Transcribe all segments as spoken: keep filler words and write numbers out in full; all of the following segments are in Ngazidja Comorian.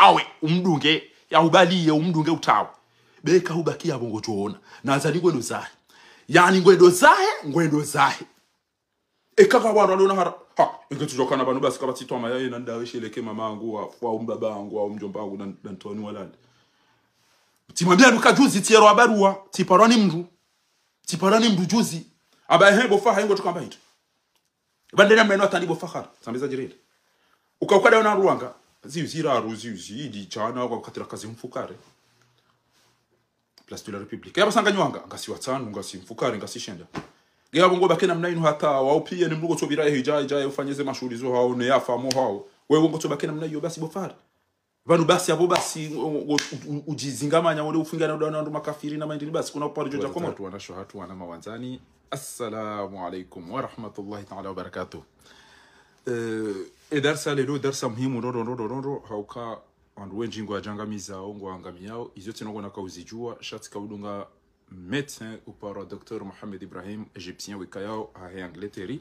Awe, umdunge, ya ubaliye, umdunge utawe. Beka ubaki yapvo ngodjoona. Na Azali ngwendo zahe. Yaani ngwendo zahe, ngwendo zahe. Eka ka wandru walona hara. Ha, inge tsudjokana pvanu basi kapvatsi twamaya ye nanda wesheleke mamangu, wa, wa umbaba wangu, wa umdjomba wangu, na, na ntoni walande. Tsimwambia nuka juzi, tsiyero abaruwa, tsiparwa ni mndru. Tsiparwa ni mndru juzi. Amba ehe, bo Fahari, ingo tsukamba hindri. Bandera meno atani bo Fahari. Sambiza jirele. Uka ukada ona ruwanga. Ziyu ziraru, ziyu zidi, djana, wakati raka zi mfukare. Place de la République. Yapvo sanga nywanga, ngasi watsanu, ngasi mfukare, ngasi shenda. Nge yapvo ngo baki namna inu hata, wa upiye ni mlungu tsobira hija, hija, ufanye ze mashuhuli zo hao, ne yafa mo hao. Wewe ngo tsobaki namna iyo basi bo Fahari. Pvanu basi yapvo basi, u-, u-, u-, udjizingamanya wole ufungana na wandru makafiri na maindini basi, kuna upari djo dja Komoro. Wazatatu wanasho hatru wana mawandzani. Assalamu alaikum wa rahmatullahi ta'ala wa barakatuh. Eh, e darsa lelo, darsa muhimu, ndro, ndro, ndro, ndro, ndro, hauka wandru wendji ngwadjangamizao, ngwaangamiyao, izo tsi nongo naka uzidjuwa, sha tsika udunga médecin uparwa Docteur Mohamed Ibrahim, égyptien wikayao hahe Angleterre.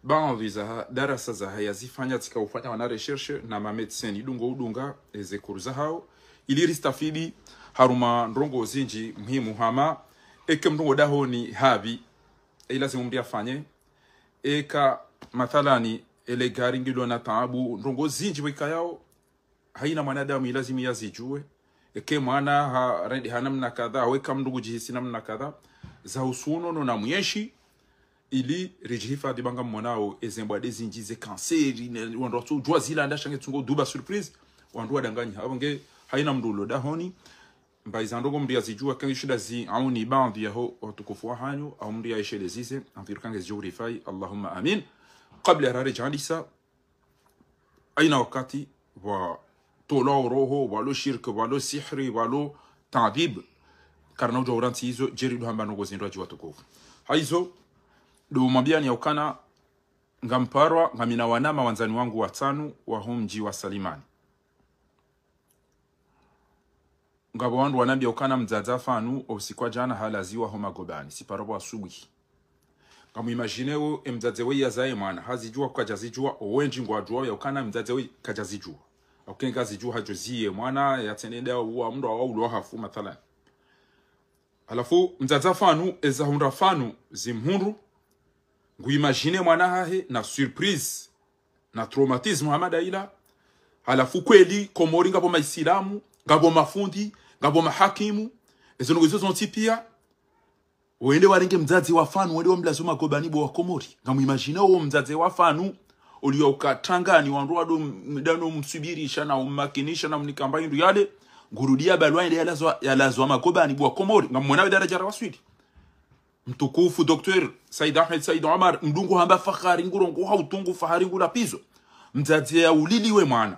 Baadhwi zaha darasa zahe yazifanya tsika ufanya wana recherche na ma médecin nidungo udunga eze kuru zahao, ili ristafidi harumwa ndrongo zindji muhimu hama, eke mndru ngodahoni hapvi, e ilazimu mndru yafanye, eka mathalani ele gari ngilo na taabu, ndrongo zindji wikayao, haina mwanadamu ilazimu yazidjuwe. Eke mwana ha, rendi ha namna kadha, haweka mndru ngudjihisi namna kadha. Za usuno no na mwenshi, ili ridjihifadhi banga mmonao, eze mbwade zindji ze kanseri, ne, wandru watsu djuwa zila nda sha nge tsungo duba surprise, wandru wadanganyi. Hapvo nge, haina mndru ulo dahoni, mba iza ndrongo mndru yazidjuwa, kengi shinda zi, auni baadhwi yaho, watukufu wa hanyu, au mndru yaishelezeze, amfiru kange zidjo urifai, Allahumma amin. Kabla ya rare djandisa, haina wakati, pvwa tolwa uroho, pvwalo shirki, pvwalo sihri, pvwalo taadhib. Karina udjuwa urantsi izo, djeri ndo hamba ndrongo zindru adji watukufu. Haizo, ndo mwambiyani ya ukana, ngamparwa, ngamina wana mawandzani wangu watsanu, waho mdji wa Salimani. Ngapvo wandru wanambia ukana mdzadze Fanu, o usiku wa djana halaziwa ho magobani, siparo pvwa asubuhi. Ngamu imagine wo, e mdzadze we yazaye mwana, hazidjuwa kwadjazidjuwa, o wendji ngwadjuwa ya ukana mdzadze we kadjazidjuwa. Au kenga zidjuwa hadjo ziye mwana, yatsenenda uwa mndru awa ulo hafu mathalan. Halafu, mdzadze Fanu, eza hundra Fanu, zimhundru, ngu imagine mwana hahe, na surprise, na traumatisme hama nda ila. Halafu kweli, Komori ngapvo maisilamu, ngapvo mafundi, ngapvo mahakimu, ezo ndrongo izo zontsi pia. Wende warenge mdzadze wa Fanu, wende wamlaze magobani bo wa Komori. Ngamu imagine wo mdzadze wa Fanu, uliyo uka tangani, wandru wado m-, dano msubirisha na ummakinisha na mnikamba indru yale, ngurudia balwa ende yalazwa, yalazwa magobani bo wa Komori. Ngamwona we daraja ra waswili. Mtukufu Docteur Said Ahmed Said Omar, mndru ngu hamba fahari ngurongo ha utungu, fahari ngula pizo. Mdzadze ya uliliwe mwana.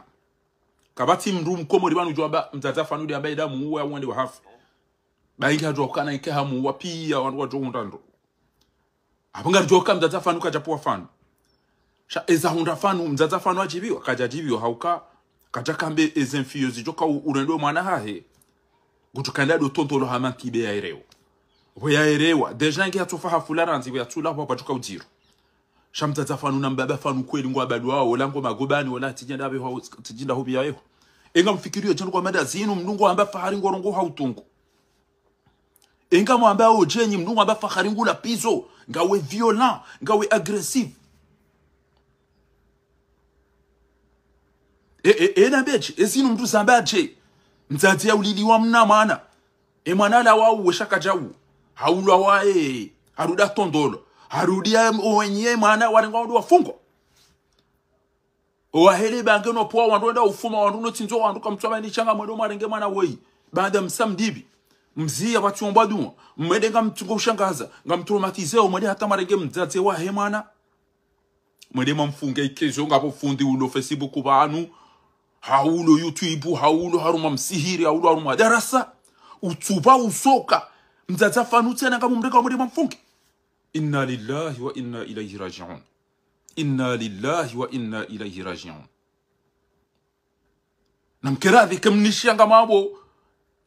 Kapvatsi mndru mkomori pvanu udjo amba mdzadze Fanu nde amba enda muwe au wende wahafe. Ba inge hadjuwa ukana ike hamuwa pia wandru wadjo hundra ndro. Apvo ngaridjo uka mdzadze Fanu kadja pvwa Fanu. Sha eza hundra Fanu, mdzadze Fanu adjibiwa, kadjadjibiwa hauka, kadja kambe eze mfiyo zidjo ka u-, urendo mwana hahe. Ngudjo kaenda ndo tondolo hama nkibe ya erewa. Pvo ya erewa, déjà inge hatsofa hafula randzi, pvo yatsula pvo pvadjuka udziro. Sha mdzadze Fanu na mbaba Fanu kweli ngwabalwao, wola ngo magobani, wola tsidjenda pveho, tsidjenda ho pia yeho. Enga mfikiriyo djanu kwa mada zinu, mndru ngu hamba fahari ngurongo ha utungu. Enga mwamba odjenyi, mndru mwamba fahari ngula pizo, ngawe violent, ngawe agressif. E, e, e, na beche, e zinu mndru zamba dje, mdzadze ya uliliwa mna mwana. E mwana la wa uwe shaka djau, haulwa wa e, harudi ha tondolo, harudi ya wenye mwana, warengwa wandru wafungwa. Owahele bange no pvwa wandru wenda ufuma, wandru no tsindzo, wandru kamtswa bani shanga mwendo mwarenge mwana woyi. Baanda msa mdibi. Mziya pvatsi ombwa dua. Mwende ngamtsungo ushangaza. Ngamtraumatisé, mwende hata mwarenge mdzadze wahe mwana. Mwende mwamfunge ikezo ngapvo fundi ulo Facebook pvanu. Haulo YouTube, haulo harumwa msihiri, haulo harumwa darasa. Utsupva usoka. Mdzadze Fanu tsena ngamumreka mwende mwamfunge. Inna lillahi wa inna ilayhi raji'un. Inna lillahi wa inna ilayhi raji'un. Na mkeradhi ke mnishiya ngamwabo,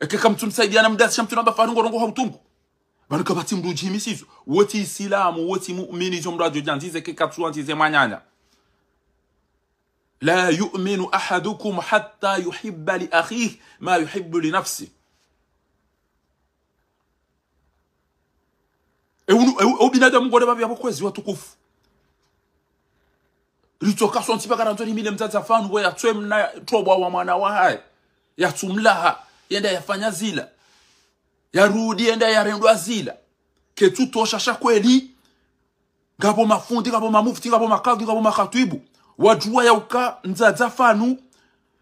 eke kamtsumsaidiya na mdasi sha mtsunamba fahari ngorongo ha utungu. Pvanu kapvatsi mndru udjihimisizo. Wotsi Isilamu, wotsi mu'mini, izo mndru adjo djandzize ke katsuwandzize mwananya. لا يؤمن أحدكم حتى يحب لأخيه ما يحب لنفسه. E unu, e u-, e ubinadamu ngode pvapvi yapvo kwezi watukufu. Ritsoka sontsi pvaka randzo rimile mdzadze afanu pvo yatswe mna tobwa wa mwana wahahe. Yatsumlaha, yende yafanya zila. Yarudi yende yarendwa zila. Ketsutosha sha kweli. Ngapvo mafundi, ngapvo mamufti, ngapvo makadhi, ngapvo makhatwibu. Wadjuwa yauka mdzadze afanu.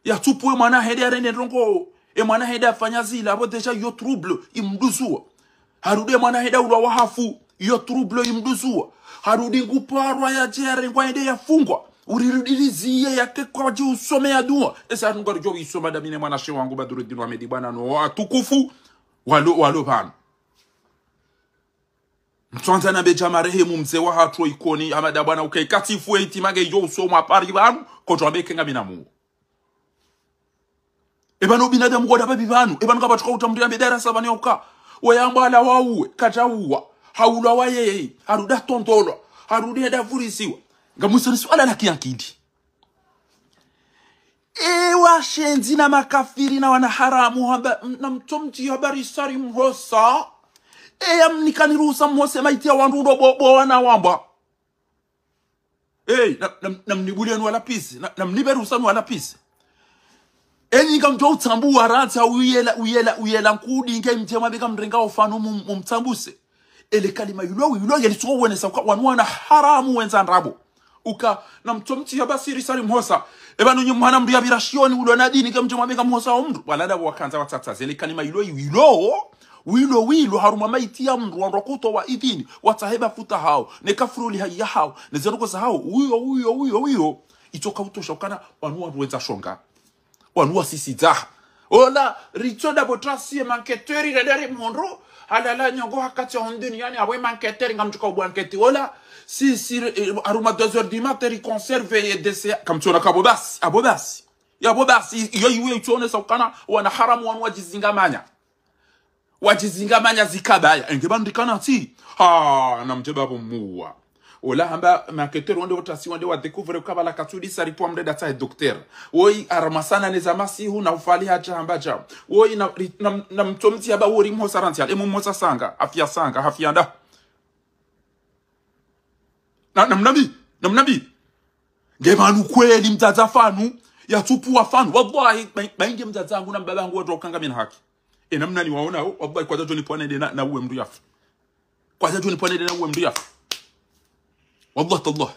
Yatsupvuwe mwana hende yarende ndrongo. E mwana hende afanya zila, apvo déjà iyo trouble, imduzuwa. Harudi e mwana hende aulwa wahafu, iyo trouble, imduzuwa. Harudi nguparwa yadje yarengwa hende yafungwa. Urirudi riziye yake kwadji usome ya dua. Esa harudi ngwaridjo isoma damine mwanashe wangu Badruddin Ahmed bwana no watukufu. Walo, walo pvanu. Mtswandza na bedja marehemu mze wahatru Ikoni, Hamada bwana uke ikatifu e itima nge iyo usomwa pari pvanu, kotwa beke nga binamu. E pvanu binadamu koda pvapvi pvanu, e pvanu kapvatsuka utambuya mbe darasa pvanu yauka. Weyambwa ala wauwe, kadjauwa, haulwa wayeye, harudi atondolwa, harudi hende avurisiwa. Ngamwisoni suala la kiankili. E washenzi na makafiri na wanaharamu hamba, m-, na mtsomtsi habari sari mhosa. E yamnikani ruhusa mhose maiti ya wandru ndo bo, bo wana wambwa. Hey, na, na, na mnibulie nu wala pisi, na, na mnibe ruhusa nu wala pisi. Enyi ngamdjo utsambuwa rantsi ha uyela, uyela, uyela nkudi nge mdje mwambe kamrenga ofanu mum-, mumtsambuse. Ele kalima ilo, ilo, yeli tsuko wenesa uka wanu wanaharamu wendza ndrabo. Uka, na mtsomtsi habari sari mhosa. E pvanu nyi mwana mndru yapvira shioni ulo na dini, ke mdje mwambe kamhosa o mndru. Wala ndapvo wakandza watsatsa. Zele kalima ilo, ilo, wilo, wilo, harumwa maiti ya mndru, wandru wakutowa idhini, watsahe bafuta hawo, ne kafuruli haya hawo, ne zendroko zahawo, uyo, uyo, uyo, uyo. Itsoka utosha ukana, wanu wandru wendza shonga. Wanu wasisidza. Ola, ritso ndapvo trasi ye manketeri redari mhondro, halala nyongo hakati ya honduni yani, apvo e manketeri ngamdjuka ubwa nketi. Ola, si, si, eh, harumwa deux heures du matin, ri conserve ye décès, kamtsiona ka apvo basi, apvo basi. Yapvo basi, iyo iwe itsonesa ukana, wanaharamu wanu wadjizingamanya. Wadjizingamanya zikabaya. Enge pvanu ndikana tsi. Ha, na mdje pvapvo muwa. Ola hamba, manketeri wande utasi wande wa découvre ukabala katsudi sari pvwa mndru datsahe docteur. Woyi, aramasana ne za masihu na ufali hadja hamba dja. Woyi, na, na, na mtsomtsi hamba wori mhosa rantsi ale, emu mhosa sanga, hafia sanga, hafia nda. Na, na mnambi, na mnambi. Nge pvanu kweli mdzadze afanu, yatsupvuwa afanu. Wallahi, ba-, bainge mdzadze wangu na mbaba wangu wadjo ukanga mina haki. E namna niwaonao, wallahi, kwadja djoni pvwana ende na, na uwe mndru yafu. Kwadja djoni pvwana ende na uwe mndru yafu. Wallahi, tallahi.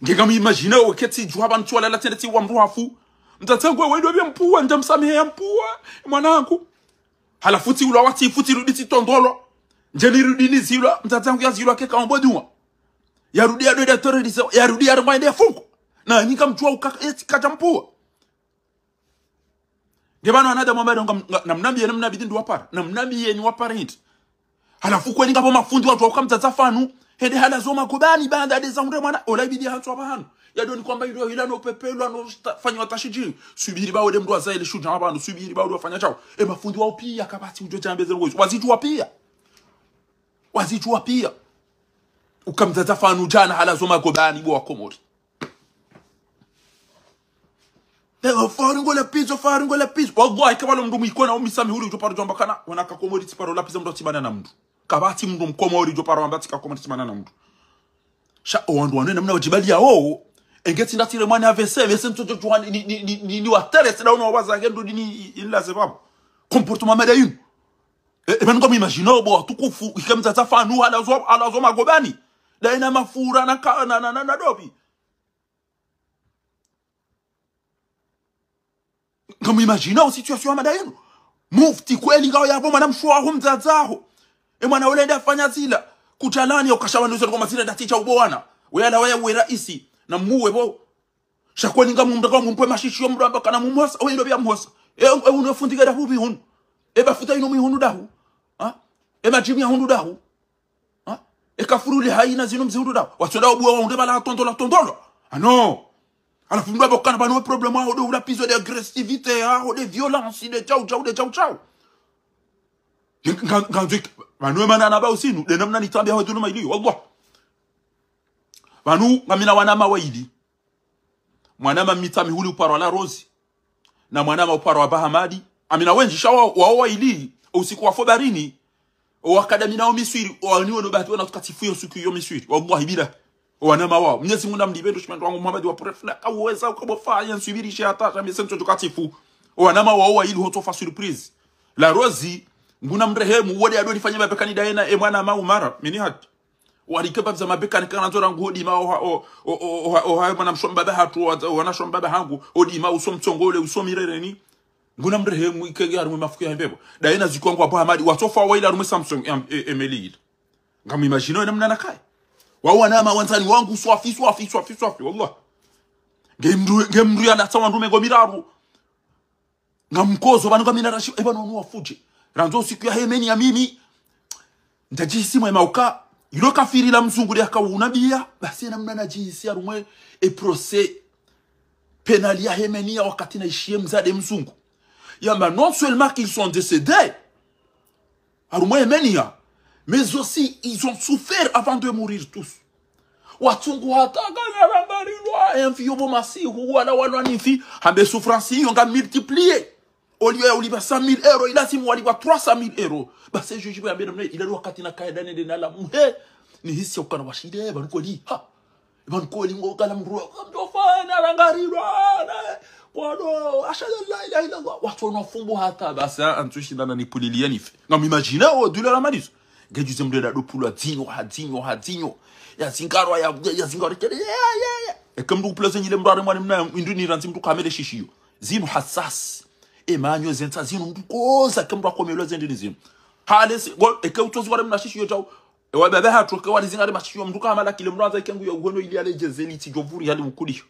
Nge ngamu imagine wo ketsi djuwa pvanu tsi walala tsende tsi wa mndru hafu. Mdzadze wangu we ndo pvya mpuwa, ndja msamihe ya mpuwa, mwanangu. Halafu tsi ulwa watsi, futi rudi tsi tondolwa. Ndje nirudi nizilwa, mdzadze wangu yazilwa ke kaombo dua. Yarudi ya doida terrorisé, yarudi ya rengwa ende yafungwa. Na nyinga mdjuwa uka, etsi kadja mpuwa. Nge pvanu wanadamu wamba nga, nga, na mnambi ye, na mnambi ndi wapara. Na mnambi ye ni wapara hindri. Halafu kweli ngapvo mafundi wadjuwa uka mdzadze afanu. Hende halazo magobani baanda ndeza hundre mwana. Ola ibidi hantswa pvahanu. Yadoni kwamba ilo hila no pepelwa no ta-, fanywa tashiji. Subiri ba wode mndru wazaye le shudja pvanu. Subiri ba wode wafanya shawo. E mafundi wao piya kapvatsi udjo djambe zero wezo. Wazidjuwa piya. Wazidjuwa piya. Uka mdzadze afanu djana halazo magobani bo wa Komori. Leo fari ngo lapizo, fari ngo lapizo. Wallahi, kapvalo mndru mwikona umisamihi uli udjo paro djwamba kana, wana ka Komori tsi paro lapiza mndru atsibana na mndru. Kapvatsi mndru mkomori udjo paro wamba tsi ka Komori tsibana na mndru. Sha, o wandru wanu namna wadjibaliya wo. Enge tsi ndatire mwana A V C, A V C mtsotso djuwa ni, ni, ni, ni, ni, ni watere, tsi ndawono wawaza hendo dini i-, inilaze pvapvo. Comportement mada yinu. E, e, pvanu ngamu imagine wo bo watukufu, ike mdzadze afanu, halazo, halazo magobani. Daye na mafura, na ka-, na, na, na, na dobi. Ngamu imagine wo situation ya mada yinu. Mufti kweli ngawo yapvo mwana mshe waho mdzadze aho. E mwana ule nde afanya zila. Kutalani ukasha wanu zila kwa mazila ndati sha ubo wana. Weyala waya we raisi. Na muwe bo. Sha kweli ngamu mdaka mumpwe mashishi yo mdru amba kana mumhosa. Owe ndo pvya mhosa. E, e unu fundike dahu pvi hunu. E bafuta inu mi hunu dahu. Ha? E madjimi ya hunu dahu. Ha? E kafuruli hayina zinu mzihundru dahu. Wasoda obuwa wahundre bala tondolwa, tondolwa. Ah non. Halafu mndru amba kana pvanu we problème waho ndo ulapizo de agressivité, yaho de violence, de tshau, tshau, de tshau, tshau. Nga, nga, nga, pvanu we mana naba usinu, de namna nitambia ho dhuluma ili, wallah. Pvanu ngamina wanama waili. Mwanama Mitsamihuli uparwa La Rose, na mwanama uparwa Bahamadi. Ngamina wendji sha wa, wao waili, usiku wa fobarini, owakada mina o Miswiri, owaniwe no bahati wana tukatifu yo siku yo Miswiri. Wallahi bila. Owanama wao. Mnyezi Mungu namlipve ndo shimwendo wangu Muhammad wa Purefula, kauweza ukabofanya nsubirishe hata sha mese ntsodjo katifu. Owanama wao waili hotsofa surprise. La Rose, nguna mrehemu, wode ado lifanya mabekani daye na e mwanama Umara, mini hati. Walike pvapviza mabekani kana ndzora ngu hodima oha, o, o, o, oha, oha, mwana msho mbaba hatru, wa, wana sho mbaba hangu, hodima uso mtsongole, uso mirereni. Nguna mrehemu ikenge harumwe mafuku ya mbepvo. Daye na ziku wangu wa Bahamadi, watsofa waili harumwe Samsung, em, e, Emily ile. Ngam imagine namna nakaya. Wao wanama wandzani wangu swafi, swafi, swafi, swafi, wallah. Nge mdru, nge mdru ya natsa wandru mengo miraru. Ngamkozo, pvanu ngamina rashi, e pvanu wanu wafudje. Randzi o siku ya hemeni ya mimi, ndjadjihisi mwema uka, ilo kafiri la mzungu de yaka unabiya, basi namna nadjihisi harumwe e procès pénal ya hemeni ya wakati naishiye mdzadze mzungu. Yamba non seulement qu'ils sont décédés, harumwe hemeni ya, mais aussi ils ont souffert avant de mourir tous. Watsungu hata kana rangarilwa, enfi yo bo masihu, wala wala nifi, hambe souffrance yo nga multiplier. Au lieu ya ulipva cent mille euros, ilazimu walipva trois cent mille euros. Basi juge bo yambe namna, ila wakati nakaya dane de nala muhe. Nihisi ya ukana washinde, pvanu kweli. Ha. Pvanu kweli ngo kana mdru, kamdofana rangarilwa, na, kwado, ashhadu an la ilaha illallah. Watsono fumbo hata, basi, antsu shindana nipulilia nife. Ngam imagine o douleur la malizo. Ngejuze mdru eda dopulwa dzinyo, ha dzinyo, ha dzinyo. Ya zingarwa, ya, ya, ya zingarwa, ya, ya, ya, ya. Eke mdru kupula zenyi le mdru are mwana mna, indru ni randzi mdru kamele shishiyo. Zinu hasasi. E manyo zentsa zinu mdru koza, eke mdru akomelwa zendini zinu. Hale si, go, eke utsozi wale mna shishiyo djau. Ewa bebe hatru, eke wali zingare mashishiyo mdru kamala kile mdru andza ike ngu ya uhono ili ale djezeli tsi djovuri hali ukulisho.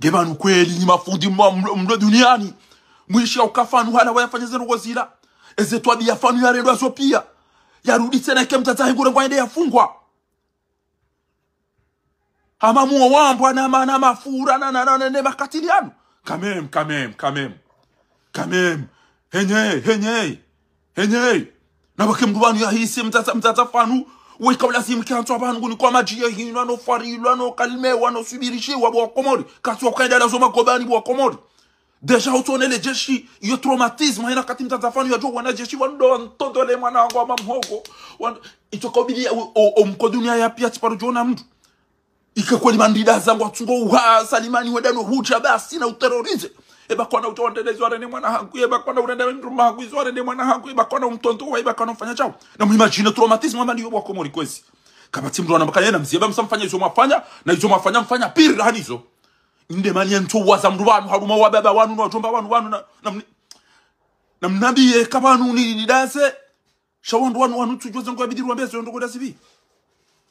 Nge pvanu kweli nyi mafundi mwa mlo, mlo duniani. Mwishi ya uka pvanu hala wayafanya ze ndrongo zila. Eze twabiya pvanu yarendwa zo piya. Yarudi tsena ike mdzadze hengure ngwa ende yafungwa. Hama muo wambwa na ma, na mafura na, na, na, na, ne makatili yanu. Quand même, quand même, quand même. Quand même. Henye, henye. Henye. Na pvwake mdru pvanu yahise mdzadze, mdzadze pvanu. Weka ulazimu ke antswa pvanu nguni kwa madji ye hinu, ano farilwa, ano kalmewa, ano subirishiwa bo wa Komori. Katsi wa kaida lazo magobani bo wa Komori. Déjà, utsone le jeshi, yo traumatisme, hena kati mdzadze pvanu yadjo wana jeshi, wandru wantondole mwana hangu wa mamhoko. Wan-, itsoka ubidi ya, o, o, o mko dunia ya piya tsi paro djona mdru. Ike kweli mandida zangu watsungo uha, salimani wenda no hudja basi na uterroriser. Eba kwana utsa wandelezi warende mwana hangu, eba kwana urende mdru mahangu, izo warende mwana hangu, eba kwana umtonto wa, eba kwana ufanya djau. Na mu imagine traumatisme wa mali yo bo wa Komori kwezi. Kapvatsi mdru wanamba kayena mzi, eba msa mfanya izo mwafanya, na izo mwafanya mfanya pire hanizo. Inde mani yentso waza mdru wanu, haruma wa baba wanu, na wadjomba wanu, wanu, na, na mni-, na mnabiye ka pvanu ni, ni daze. Sha wandru wanu, wanu tsudjuwa zangu yabidi rwambe zo ndrongo dasibi.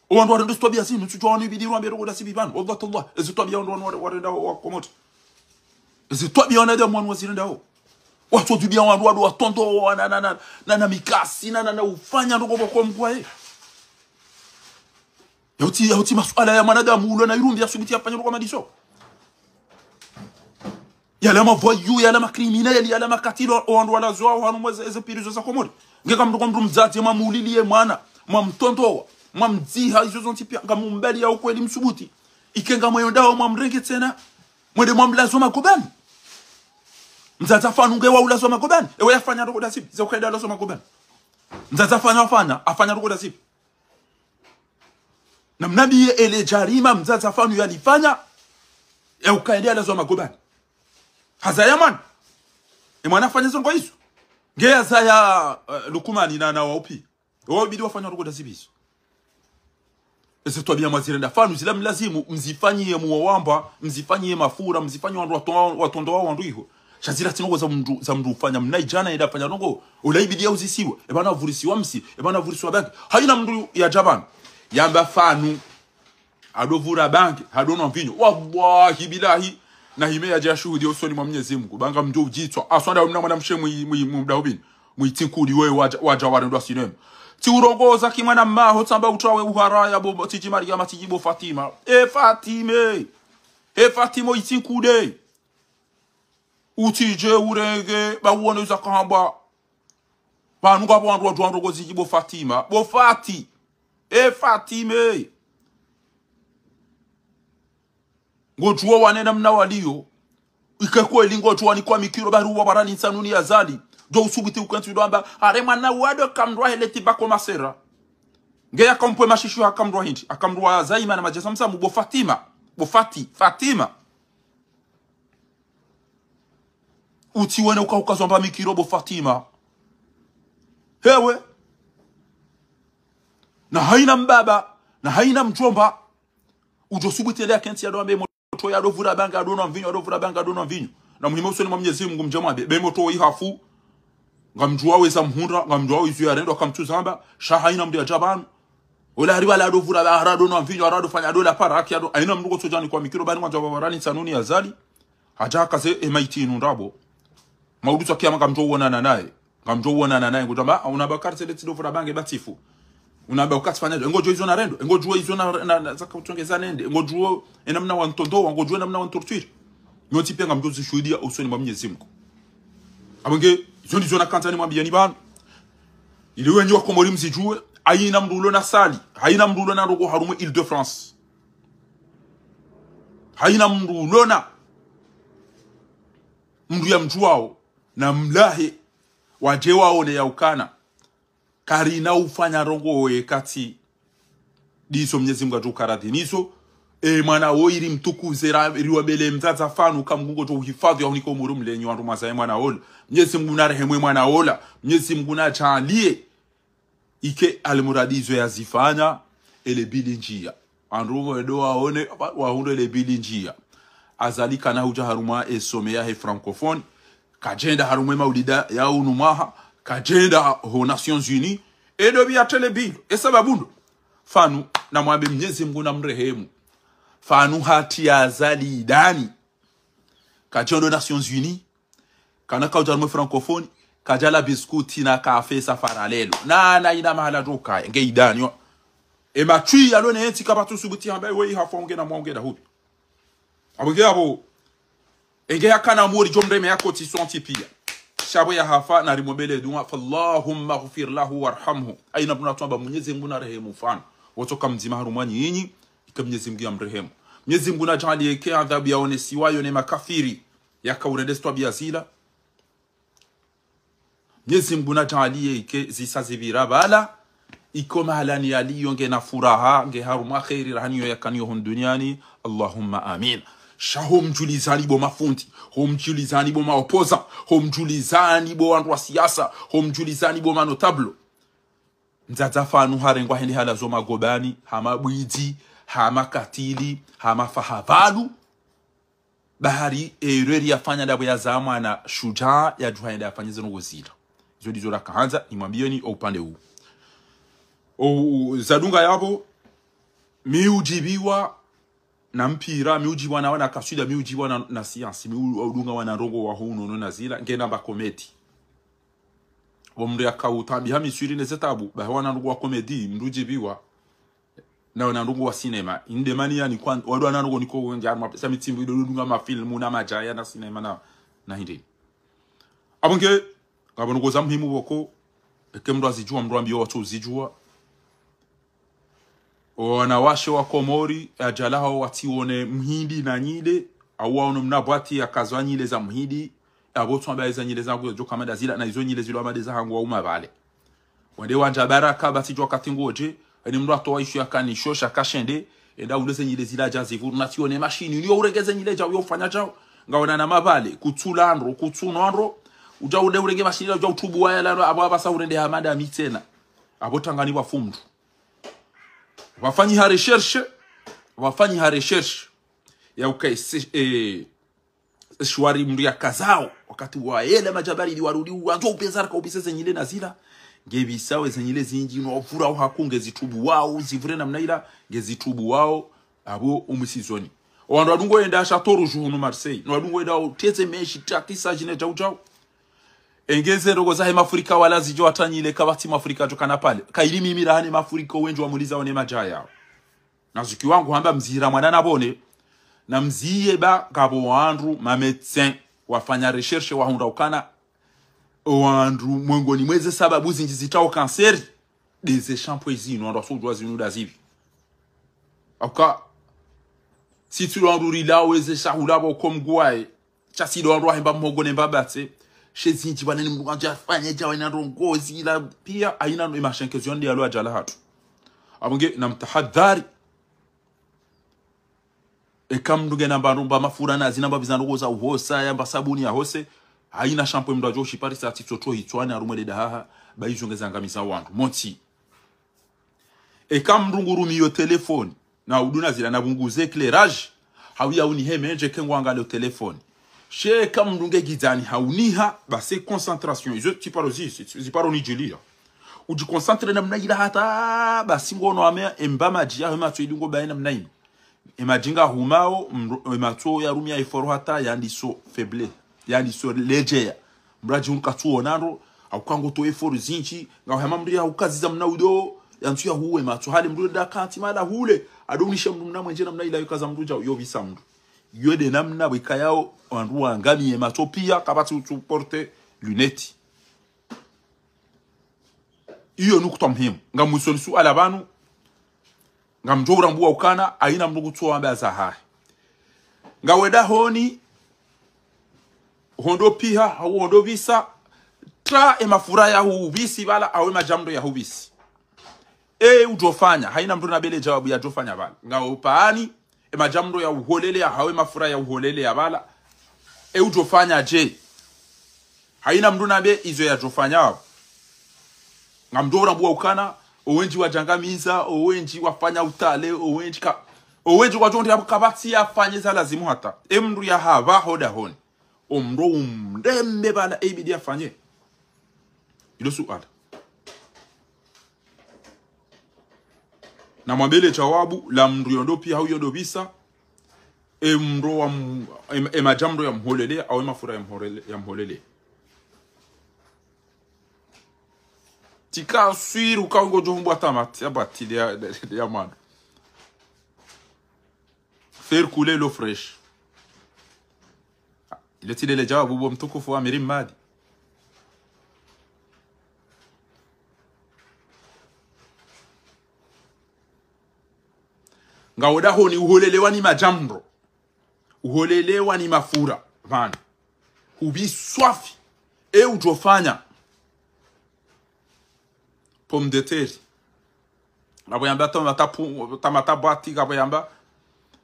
O wandru warendo zitwabiya zinu, tsudjuwa wanu ibidi rwambe ndrongo dasibi pvanu. Wallah tallah, ezitwabiya wandru wanu ware-, warenda wa, wa Komori. Ezitwabiya wanadamu wanu wazirendao. Watsodjubiya wandru wadu watondo, wa, na, na, na, na, na mikasi, na, na, na ufanya ndrongo bo wa Komori kwaye. Yahuti, yahuti masuala ya mwanadamu ulo na irumbi ya subuti ya fanya ndrongo madiso. Yala ma voyous, yala ma criminels, yala makatili, o wandru walazo, o wanu mweze, eze prison za Komori. Nge ka mdru kwa mdru mdzadze, mwa mulili ye mwana, mwa mtondowa, mwa mdziha, izo zontsi piya, nga mumbali ya ukweli msubuti. Ike nga mweyo ndawo mwa mrenge tsena, mwende mwa mlazo magobani. Mdzadze pvanu nge wa ulazo magobani, ewe yafanya ndrongo dasibi, ze ukaida ulazo magobani. Mdzadze pvanu afanya, afanya ndrongo dasibi. Na mnabiye ele djarima mdzadze pvanu yalifanya, e ukaende yalazo magobani. Hazaya mwana. E mwana afanya zo ndrongo izo. Nge yazaya, eh, Lukumani na, na wa upi. Wa ubidi wafanya ndrongo dasibi izo. Eze twabiya mwazirenda pvanu zila mlazimu, mzifanyiye muo wambwa, mzifanyiye mafura, mzifanyiye wandru wato-, watondo wa wandru iho. Sha zila tsi ndrongo za mndru, za mndru ufanya mna idjana yenda afanya ndrongo. Ola ibidi ya uzisiwa. E pvanu avurisiwa msi. E pvanu avurisiwa banki. Hayina mndru yadja pvanu. Yamba pvanu. Hado vura banki. Hado nwa mvinyo. Wallahi billahi. Na hime yadja shuhudi usoni mwa Mnyezi Mungu. Ba ngamdjo udjitswa. Aswanda mna mwana mshe mwi, mwi, mwi mda ubini. Mwitsi nkudi we wadja, wadja warendwa sinema. Tsi urongoza ki mwana maho tsamba utrawe uharaya bo, tsidji Mariama, tsidji bo Fatima. E Fatime. E Fatime, o itsi nkude. Utsidje urenge, ba uone uza kahamba. Pvanu ngapvo wandru wadjuwa ndrongo zidji bo Fatima. Bo Fati. E Fatime. Ngodjuwa wana namna waliyo. Ike kweli ngodjuwa ni kwa mikiro bari uwa barani nsanuni ya Azali. Djo usubuti ukentsi ndo amba, are mwana wado kamdrwa hele tiba ko masera. Nge ya kampwe mashishu hakamdrwa hindri. Hakamdrwa Zaima na madjasa msamu bo Fatima. Bo Fati, Fatima. Utsi wene uka ukazwa mba mikiro bo Fatima. Hewe. Na haina mbaba, na haina mdjomba. Udjo subuti ele akentsi ya ndo ambe moto ya ndo vura bange, ya ndo nwa mvinyo, ya ndo vura bange, ya ndo nwa mvinyo. Na muhime usoni mwa Mnyezi Mungu mdje mwambe, be moto ihafu, ngamdjuwa weza mhundra, ngamdjuwa wezu ya rendo, akamtsu zamba, sha haina mdru ya dja pvanu. Ola hari wala ya ndo vura ba, ara ndo nwa mvinyo, ara ndo fanya, ndo la para, haki ya ndo, haina mdru kotso djani kwa mikiro, bani wandza wa barani nsanuni ya Azali. Hadja hakaze, e maiti inu ndrabo. Maudu tsa kiyama ngamdjo uonana naye. Ngamdjo uonana naye. Ngodjo amba, ah, una Bakari sele tsi ndo vura bange batifu. Una Bakari fanya, ngodjo izo na rendo. Ngodjo izo na, na, na zaka utsongeza nende. Ngodjo, ena mna wa ntondo, ngodjo ena mna wa ntortwiri. Nyontsi pia ngamdjo zishuhudia usoni mwa Mnyezi Mungu. Abonge, izo ndizo nakandza nimwambiyeni pvanu. Ili wenyi wa Komori mzidjuwe, haina mdru ulo na sali, haina mdru ulo na rogo harumwa Île-de-France. Haina mdru ulo na mdru ya mdjuwao, na mlahe, wadje waone ya ukana. Karina ufanya ndrongo ye kati. Ndizo Mnyezi Mungu adjo ukaradhi nizo. E mwana wo ili mtukuze ra-, riwabele mdzadza pvanu ka Mngu ngudjo uhifadhi ya huniko umuri mlenyi wandru mwazaye mwana ola. Mnyezi Mungu na rehemu e mwana ola. Mnyezi Mungu na djaanliye. Ike almuradi izo yazifanya, ele bili ndjiya. Wandru ngo edo waone, wa-, wahundre ele bili ndjiya. Azali kana hudja harumwa e sommet yahe francophone, kadjenda harumwa e maulida ya unu mwaha, kadjenda ho Nations Unies, edo biya tele bilo. E sababu ndo. Pvanu, namwambe Mnyezi Mungu na mrehemu. Pvanu hati ya Azali idani. Kadjondo Nations Unies, kana kaudja harumwa e francophone, kadjala biskuti na kafe safara lelo. Na, na ina mahala ndo kaya, nge idani yo. E matswi yalo ne entsi kapvatsu subuti hamba, we ihafu nge na mwa nge na hubi. Abo nge abo, enge yakana mori djo mreme ya koti sontsi pia. Sha bo yahafa na rimwombele dua, فاللهم اغفر له وارحمه. Haina mdru na tsamba Mnyezi Mungu na rehemu pvanu. Wotsoka mdzima harumwa nyinyi, ike Mnyezi Mungu ya mrehemu. Mnyezi Mungu na djaanliye ike adhabu yaonesiwayo ne makafiri, yaka urende zitwabiya zila. Mnyezi Mungu na djaanliye ike zisa zipvira pvala, iko mahalani yaliyo nge na furaha, nge harumwa kheri raha niyo yakaniyo hunu duniani. Allahumma amin. Sha ho mdjulizani bo mafundi, ho mdjulizani bo maopoza, ho mdjulizani bo wandru wa siasa, ho mdjulizani bo manotable. Mdzadza pvanu harengwa hende halawa zo magobani, ha mabwidzi, ha makatili, ha mafahavalu. Bahari, e, erreur yafanya ndapvo yazaa mwana shudjaa, yadjuha yende yafanye zinu ngozila. Izo ndizo rakahandza, nimwambiyeni o upande wu. O, zadunga yapvo, mi udjibiwa na mpira, mi udjibiwa na wana kaswida, mi udjibiwa na, na siyansi, mi u-, udunga wana ndrongo wa huno no na zila, ngena mba komedi. Bo mdru yaka utambiha miswiri ne zetabu, bahi wana ndrongo wa komedi, mdru udjibiwa. Na wana ndrongo wa sinema. Inde mani yani kwa, wadu wana ndrongo niko wengi, harumwa pesa mitsimbu, ido dunga mafilmu, na madjaya, na sinema, na, na hindri. Abo nge, ngapvo ndrongo za muhimu pvoko, eke mdru azidjuwa, mdru ambiyo watso uzidjuwa. O wanawashe wa Komori, yadjalaha watsione mhindi na nyile, au waono mna bwati yakazwa nyile za mhindi, yapvo tswamba eza nyile zangu zo kama ndazila, na izo nyile zilo amade za hangu wa uma pvale. Wende wandja baraka, batsi djuwa kati ngodje, eni mdru atowa ishu ya kanisho, sha kashende, enda ule ze nyile zila dja zipvuru, na tsione mashini, niyo urenge ze nyile djao, yo ufanya djao, ngaona na mapvale, kutsula ndro, kutsunwa ndro, udja ule urenge mashini, udja utubu waya lalo, apvo apvasa urende hamada mitsena. Apvo tangani pvwafu mdru. Pvafanyiha recherche, pvafanyiha recherche. Ya uka ese, eh, eshwari mdru yakazao, wakati wa yele madjabali ili warudi, wandzo upesa raka upesa ze nyile na zila. Nge pvisawe ze nyile zindji, no ufura uhaku nge zitubu wao, zipvure namna ila, nge zitubu wao, apvo umwisizoni. O wandru wadungo enda Château Rouge hunu Marseille, no wadungo enda uteze meshi, takisa djine djau djau. Enge ze ndrongo zahe mafurika wala zidjo watanyile kapvatsi mafurika djo kana pvale. Kaili mimi rahane mafurika wendji wamuliza one madjaya yao. Na zuki wangu hamba mzihira mwana na pvone. Na mziye ba ngapvo wandru ma médecin wafanya recherche wahundra ukana. O wandru mwengoni mweze sababu zindji zitrao kanseri. Ndeze shampoing zinu, wandru wasudjuwa zinu ndazipvi. Hauka, Sitsi ndo wandru rilaweze shahula pvo ko mgwaye. Sha si ndo wandru wahemba mhogo ne mbabatse. She zindji pvanu ni mndru kandja afanye djawa ina ndrongozi ila pia haina no emashenkezo yandi yalo adjala hatru. Apvo nge namtahadhari. Eka mndru ngena mba ndrumba mafura na zina mba pvi za ndrongo za uhosa, yamba sabuni yahose, haina shampoo mndru adjo shiparisa atsi tsotso hitswani harumwa le dahaha, ba izo ngeza angamiza wandru. Montsi. Eka mndru ngurumiyo telefoni, na uduna zila na pvunguze éclairage, hau ya unihe mendje ke ngwangalio telefoni. She eka mndru nge gidzani hauniha, ba se concentration, izo tsi paro zi, tsi, tsi paro nidjiliya. Udjiconcentre namna ila hata, basi ngono ame, emba madji yaho ematso ili ngo baye namna inu. Emadji nga humao, mndru, ematso yarumiya eforo hata, yandiso faible, yandiso ledjeya. Mndru adjihundru katsuona ndro, hauka ngoto eforo zindji, nga uhama mndru ya hukaziza mna udo, yantsu ya huwe matso hale mndru da kanti mala hule, ado unisha mndru mna mwendje namna ila yukaza mndru dja, yo pvisa mndru. Yo nde namna pvwikayao, wandru wangamiye matso pia, kapvatsi utsu porte lunette. Iyo nukta muhimu. Ngamwisoni suala pvanu, ngamdjo urambuwa ukana, haina mndru kutsuwamba zahahe. Ngawe dahoni, hondo piha, hau hondo pvisa, tra emafura yahupvisi pvala, hau emadjamndro yahupvisi. E udjofanya, haina mndru na bele djawabu ya djofanya pvala. Ngawe upaani, emadjamndro ya uholele ya hau emafura ya uholele ya pvala. E udjofanya dje. Haina mndru na be izo ya djofanya pvo. Ngamdjo urambuwa ukana, owendji wadjangamiza, owendji wafanya utale, owendji ka, owendji wadjo ndri apvo kapvatsi yafanye za lazimu hata. E mndru ya hapva ho dahoni. Omndru umreme pvala e ibidi yafanye. Ilo suala. Na mwambele djawabu la mndru yondo piha hau yondo pvisa, emndru wa m-, em-, emadjamndro ya mholele, hau emafura ya mholele, ya mholele. Tsika swiri uka ngodjo humbwa tamati, ya batili ya, ya, ya mwana. Faire couler l'eau fraîche. Ilo tsi lele djawabu bo mtukufu wa Amiri Mmadi. Ngawe dahoni uholelewa ni madjamndro. Uholelewa ni mafura. Pvanu. Hupvi swafi. E udjofanya. Pomme de terre. Ngapvo yamba tamata pu-, tamata bwati, ngapvo yamba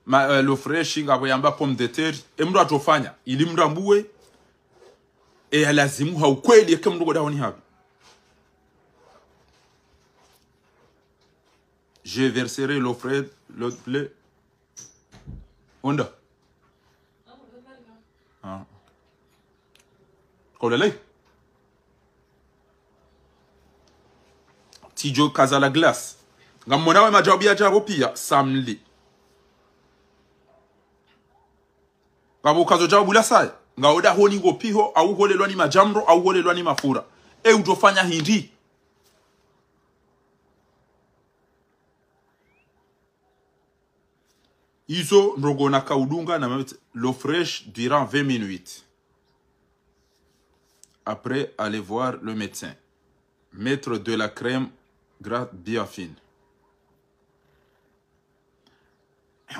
ma, eh, l'eau fraîche, ngapvo yamba pomme de terre. E mndru adjofanya. Ili mndru ambuwe. E ya lazimu ha ukweli, eke mndru ngo dahoni hapvi. Je verserai l'eau fraîche, l'eau de blé. Onda. Ah. Kaulele. Tsidjo kaza la glace. Ngamwona we madjawabu ya djapvo pia, samli. Ngapvo kazo djawabu la saya. Ngawe dahoni ngo piho, hau holelwa ni madjamndro, hau holelwa ni mafura. E udjofanya hindri. Izo ndrongo naka udunga na mabete, l'eau fraîche durant vingt minutes. Après, allez voir le médecin. Mettre de la crème grasse bien fine.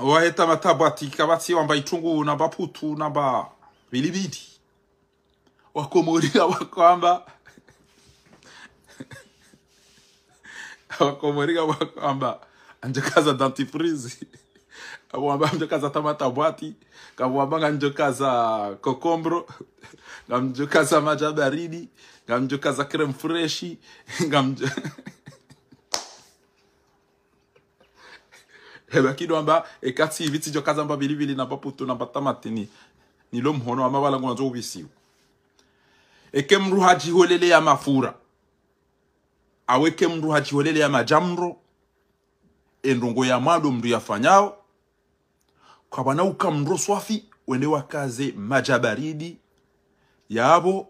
Wahe tamata bwati, kapvatsi wamba itrungu, namba putu, namba pvilipvili. Wakomori ngapvo wamba. Wakomori ngapvo wamba. Ngandjo kaza dentifrice. Ngapvo wamba ngandjo kaza tamata bwati. Ngapvo wamba ngandjo kaza kokombro. Ngamdjo kaza madji baridi. Ngamdjo kaza crème fraîche. Ngamdjo Heba kido amba, eka tsi pvi tsidjo kaza mba pvilipvili namba putu namba tamati ni, ni lo mhono ama pvala ngwandzo upvisiwa. Eke mndru hadjiholele ya mafura. Hau eke mndru hadjiholele ya madjamndro. E ndrongo ya mwando mndru yafanyao. Kapvana uka mndro swafi, wende wakaze madji baridi. Yapvo,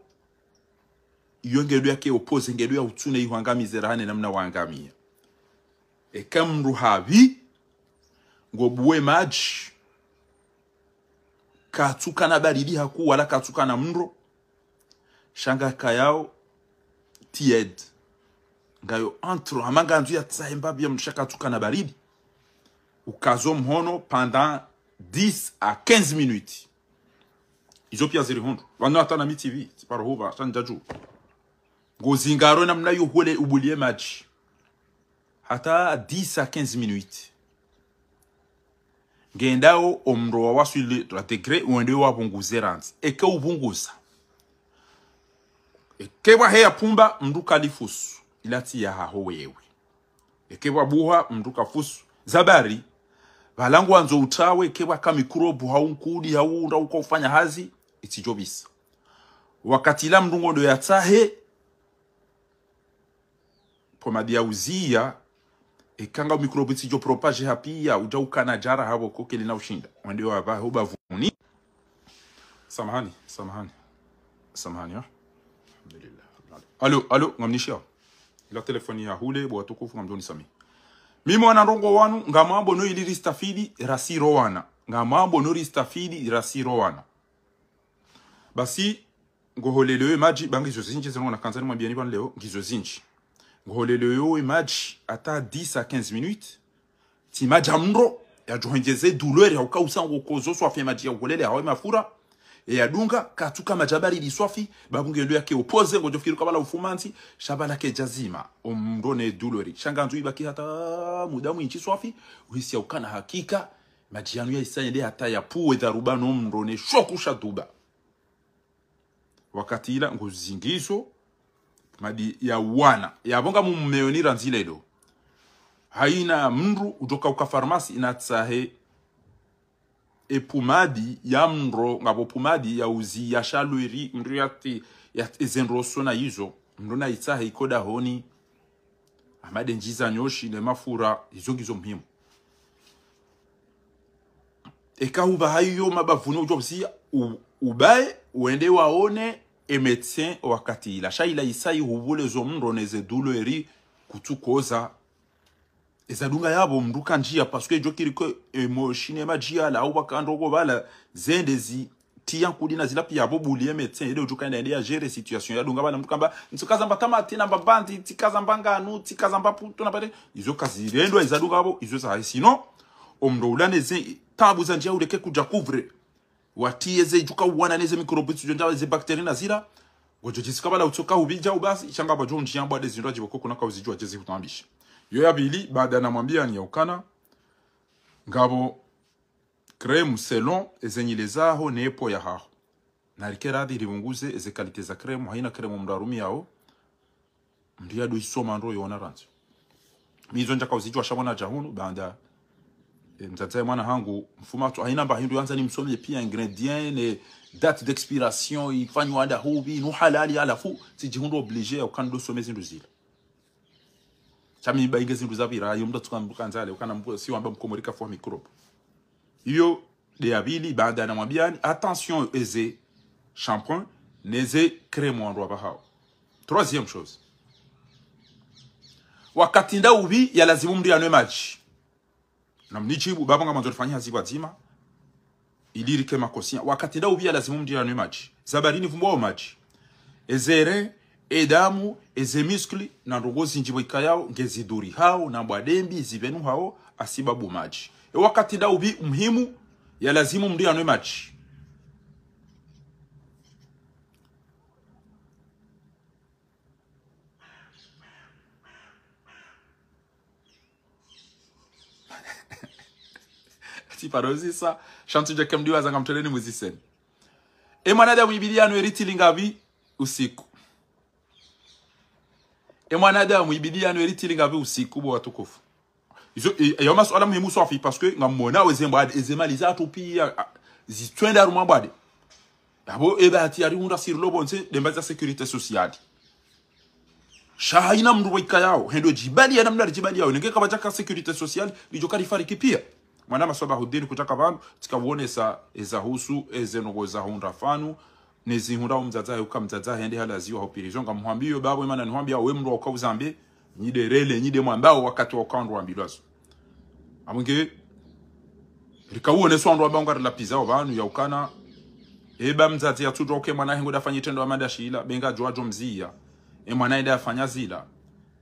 iyo ngedo yake opposé, ngedo ya utsune ihwangamize rahana namna wangamiya. Eka mndru hapvi, ngobuwe madji, katsukana baridi hakuu wala katsukana mndro, sha ngakayao tiède. Ngayo entre, hama ngandzo yatsahe mbapvi ya mndru sha katsukana baridi. Ukazo mhono pendant dix à quinze minutes. Izo pia ziri hundru. Pvanu hata na mi T V, tsiparo hupva, sha ndjadju. Ngozingaro namna yo hule ubulie madji. Hata dix à quinze minutes. Ngendao omndro wa waswili la degré, wende wapvunguze randzi. Eke upvunguza. Eke pvwaheya pumba, mndru kalifusu. Ila tsi ya haho wewe. Eke pvwabuha, mndru kafusu. Zabari, pvala ngwandzo utrawe, eke pvwaka mikrobu, hau nkudi, hau unda uko ufanya hazi, itsidjobisa. Wakati ila mndru ngondo yatsahe, pomadi ya uziya, eka nga mikrobu itsidjo propage hapia, udja ukana djara hapvo kokeli na ushinda. Wende wapvahe ubavuni. Samahani, samahani. Samahani, ha? Alhamdulillah. Allo, allo, ngamnishia. Ila telefoni ya hule, bo watukufu, ngamdjoni sami. Mimi wana ndrongo wanu, ngamwambo no ili ristafidi, rasi rowana. Ngamwambo no ristafidi, rasi rowana. Basi, ngoholelewe madji, ba ngizo zindji, zinu na kandzani mwambiani pvanu leo, ngizo zindji. Ngoholelewe madji, hata dix à quinze minutes, tsi madji ya mndro, yadjohendjeze douleur, ya ukausa ngokozo swafi madji ya uholele, hawe mafura, e yadunga, katsuka madji ya baridi swafi, babu ngendo yake opoze, ngodjofikiri kabala ufumantsi, sha pvala kedjazima, omndro ne douleur. Sha ngandzo ibaki hata muda mwindji swafi, uhisi ya ukana hakika, madji yanu ya isa yende hata ya puwe dharuba no mndro ne shoku sha duba. Wakati ila nguzingizo, pomadi ya wana. Yapvo ngamumeyoni randzi lelo. Haina mndru udjoka uka farmasi ina tsahe e pomadi ya mndro, ngapvo pomadi ya uzi ya shalweri, mndru yati, ya ezendro sona izo, mndru na itsahe iko dahoni, amade ndjiza nyoshi ne mafura, izo ngizo muhimu. Eka hupvaha iyo mabavuni udjo pvuzia, u-, ubaye, wende waone e médecin wakati ila. Sha ila isayi hupvule zo mndro ne ze douleur kutsukoza. Eza dunga yapvo mndru kandjia, parce que djo kiri ko e moshi ne madji yala, au pvaka ndrongo pvala, zende zi tiya nkudi na zila pia yapvo bulie médecin, ende udjo kaenda ende ya gérer situation ya dunga pvala mndru kamba, ntsukaza mba tamati na mba mbandzi, tsikaza mba nganu, tsikaza mba puto na pare, izo kazirendwa eza dunga yapvo, izo za haisi no, omndro ula ne ze tabu za ndjia uleke kudja couvre. Watiye ze djuka uwana ne ze microbes djo ndja ze bactéries na zila. Ngodjo djisika pvala utsoka upvidja ubasi, sha ngapvo djo ndjia mbwade zindru adjibu koko na kauzidjua djezi hutambisha. Yo ya pvili, baada namwambiani ya ukana, ngapvo crème selon eze nyile zaho ne po ya haho. Na rike radhi ripvunguze eze qualité za crème, haina crème mndru arumiao, mndru yado isoma ndo yona randzi. Mi izo ndjaka uzidjua sha mwana dja hunu, baanda, e, mdzadze mwana hangu, mfumatso, haina mba hindru yandza nimsome pia ingrédients, ne date d'expiration, ifanywa nda hupvi, no halali, halafu, tsidjihundru obligé ya ukana ndo some zindru zila. Sha mi ba inge zindru zapvira, yo mndru atsuka mbuka ndzale, ukana mbuka, si wamba mkomori kafu wa microbe. Iyo, nde ya pvili, baanda namwambiani, attention, eze shampoing, neze crème wandru wapvahao. Troisième chose. Wakati nda upvi ya lazimu mndru yanwe madji. Namnidjibu, baba ngamwandzo rifanye hazi pvwadzima. Ili rike makosia. Wakati nda upvi ya lazimu mndru yanwe madji. Zabarini pvumbo wa madji. Eze rein, e damu, eze muscle, na ndrongo zindji pvo ikayao, ngezidhurihao, na mbwade mbi, zipvenuhao, hasibabu madji. E wakati nda upvi muhimu, ya lazimu mndru yanwe madji. Tsi paro uzisa, sha ntsu djake mdiwaza ngamtoleni muziseni. E mwanadamu ibidi yanwe litili ngapvi usiku. E mwanadamu ibidi yanwe litili ngapvi usiku, bo watukufu. Izo, e, e, yo masuala muhimu swafi, parce que ngamwona weze mbwade, eze mali zatru pia, a, zitswenda harumwa mbwade. Yapvo, e bahati yari hundra siri lo pvondze, nde mba za sécurité sociale. Sha haina mndru pvo ikayao, hendo djibali ya namna djibali yao, nenge kapvadjaka sécurité sociale, lidjo karifariki pia. Mwana maswaba hudini kudjaka pvanu, tsika uonesa eza husu, eze ndrongo za hundra fanu, nezi hundra umdzadza, uka mdzadza, hende halaziwa ho prison, ngamhwambiyo, babo, imana nihwambiya, we mndru wa uka uzambe, nyi nde rele, nyi nde mwambao wakati wa uka wandru wambilwazo. Amwinge, rika uoneso wandru wamba unga rilapvizao pvanu ya ukana, eba mdzadze yatsudjuwa uke mwana hengo dafanya itrendo amanda shila, be ngadjuwa djo mziya. E mwana enda yafanya zila.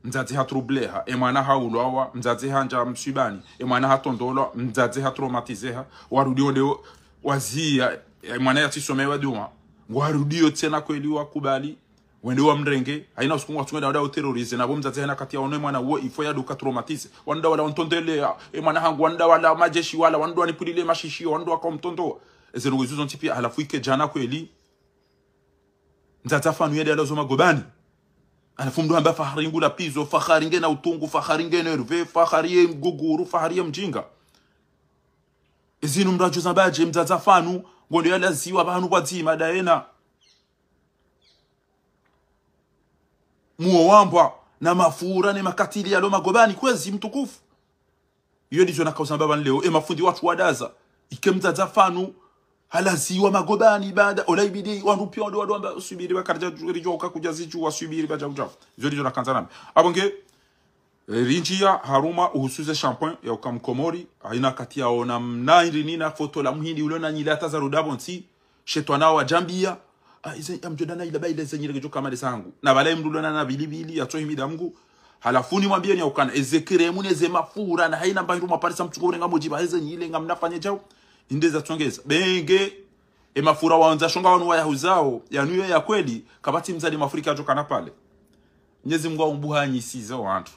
Mdzadze hatrubleha, e mwana haulwawa, mdzadze handja mswibani, e mwana hatondolwa, mdzadze hatraumatizeha, warudi wonde wazia, e mwana yatsisomewa duma. Ngwarudio tsena kweli wakubali, wende wamrenge, haina usiku ngwatsungenda wanda uterrorize, na bo mdzadze haina kati ya one mwana uwo ifo yaduka traumatize. Wanda wala ontondele, e mwana hangu, wanda wala majeshi wala, wanda wanipulile mashishi, wanda waka omtondowa. Eze ndrongo izo zontsi pia, halafu ike djana kweli. Mdzadze afanu yende yalazo magobani. Halafu mndru hamba Fahari ngula pizo, Fahari ngena utungu, Fahari ngena nerve, Fahari ye mguguru, Fahari ye mjinga. Ezinu mndru adjo zamba dje, mdzadze afanu, ngondo yalaziwa pvanu pvwadzima dayena. Muo wambwa, na mafura, ne makatili yalo magobani, kwezi mtukufu. Iyo ndizo nakauza mbaba leo, e mafundi watru wadaza. Ike mdzadze afanu, halaziwa magobani, baada, ola ibidi, wandru pia wandru wandru wamba, uswibiri ba karidja, ridjo uka kudja zidju, waswibiri ba djau djau. Izo ndizo nakandza nami. Abo nge, eh, rindjia, haruma, uhusu ze shampoing, ya uka mkomori, haina kati yaona mna iri nina foto la muhindi, ulo na nyile hata za ruda pvontsi, shetwana wadjambia, ah, ize, ya mdjo dana ila ba ile ze nyile ngedjo kama de zangu. Na bala mndru ulo na na bili bili, ya tsohi mida Mngu, Halafu nimwambie ni ukana, eze kremu neze mafura, na haina mba hindru mwaparisa mtsuko urenga mudjiba, heze nyile ngamnafanye djau. Inde zatsongeza. Benge, e mafura waonza shonga wanu wayahuzao, yanu yo ya kweli, kapvatsi mdzadze mwafrika adjo kana pale. Mnyezi Mngu aumbuha nyisizo wantru.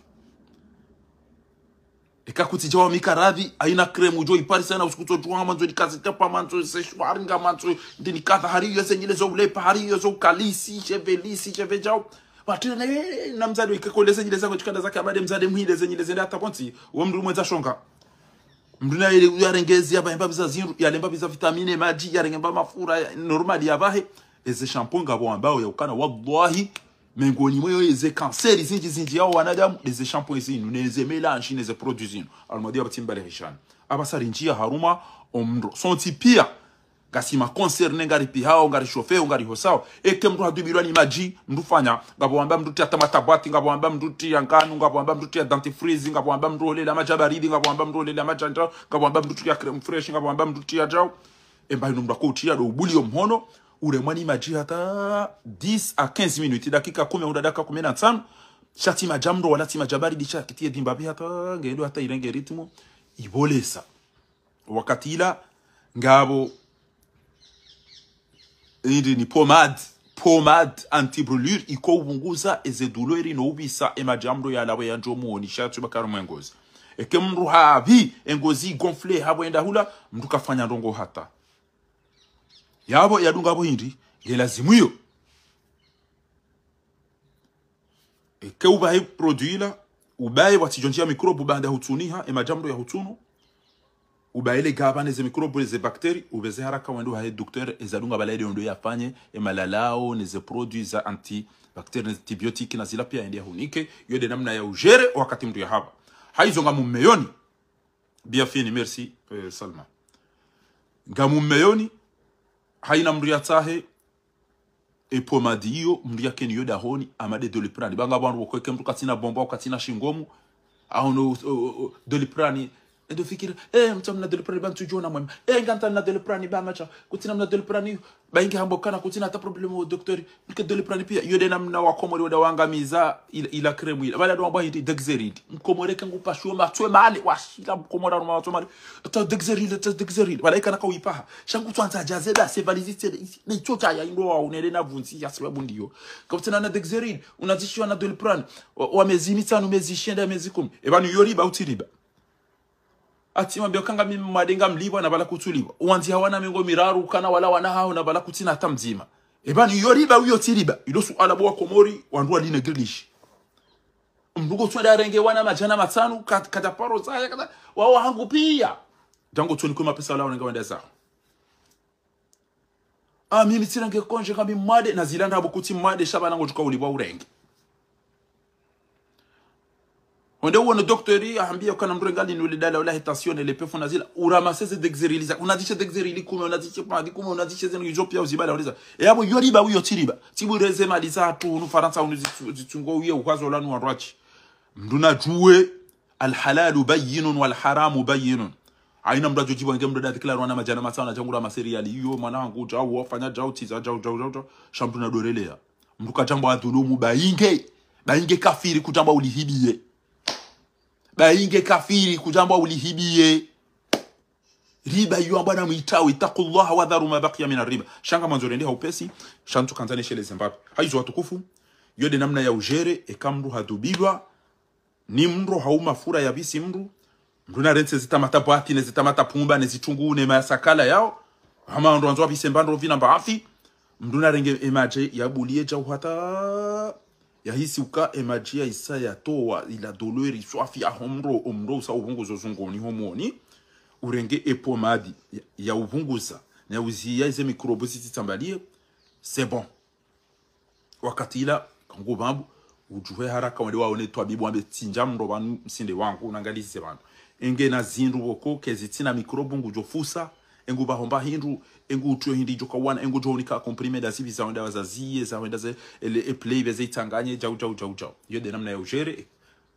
Eka kutsi djawa mikaradhi, haina kremu djo iparisa na usiku tso djuwa mandzo ni kazi tepa mandzo se shwari nga mandzo, ndi ni kadha hari yo ze nyile zo ulepa, hari yo zo ukalisi, sheve lisi, sheve djau. Watile na, eh, na mdzadze ikakole ze nyile zangu tsikanda zake abade mdzadze muhinde ze nyile zende hata pvontsi, wo mndru mwendza shonga. Mndru na ile uyarengezi ya bahemba biza zindru, yalemba biza vitamine, madji, yarenge mba mafura, ya, normal ya bahe. Eze shampoing ngapvo ambao ya ukana, wallahi, mengoni mweyo eze kanseri zindji zindji yao wanadamu, eze shampoing zinu, neze mélange, neze produits zinu. Almadi ya batsi mbale hishani. Aba sa rindjia haruma, omndru. Sontsi pia, ngasi ma concerné, ngari pihao, ngari chaufféo, ngari hosao. Eke mndru hadubilwa ni madji, mndru fanya, ngapvo wamba mndru tia tamatabwati, ngapvo wamba mndru tia nganu, ngapvo wamba mndru tia dentifrice, ngapvo wamba mndru olela madji ya baridi, ngapvo wamba mndru olela madji ya ndjau, ngapvo wamba mndru tia crème fraîche, ngapvo wamba mndru tia djau. Emba inu mndru akoutia do ubuli yo mhono, uremwa ni madji hata dix à quinze minutes, dakika kumi au dakika kumi na ntsanu, sha tsi madji ya mndro wala tsi madji ya baridi sha kitiye dimba bi hata, ngendo hata irenge rythme, ibolesa. Wakati ila, ngapvo, indi ni pommade, pommade anti-brûlure, iko ubunguza eze douleur no ubisa e madji ya mndro yalawe ya ndjo muoni, sha tsu bakara mwe ngozi. Eke mndru havi, e ngozi gonflé, hapvo enda hula, mndru kafanya ndrongo hata. Yapvo yadunga pvo hindri, nge lazimu iyo. Eke ubaye produit ila, ubaye watsidjo ndjia microbe, ubaye nda hutsuniha, e madji ya mndro ya hutsunu. Ubaye le gaba neze microbe, ze bactéries, ubeze haraka wende hahe docteur, eza dunga bala ile ondo yafanye, e malalao, neze produits za antibactériens, neze antibiotiques, na zila pia ende yahunike, yo nde namna ya ugérer wakati mndru yahaba. Haizo ngamumeyoni. Bien fini, merci, euh, Salma. Ngamumeyoni, haina mndru yatsahe, e pommade iyo, mndru yakeni yo dahoni, amade Doliprane. Ba ngapvo wandru woko eke mndru katsina bomba, au katsina shingomu, au no, o, o, o, Doliprane. Endo fikira, eh, mtsa mna Doliprane, ba ntsudjona mwema. Eh, ngantsa mna Doliprane, ba matsa, kutsina mna Doliprane, ba inge hambo kana, kutsina hata problème wo docteur. Nike Doliprane pia, yo nde namna wakomori wenda wangamiza ila, ila crème ila. Bala ndo wambwa hindri Dexeril. Mkomori eke ngu pashuo matswe male, washila mkomori anu matswe male. Ata Dexeril, ata Dexeril. Bala ikana kauipaha. Sha ngu tswandza djaze da, se valise tse, ne chocha ya indo wa unele na vunzi ya sababu ndiyo. Kabutsina na Dexeril, unazishiwa na Doliprane, wa, wa mezi mitsanu, mezi shenda, mezi kumi. Eba ni yo riba, utsi riba. Atsi mwambia kanga mi mwade ngamlipvwa na bala kutsulipvwa. Uwandzi hawana mengo miraru kana wala wana haho na bala kutsina hata mdzima. Eba ni yo riba uyo tsi riba. Ilo suala bo wakomori, wandru wali négligé. Mndru ngo tswenda arenge wana madjana matsanu, kat-, kata paro zaya, kata, wawo hangu pia. Django tsoni kwe mapesa wala wanenge wenda zaho. Ah, mimi tsirenge konje ngambi mwade, na zila ndrabo kutsi mwade, sha bana ngo tsuka ulipvwa urenge. Wende uone docteur, ahambia ukana mndru renga linu le dala, ula he tension, le pefu na zila. Uramase ze Dexeril za, unazishe Dexeril kume, unazishe pommade kume, unazishe zenu izo pia uzibala, uliza. E yapvo yo riba, uyo tsi riba. Tsibu reze mali za tu, unu Farantsa, unu zitsu-, zitsungo uye, uhazo lanu wa rwachi. Mndru na djuwe, الحلال بين والحرام بين. Haina mndru adjo djibu nge mndru da déclaré wana madjana matsanu, djangura maseriali iyo, mwana hangu, djau, wafanya djau, tsiza, djau, djau, djau, djau. Sha mndru na dorelea. Mndru kadjambo adhulumu, ba inge. Ba inge kafiri kudjamba ulihibiye. Ba inge kafiri kudjamba ulihibiye. Riba iyo amba namwitawe, اتقوا الله وذروا ما بقي من الربا. Sha ngamandzo rende ha upesi, sha ntsu kandza nesheleze mbapvi. Hayizo watukufu, iyo nde namna ya ujere, eka mndru hadubilwa, ni mndru hau mafura ya bisi mndru, mndru narentse zitamata bwati, ne zitamata pumba, ne zitrungu, ne masakala yao, hama wandru wandzo wabise mbandro vina mbahafi, mndru narenge emadje ya buliye djau hata yahisi uka emadji ya isa yatowa ila douleur iswafi ya homro, omro usa uvunguza zungoni homoni, urenge epomadi ya, ya uvunguza, na uziya ize mikrobu zitsitsambaliye, c'est bon. Wakati ila, kangu bambu, udjuhe haraka wende waone twabibu wambe tsindja mndro pvanu msinde wangu, unangalize pvanu. Enge na zindru pvoko, kezitsina mikrobu ngudjofusa, engu pvahomba hindru, engu utuyo hindri djoka wana, engu djohunika comprimé da zivi za wenda wazaziye, za wenda ze, ele, eplay, beze itsanganye, djau, djau, djau, djau. Iyo nde namna ya ujere.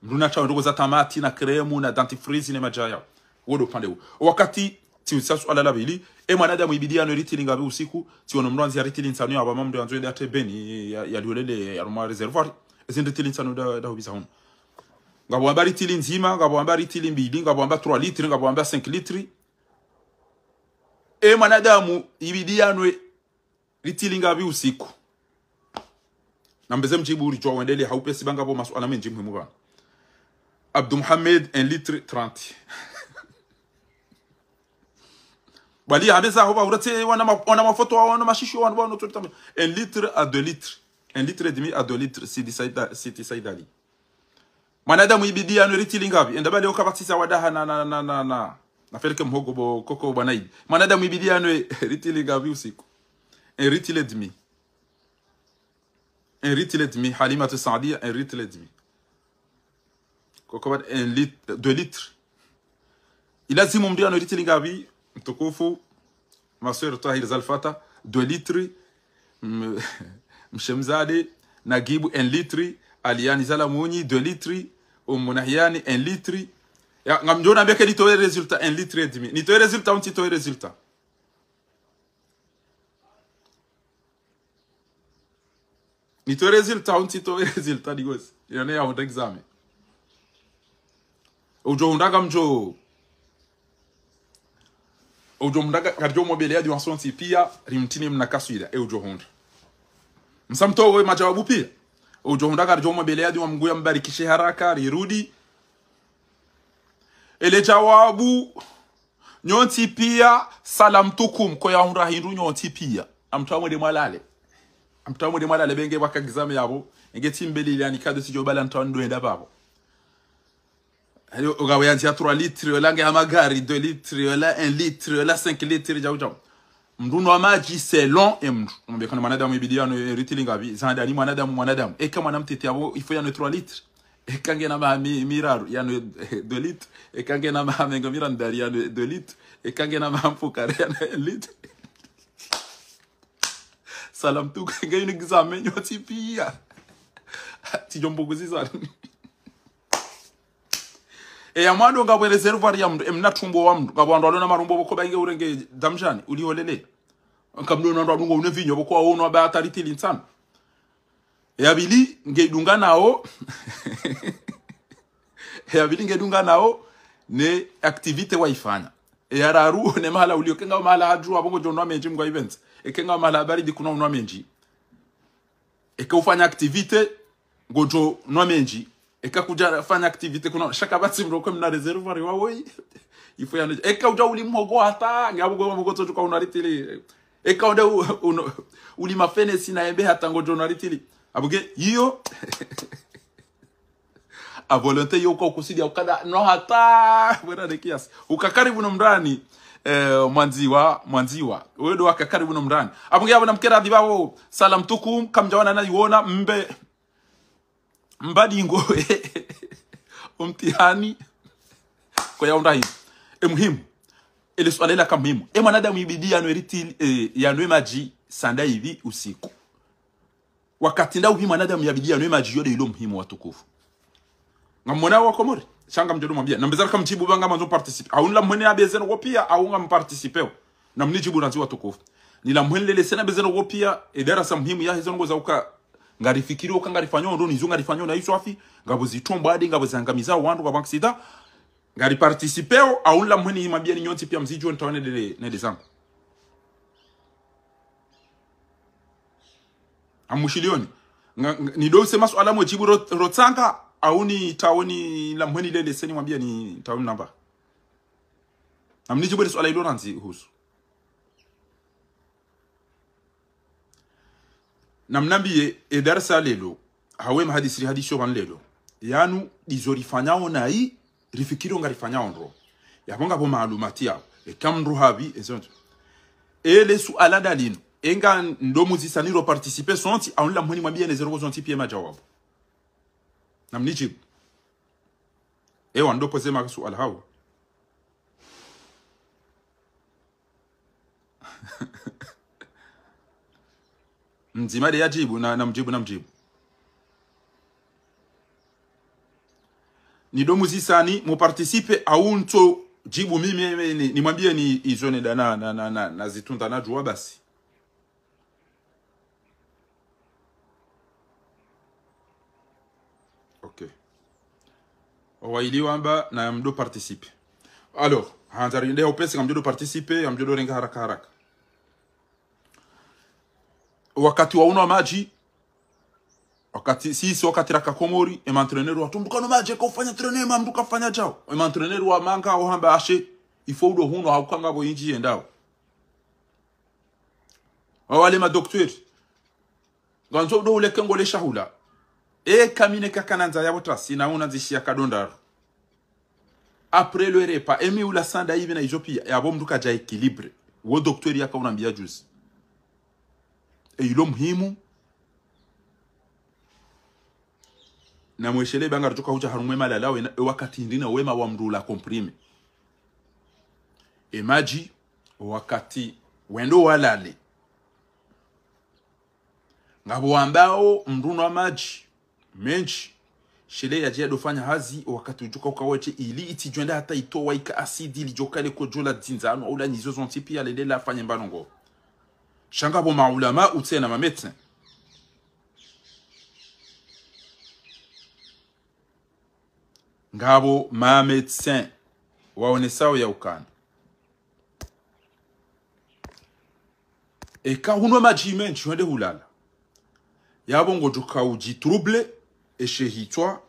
Mndru natsawe ndroko za tamati, na kremu, na dentifrice, ne madjaya. Wo ndo upande wo. Wakati, tsi usa suala la pvili, e mwanadamu ibidi yanwe litili ngapvi usiku, tsi wono mndru andzia litili ntsanu ya pvama mndru yandzo ende atre beni, ya, ya liolele, ya ruma réservoir. Ezi litili ntsanu da, da hubiza hunu. Ngapvo wamba litili ndzima, ngapvo wamba litili mbili, ngapvo wamba trois litres, ngapvo wamba cinq litres. E mwanadamu, ibidi yanwe litili ngapvi usiku. Nambeze mdjibu uri djuwa wendele ha upesi ba ngapvo masuala mendji muhimu pvanu. Abdou Mohamed, un litre trente. Bali, habeza ho ba uratse wana ma-, wana mafoto, wana mashisho, wana, wana, un litre à deux litres. Un litre et demi à deux litres, Sidi Said, Sidi Said Ali. Mwanadamu ibidi yanwe litili ngapvi? Enda bale ukabatisa wadaha na, na, na, na, na. Na feleke mhogo bo koko bwana idi. Mwanadamu ibidi yanwe litili ngapvi usiku? Un litre et demi. Un litre et demi. Halimatu Saadia, un litre et demi. Koko ba un litre, deux litres. Ilazimu mndru yanwe litili ngapvi? Mtukufu. Ma sœur Tahir Zalfata, deux litres. M-, Mshemzade, Nagibu, un litre. Aliani Zalamunyi, deux litres. Umu Nahiani, un litre. Ya, ngamdjo nambe ke nitowe résultat, un litre et demi. Nitowe résultat, ou ntsitowe résultat? Nitowe résultat, ou ntsitowe résultat, digosi. Iyo ne ya hundra examen. Udjo hundra ngamdjo. Udjo hundra nga-, ngaridjo mobele ya diwansontsi pia, rimtini mna kaswida, e udjo hundra. Msamto we majawabu pia. Udjo hundra ngaridjo mobele ya diwa Mngu ya mbarikishe haraka, rirudi. Ele jawabu, nyontsi pia, salamtukum, ko ya hundra hindru nyontsi pia. Amtwa mwende mwalale. Amtwa mwende mwalale, benge waka examen yapvo. Enge tsimbeli ile ani kado tsidjo bala ntwa ndo enda pvapvo. Ayo, ugawe yandzia trois litres, yola nge ha magari, deux litres, yola un litre, yola cinq litres, djau, djau. Mndru nwa madji selon e mndru. Mwambe kana mwanadamu ibidi yanwe litili ngapvi? Zanda ni mwanadamu, mwanadamu. Eka mwana mtiti yapvo, il faut yanwe trois litres. Eka ngena maha mi-, miraru, yanwe deux litres. Eka ngena maha mengo mirandari, yanwe deux litres. Eka ngena maha mfukare, yanwe un litre. Salamtukum, nge ini examen nyontsi pia. Tsidjo mbuguzi zani. E ya mwando ngapvo réservoir ya mndru, e mna tumbo wa mndru, ngapvo wandru walona marumbo pvoko ba inge urenge damjani, uliholele. Nkamdru wandru wadungo une vinyo pvoko waono ba hata litili ntsanu. E ya pvili nge idunga nao. E ya pvili nge idunga nao ne activité waifanya. E ya raru ne mahala ulio, ke nga mahala hadju apvo ngodjo nwa mendji mngwa events. Eke nga mahala baridi kuna unwa mendji. Eke ufanya activité, ngodjo nwa mendji. Eka kudja fanya activité kuna, sha kapvatsi mndru kwe mna réservoir wa woyi. Il faut yanwe. Eka udja uli mhogo hata, nge apvo kwe mhogo tso djuka unwa litili. Eka unde u-, uno-, uli mafenesi na embe hata ngodjo unwa litili. Apvo ke, iyo. A volonté yo kwa ukusudia ukada, no hata, bwana ne kiasi. Uka karibu no mndani, eh, mwandziwa, mwandziwa. Wewe ndo waka karibu no mndani. Apvo nge apvo na mkera adhibawo, salamtukum, kamdjawana na iwona, mbe. Mbadingo, umtihani, ko ya hundra hindru. E muhimu. Ele suala ila ka muhimu. E mwanadamu ibidi yanwe litili, e, yanwe madji sanda ipvi usiku? Wakati ndauhi mwanadamu yabidi yanwe madji yo nde ilo muhimu watukufu. Ngamwona wa Komori, sha ngamdjo mwambia. Nambeza raka mdjibu ba ngamandzo participer. Au nila mwene ya bezeno wo pia, au ngam participer. Na mnidjibu randzi watukufu. Nila mwene lele sena bezeno wo pia, e darasa muhimu ya hezo ngo za uka Ngarifikiri uka ngarifanyao ndro, nizo ngarifanyao na izo afi, ngapvo zitrombo adi, ngapvo zangamiza wandru, ngapvo aksida, ngariparticipeo, au nlamhweni mwambieni nyontsi pia mzidjuwe ntaone nde, nde zangu. Amushilioni. Nga, nga, nido use masuala mwejibu ro, rotsanga, au nitaoni lamhweni lele seni mwambieni ntaoni namba. Namnijibu le suala ilo nandzi husu. Namnambiye, e darasa lelo, hawu mahadisi rihadisiyo pvanu lelo. Yanu, ndizo rifanyao nayi, rifikiri ngarifanyao ndro. Yapvo ngapvo maalumati yapvo. Eka mndru hapvi, ezo ntsu. Ele suala ndalinu. Enga ndo muzisa niro participer sontsi, au nlamhweni mwambiye ne ze ndrongoo zontsi pia majawabu. Namnijibu. Ewa, ndo poze masuala hawu. Mdzima nde yajibu, na, namjibu, namjibu. Nido muzisani, muparticiper, au ntso jibu mimi, ni, ni, nimwambieni izo nenda na, na, na, na, na zitunda na djuwa basi. Ok. Owaili wamba na mdo participer. Alors, handza rinde upesi ngamdjo do participer, ngamdjo do renga haraka haraka. Wakati wa unwa madji, wakati, sisi wakati raka Komori, e ma entraîneur watru, mndru kanwa madji, eka ufanya entraînement, mndru kafanya djau. E ma entraîneur wa manga, ohamba ashe, il faut udo hunwa, hauka ngapvo indji yendao. Wawale ma docteur. Ngandzo udo uleke ngole shahula. Eka mi neka kanandza yapvo trasi na unandzishiya kadondaru. Après le repas, emi ula sanda hivi na izo pia, yapvo mndru kaja équilibré. Wo docteur yaka unambiya juzi. E ilo muhimu. Na mweshele banga ridjoka hudja harumwa e malala wena, e wakati hindri na wema wa mndru ula comprimé. E madji, wakati wendo walale. Ngapvo wambao mndru unwa madji mendji, shele yadje yadofanya hazi, wakati udjuka uka weshe ili itsidjwenda hata itowa ika asidi lidjoka le kodjola dzindzano, aula nizo zontsi pia lende lafanye mbano ngo. Sha ngapvo maulama utsena ma médecin. Ngapvo ma médecin waonesao ya ukana eka hunwa madji mendji, hwende hulala. Yapvo ngodjoka udji troublé, eshe hitswa,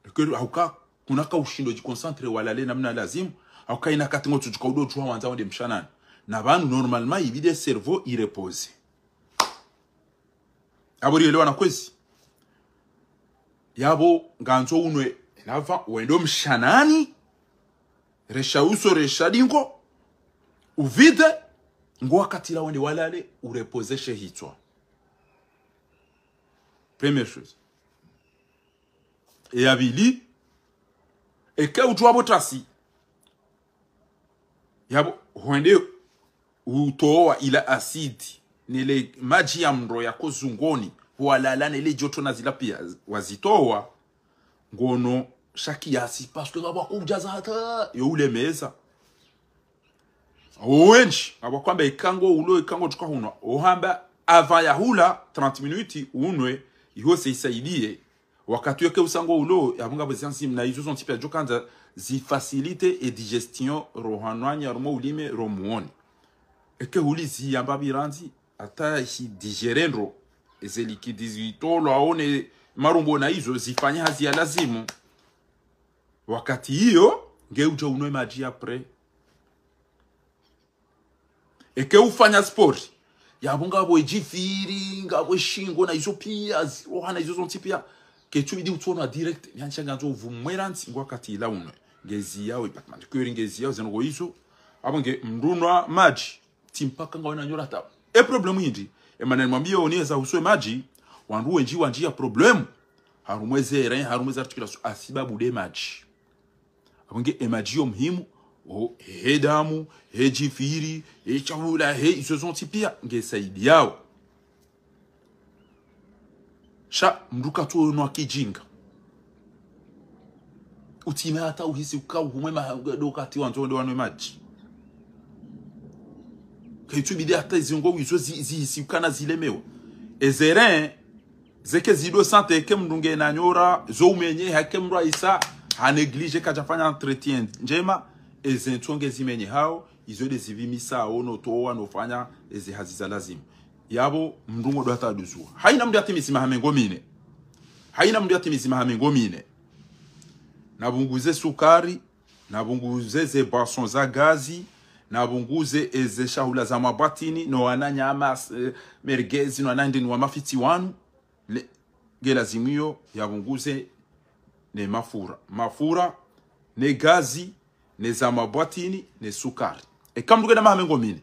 eke hauka kuna ka ushindo dji concentré walale namna lazimu, hauka ina kati ngotsudjuka udo djuwa wandza wende mshanani. Na pvanu normalement ibidi e cerveau i reposé. Apvo rielewana kwezi. Yapvo ngandzo unwe, nava wendo mshanani, resha uso, resha dingo, uvide, ngo wakati la wende walale, ureposé she hitswa. Première chose. E ya pvili, eke udjuwa pvo trasi. Yapvo, hwende utowa ila asidi, nele madji ya mndro yako zungoni, walala nele joto na zila pia, wazitowa, ngono sha kiasi, parce que ngapvo kudjaza hata, yo ulemeza. Owendji, ngapvo kwamba ikango ulo, ikango djuka hunwa, ohamba, avant ya hula, trente minutes, unwe, iho se isaidiye, wakati weke usango ulo, yapvo ngapvo ziansi na izo zontsi pia djokandza zi facilité e digestion ro hanwani, harumwa ulime, ro muoni. Eke huli ziyamba pvirandzi, hata hi digéré ndro, eze liquide zitolwa aone marumbo na izo, zifanye hazi ya lazimu. Wakati iyo, nge udja unwe madji après. Eke ufanya sport, yapvo ngapvo edjifiri, ngapvo eshingo na izo pia, ziroha na izo zontsi pia. Ketsu bidi utsonwa direct, niansha ngandzo uvumwera ntsi ngo wakati ila unwe. Ngezi yawe, batman kweri ngezi yawe, zeno ngo izo. Apvo nge mndru unwa madji, tsi mpaka ngawe na nyora ta. E problème hindri, e mana nimwambiye oni eza husu e madji, wandru wendji wandjiya problème, harumwa eze rein, harumwa eze articulation, hasibabu de madji. Apvo nge e madji yo muhimu, o, he damu, he djifiri, he shahula, he izo zontsi pia, nge saidiyao. Sha, mndru katsu onwa kidjinga. Utsime hata uhisi uka uhumwe ma, do wakati wandzo wende wanwe madji. Kaitsu bidi hata izi ngo wizo zi, zihisi ukana zilemewa. Eze rein, Zeke zido santé, eke mndru nge na nyora, zo umenye, hake mndru ahisa, ha négligé, kadjafanya entretien ndjema, eze ntsonge zimenye hao, izo nde zipvimisa hao, no towa, no fanya eze hazi za lazimu. Yapvo, mndru ngo dwata duzua. Haina mndru yatimizi maha mengo mine. Haina mndru yatimizi maha mengo mine. Na pvunguze sukari, na pvunguze ze boisson za gazi, na pvunguze eze shahula za mabwatini, no wana nyama, eh, mergezi, no wana ndini wa mafiti wanu, le, nge lazimu iyo ya pvunguze ne mafura. Mafura, ne gazi, ne za mabwatini, ne sukari. Eka mndru kena maha mengo mine.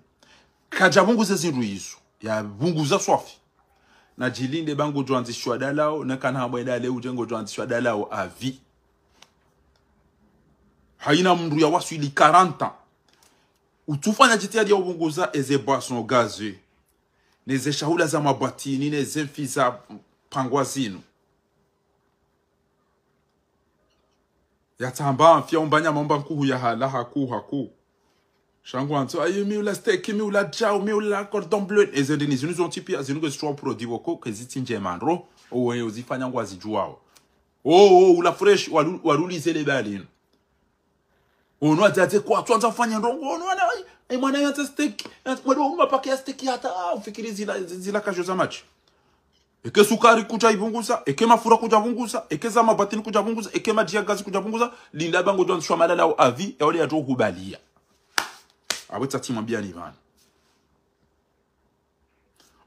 Kadja pvunguze zindru izo. Ya pvunguza swafi. Na djilinde ba ngodjo andzishwa dalao, na kana hambwa ida leo udje ngodjo andzishwa dalao à vie. Haina mndru ya waswili quarante ans. Utsufanya djitihadi ya upvunguza eze boisson gazeuses. Neze shahula za mabwatini, neze mfi za pangwa zinu. Yatsamba mfi ya umba nyama umba nkuhu ya hala haku, haku. Sha ngwandzo, ayi mi ula steak, mi ula djau, mi ula cordon bleu. Eze ndini zinu zontsi pia, zinu ngezitwa produit woko, kezitsi ndjema ndro. Owe, uzifanya ngwazidjuao. O, o, ula fresh, walu-, walulize le bali. Ono adzadze kwa, tswandza ufanya ndrongo, ono wana, ai, ai, mwana yandza steak, yandza, mwana wa uma pake ya steak hata, ah, ufikiri zila, zila kajo za machi. Eke sukari kudja ipvunguza, eke mafura kudja pvunguza, eke za mabwatini kudja pvunguza, eke madji ya gazi kudja pvunguza, linda ba ngodjo andzishwa malalao à vie, ya ole ya djo hubalia. Apvo tsatsi mwambiani pvanu.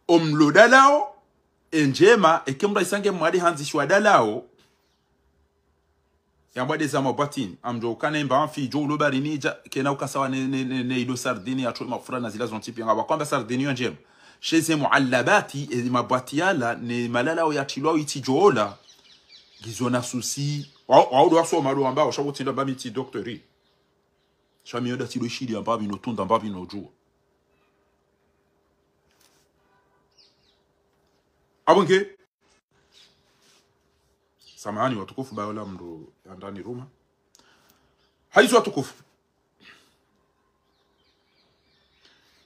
Omlo dalao, endjema, eke mndru ahisa nge mwade handzishwa dalao, ya mwade za mabwatini, amdjo ukana emba mfi, djo ulo barini dja, kena ukasawa ne, ne, ne, ne ido sardini, ya twe mafura na zila zontsi pia, ngapvo kwamba sardini yo ndjema. She ze muallabati, e mabwati yala, ne malalao ya tilwao itsi djo ola, ngizo na souci, wa, wa udo wasoma do ambao, sha utsinda ba mi tsi docteur. Sha mi yo nda tsi do ishili amba pvi no tunda amba pvi no djua. Apvo nge. Samahani watukufu, ba ola mndru yandani ruma. Haizo watukufu.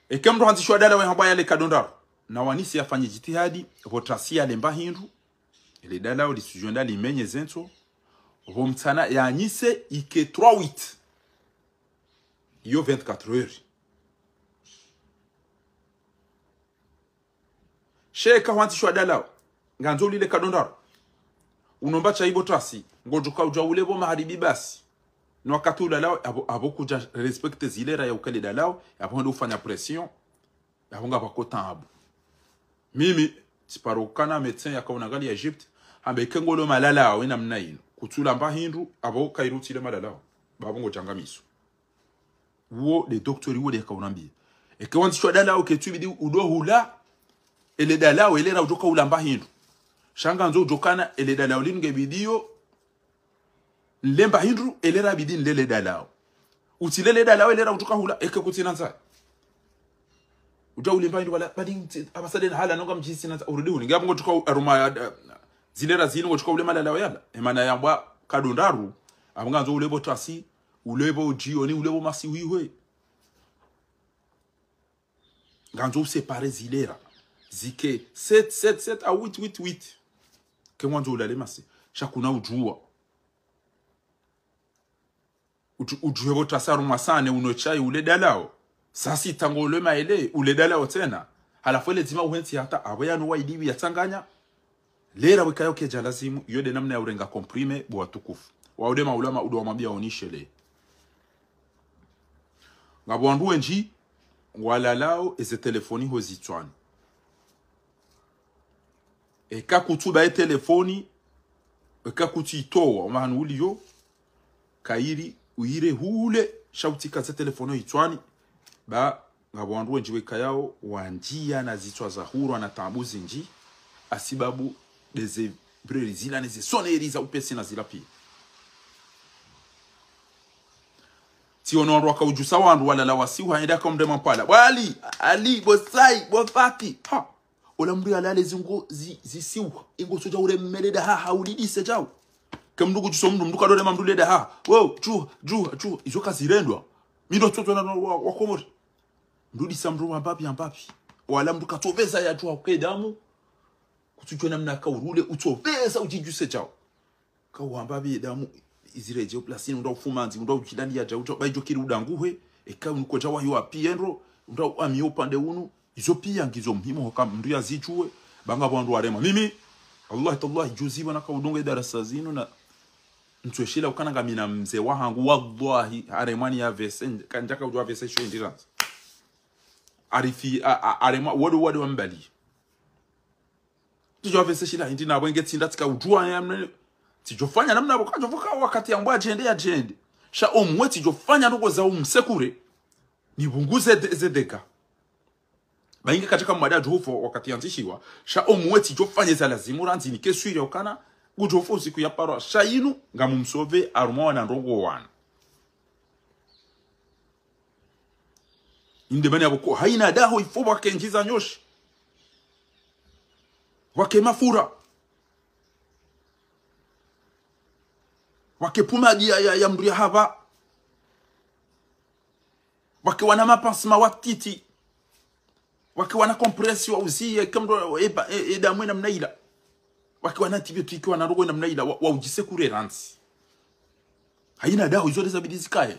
Eke mndru handzishwa dalao we hambwa yale kado ndraru. Na wanise yafanye djitihadi, pvo tasi yale mba hindru. Ele dalao lisudjo nda limenye ze ntso. Pvo mtsana yanyise ike trois huit. Iyo vingt-quatre heures. She eka hwandzishwa dalao, ngandzo ulile kado ndraru. Unomba chai pvo tasi, ngodjo ka udja ule pvo maharibi basi. No wakati ulalao, apvo, apvo kudja respecter zile raya ukale dalao, apvo hende ufanya pression, apvo ngapvako taabu. Mimi, tsiparo ukana médecin yakaona ngali ya Egypte, hambe eke ngolo malalao, ina mna inu. Kutsula mba hindru, apvo kairu tsile malalao. Ba apvo ngodjangamiso. Uwo nde docteur uwo nde yakaunambia. Eke wandzishwa dalao ketsu ibidi udo hula, ele dalao ele ra udjoka ula mba hindru. Sha ngandzo udjokana ele dalao linu nge bidiyo, nle mba hindru, ele ra bidi nlele dalao. Utsile le dalao ele ra udjoka hula, eke kutsina ndzaya. Udja ule mba hindru wala, badi ntsi, apvasa dena hala nonga mdjisi na ndzaya, urudi huni. Nge apvo ngodjoka aruma ya, eh, zile ra zinu ngodjoka ule malalao yala. Emana yambwa kado ndraru, apvo ngandzo ule pvo tasi, ule pvo djioni, ule pvo masiwihwe. Ngandzo uséparer zile ra. Zike sept, sept, sept à huit, huit, huit. Ke ngwandzo ulale masi. Sha kuna udjua. Udju-, udjuhe pvo tasi harumwa saa nne unwe chai ule dalao. Saa sita ngo ule maele, ule dalao tsena. Halafu ele dzima uhentsi hata apvo yanu wa idiwi ya tsanganya. Le ra wekayo kedja lazimu, iyo nde namna ya urenga comprimé, bo watukufu. Wao nde maulama udo wamwambia onishe le. Ngapvo wandru wendji, ngwalalao eze telefoni ho zitswani. Eka kutsu ba ye telefoni, eka kutsu itowa, omahanu uliyo, kayiri, uyire hule, sha utsika ze telefoni ho itswani, ba ngapvo wandru wendji wekayao, wandjia na zitswa za hurwa na taabu zindji, hasibabu ndeze breli zila neze soneri za upesi na zila pia. Tsiono wandru wakaudjusa wandru walala wasihu, hende haka umrema mpala. Bo Ali, Ali, bo Sai, bo Faki. Ha! Ola mndru yalale zingo zi-, zisihu. Ingo sodja uremele dahaha, ulidise djau. Ke mndru kudjusa mndru, mndru kadorema mndru le dahaha. Wo, djuha, djuha, djuha. Izo kazirendwa. Mi ndo tsotso na wa, wa Komori. Mndru disa mndru wa mbapvi, ya mbapvi. Wala mndru katsopveza ya djuha kuke damu. Kutsudjuwa namna ka urule, utsopvesa udjidjuse djao. Ka uhamba be damu iziredjee plasini, unda ufumandzi, unda udjilaliya djao, djao, ba idjo kiri udanguhe, eka unuko djao wahiyo apiya ndro, unda uamiye upande unu, izo piya ngizo muhimu hoka mndru yazidjuwe, ba ngapvo wandru warema. Mimi, wallahi tallahi, juzi pvanu ka udunga idarasa zinu na ntsueshila ukana ngamina mze wahangu, wallahi, haremwa ni ya vese, kandjaka udjuwa vese sho indira. Arifi, a, a, haremwa, wade, wade wambali. Tsidjo vese shila hindri na wenge tsinda tsika udjuwa ya mne. Tsidjofanya namna pvo, kadjovoka wakati yambwa yadjende yadjende. Sha omwe tsidjofanya ndoko za umsekure. Nipvunguze de-, ze dégâts. Ba inge kadjaka mwade adjofo wakati yandzishiwa. Sha omwe tsidjofanya za lazimu randzi nike swiri ukana. Udjofo usiku ya parwa. Sha inu, ngamumsove harumwa wana ndrongo wana. Inde mana yapvo ko, haina daho ifo pvwake ndjiza nyoshi. Pvwake mafura. Pvwake pumadi ya, ya, ya mndru ya hapva. Pvwake wana mapansement watiti. Pvwake wana compresse wa uziye, eka mndru, e, e, e damu namna ila. Pvwake wana antibiotique, wana ndrongo namna ila, wa, wa udjisekure randzi. Haina daho izo leza bidi zikaye.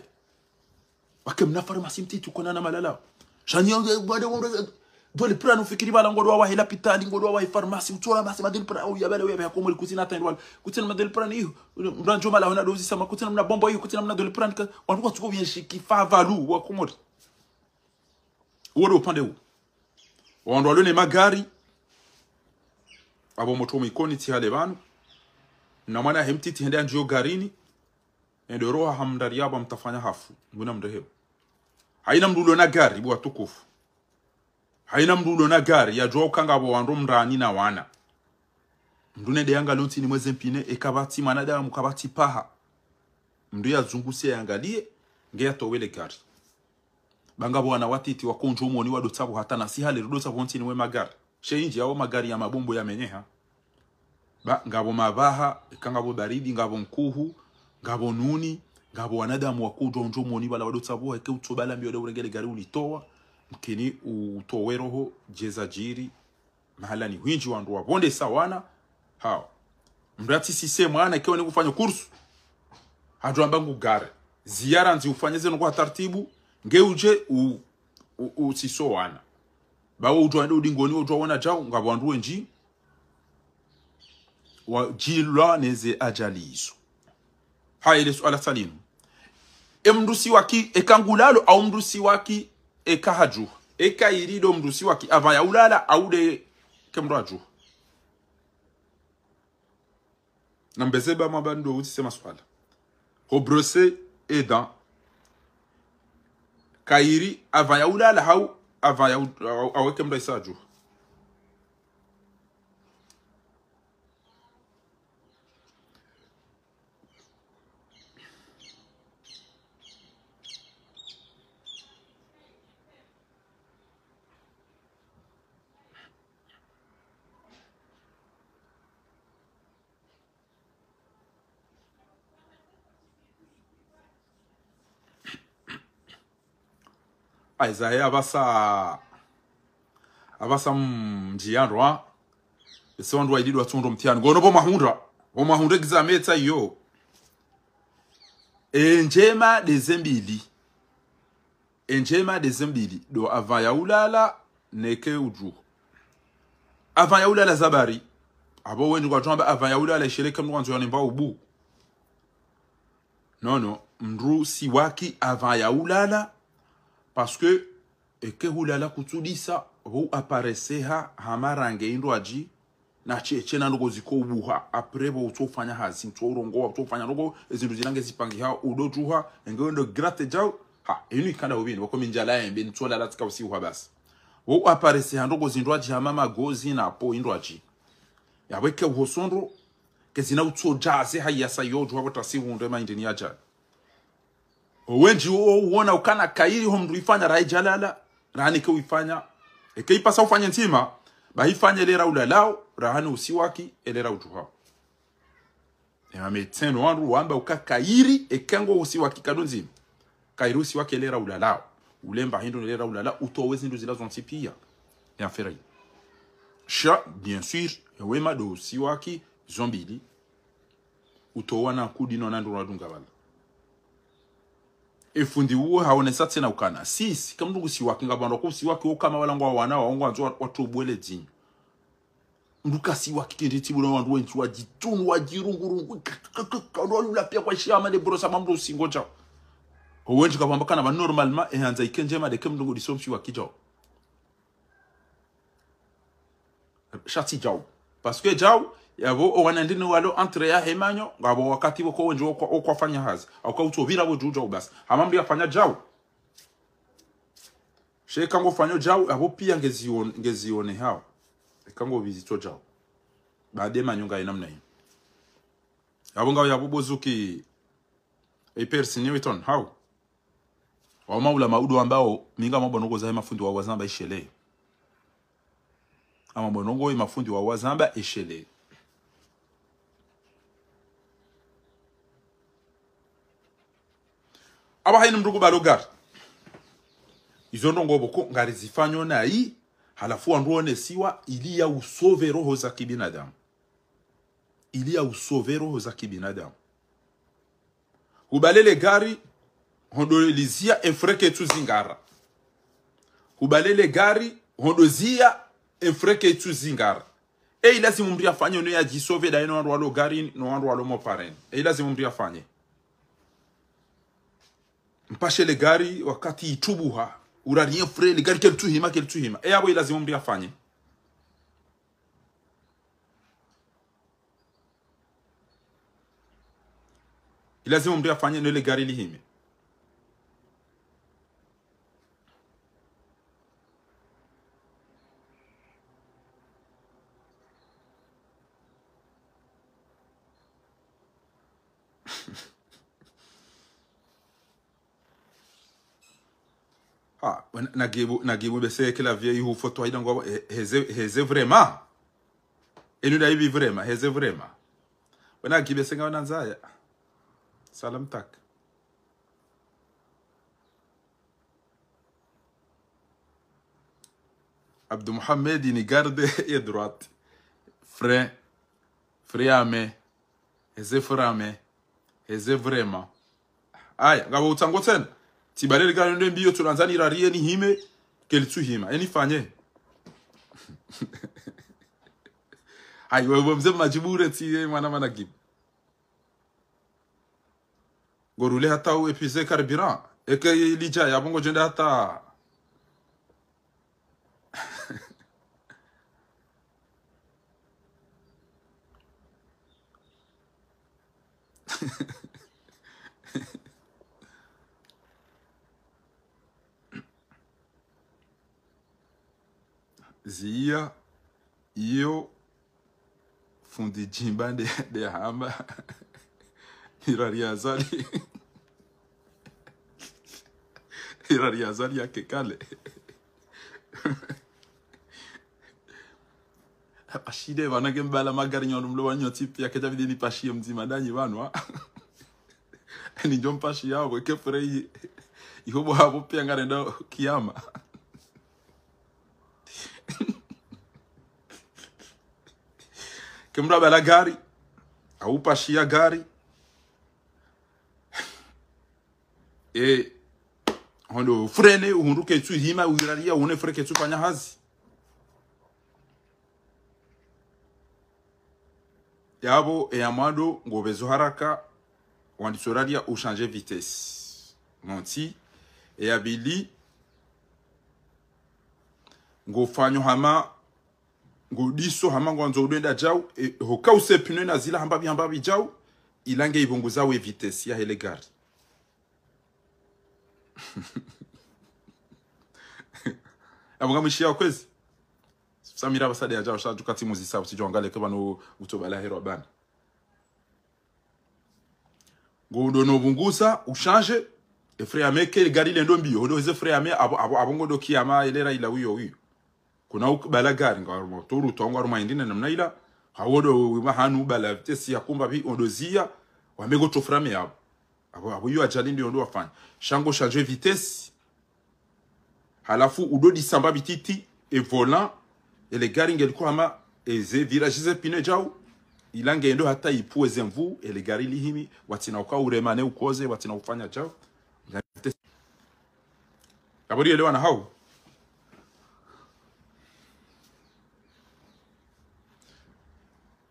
Pvwake mna pharmacie mtiti ukona na malala. Sha nyi, e, wade, wade, Doliprane ufikiri pvala ngodjo wahe lapitali, ngodjo wahe pharmacie, utsola basi ma Doliprane, au ya pvale, au ya pvale ya Komori, kutsina tayari wala. Kutsina ma Doliprane iyo, mndru andjo mala hona dozi sama, kutsina mna bombo iyo, kutsina mna Doliprane, ka, wandru kwatsuko vyenshi kifa pvalu wa Komori. Uwo ndo upande uwo. Wandru walio ne magari, apvo motro mwikoni tsi hale pvanu. Na mwana he mtiti hende andjiyo garini. Ende roha hamndari yapvo mtafanya hafu. Nguna mndru hewo. Haina mndru ulio na gari, bo watukufu. Haina mndru ulio na gari, yadjuwa uka ngapvo wandru mndani na wana. Mndru nende yangaliye ntsini mweze mpine, eka pvatsi mwanadamu, kapvatsi paha. Mndru yazunguse yangaliye, nge yatowe le gari. Ba ngapvo wana watiti wakondjo moni wadotsabu hata na si hale rudotsabu ntsini mwe magari. She indji yawo magari ya mabombo yamenyeha. Ba ngapvo mapvaha, eka ngapvo baridi, ngapvo nkuhu, ngapvo nuni, ngapvo wanadamu wakondjo ndjo moni pvala wadotsabu, eke utsobala mbio de urenge le gari ulitowa, mkini utowe roho, djeza djiri, mahala ni hwindji wandru wapvondesa wana, hawo. Mndru yatsisise mwana, eke wene kufanya kursu. Hadjo amba ngu gare. Ziyara nzi ufanye zenu kwa tartibu, nge udje u, u, usiso wana. Bawo udjo wende udingoni, udjo wona djao, ngapvo wandru wendji, wadjilwa neze ajali izo. Haya, ile suala salinu. E mndru siwaki, eka ngulalo, au mndru siwaki, eka hadjuha. Eka iri ndo mndru siwaki, apvaya ulala, au de ke mndru hadjuha. Na mbeze ba mabando uti sema suala. Ho brosser e dents. Kairi, apvaya ulala, hau, apvaya u-, au, au ke mndru isa hadjuha. Aiza he apvasa, apvasa mdji ya ndrwa. Ese wandru waili ndo watsundo mtihani. Ngono pvo mahundra. Pvo mahundra examen tsa iyo. E ndjema ndeze mbili. E ndjema ndeze mbili. Ndo apvaya ulala, neke udjuha. Apvaya ulala zabari. Apvo wendji ngwadjo amba apvaya ulala, isheleke mndru wandzo yanemba ubu. Non, non, mndru siwaki apvaya ulala, parce que eke hulala kutsudisa, pvo uapareseha hama range indrwadji, na tshetshe na ndoko ziko ubuha, après pvo utsofanya hazi, utso urongowa, utsofanya ndoko, ezindru zila nge zipangiha, udo djuha, enge wendo gratte djao, ha, inu ikanda hubini, wako mindjala yembe, nitsolala tsika usiuha basi. Pvo uapareseha ndoko zindrwadji hama magozi na po indrwadji. Yapvo eke uho sondro, kezina utsodjaze hayasa yodjo wapvo tasi hundre maindini yadjana. Owendji wo uona ukana kairi ho mndru ifanya raha idjalala, raha nike uifanya. Eke ipasa ufanye ndzima, ba ifanye lera ulalao, raha ni usiwaki, elera udjuhao. Ema médecin no wandru wamba uka kairi, eke ngo usiwaki kado ndzima. Kairi usiwaki elera ulalao. Ulemba hindru nelera ulalao, utowe zindru zila zontsi pia. Ya fera yi. Sha, bien sûr, ewe mado usiwaki, zo mbili. Utowa na nkudi no nandru wadunga pvala. Efundi uwo haonesa tsena ukana. Si, si, kamdru ngusiwaki ngapvandru ko usiwaki wo kama pvala ngwa wana, wa ngwandzo wa, watobwele dzinyo. Mdru kasiwaki kende tibula wandru wendji wadjitunu, wadjirungurungu. Wandru walula pia kwa shama ne brosa mamdru usingo djao. Owendji kapvamba kana pva normalement, ehandza ike ndjema ndeke mdru ngudisomsi waki djao. Sha tsi djau. Parce que djau, yapvo owana ndini walo entre yahe manyo, ngapvo wakati woko wendji wokwa, wokwa fanya hazi. Auka utsopvira pvo dju djau basi. Hama mdru yafanya djau. Sha eka ngofanyo djau, yapvo pia ngezion-, ngezionehao. Eka ngo vizito djau. Baada manyo ngayi namna yi. Yapvo ngao yapvo bozuki, e Percy Newton, hau? Wao maulama udo ambao, mi ngamwambo ndrongoo zahe mafundi wa wazamba ishele. Ngamwambo ndrongoo ye mafundi wa wazamba ishele. Apvaha inu mdru kubalo gari. Izo ndrongoo pvoko ngarizifanyo nayi, halafu wandru wonesiwa ili ya usauve roho za kibinadamu. Ili ya usauve roho za kibinadamu. Hubale le gari, hondo lizia, e frein ketsu zingara. Hubale le gari, hondo zia, e frein ketsu zingara. E ilazimu mdru yafanye no yadjisauve daye no wandru walo gari, no wandru walo mo pareni. E ilazimu mdru yafanye. Mpashe le gari wakati itsubuha. Urarie frein, le gari kelitsuhima, kelitsuhima. E yapvo ilazimu mdru yafanye. Ilazimu mdru yafanye no le gari lihime. Ha, wana, nagibu, nagibu bese clavier ihu foto haida ngo, he-, heze, heze vraiment. Enu da ibi vraiment, heze vraiment. Wana gibe senga wana nzaya. Salam tak. Abdou Mohamed ni garde et droite. Frein. Frein à main. Heze frein à main. Heze vraiment. Aya, ngapvo utsango tsena. Tsi bale le gari ndo mbiyo tsulandzani rarie nihime, kelitsuhima. Eni fanye. Ayi, wewe mze madjibure tsi, eh, mwana managibu. Ngo roule hata u épuiser carburant. Eke lidja yapvo ngodjo enda hata. Ziya, iyo, fundi Djimba nde, nde hamba. Irari Azali. Irari Azali yake kale. Apashide pvanu nge mbala magari nyondo mlo wanyo tipi yake tabidi nipashiye mdzima ndanyi pvanu, ha? Ni ndjo mpashiya pvo, eke frein. Iho pvo hapvo pia ngarenda kiyama. Ke mdru abala gari, au pashiya gari. E, hondo freine, uhundru ketsu hima, uiraria, une frein ketsu fanya hazi. Yapvo, e ya mwando, ngo pvezo haraka, wanditso raria, u changer vitesse. Montsi, e ya pvili, ngo fanyo hama, ngo diso hama ngwandzo udwenda djau, e, hoka use pneu na zila hambapvi hambapvi djau, ila nge ipvunguza we vitesse yahe le gari. Yapvo ngamwishiya kwezi. Samira basade ya djau, sha tukati muzisa, usidjo angale ke pvanu utobala herwa bana. Ngo ndo no pvunguza, u changer, e frein à main ke gari lendo mbiyo, ndo heze frein à main, apvo, apvo, apvo ngo ndo kiyama, elera ila wiyo, wiyo. Kuna ubala gari, nga harumwa autoroute, nga harumwa indine namna ila, hawodo wima hanu ubala vitesse ya kumba pvi, ondo ziya, wambe ngo tso frein à main yapvo. Apvo, apvo iyo ajali ndiyo ndo wafanya. Sha ngo changer vitesse, halafu udo disamba bititi, e volant, Ele gari ngeliko hama, eze virage ze pine djau, ila ngendo hata ipue ze nvu, ele gari lihimi, watsina uka uremane ukoze, watsina ufanya djau. Ngapvo rielewana hau.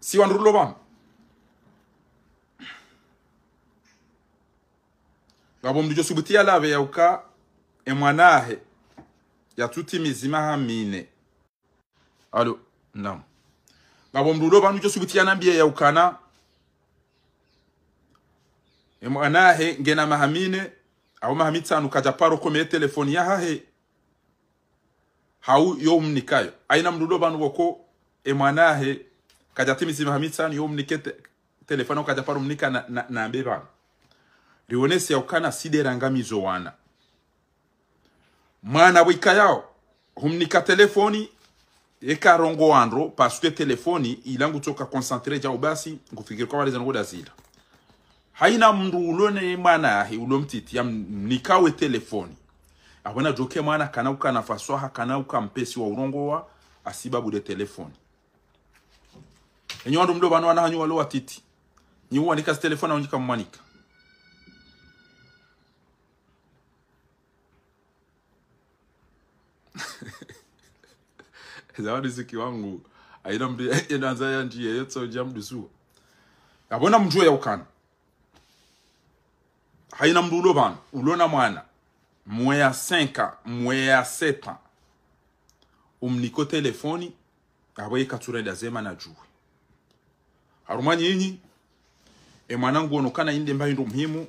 Si wandru rilo pvanu. Ngapvo mndru djo subuti yalawe yauka emwana wahe yatsutimizi maha mine. Alo, naam. Ngapvo mndru rilo pvanu djo subuti yanambiye yaukana emwana wahe ngena maha mine, au maha mitsanu kadja paro kome telefoni yahahe. Hau yo umnikayo. Haina mndru rilo pvanu woko emwana wahe kadjatimizi maha mitsanu yo umnike te-, telefoni au kadja paro mnika na, na, nambe pvanu. Riwonese yaukana si nde rangamizo wana. Mwana pvo ikayao, humnika telefoni, eka rongoa ndro, parce que telefoni, ila ngutsoka concentré djau basi, ngufikiri kwa waleza ngodazila. Haina mndru ulo ne mwana wahe, ulo mtiti, yamnikawe telefoni. Apvo nadjoke mwana kana uka na faswaha, kana uka mpesi wa urongoa, hasibabu nde telefoni. Enyi wandru mlo pvanu wana hanyu walo watiti. Nyi uwanika zi telefoni, au nyi kamwanika. Zawadi ziki wangu. Haina mndru, yena nza ya ndjiye, yetso ndja mndru zuwa. Ngapvo namdjuwe yaukana. Haina mndru ulo pvanu, ulo na mwana. Mwe ya cinq ans, mwe ya sept ans. Umniko telefoni, apvo yeka tsurenda zema nadjuwe. Harumwa nyinyi, emwana nguono kana inde mba hindru muhimu,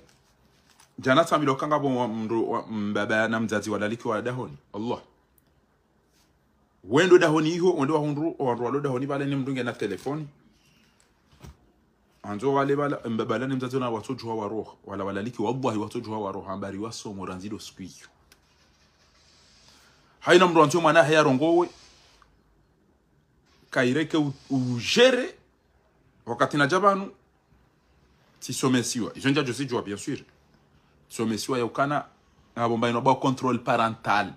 djana tsambilwa ka ngapvo wa-, mndru wa-, mbaba na mdzadze walaliki wa dahoni. Allah. Wendo dahoni iho, wendo wahundru, wandru walo dahoni pvale ni mndru ngena telefoni. Andzo wale pvala, mbaba la ni mdzadze na watsodjuha waroha, wala walaliki wallahi watsodjuha waroha, hambari wasomo randzi ndo siku iyo. Haina mndru andzo mwana wahe yarongowe, kayireke u-, ujere, wakati nadja pvanu, tsisomesiwa. Izo ndjadjo zidjuwa, bien sûr. Tsisomesiwa yaukana, ngapvo mba ino ba contrôle parental.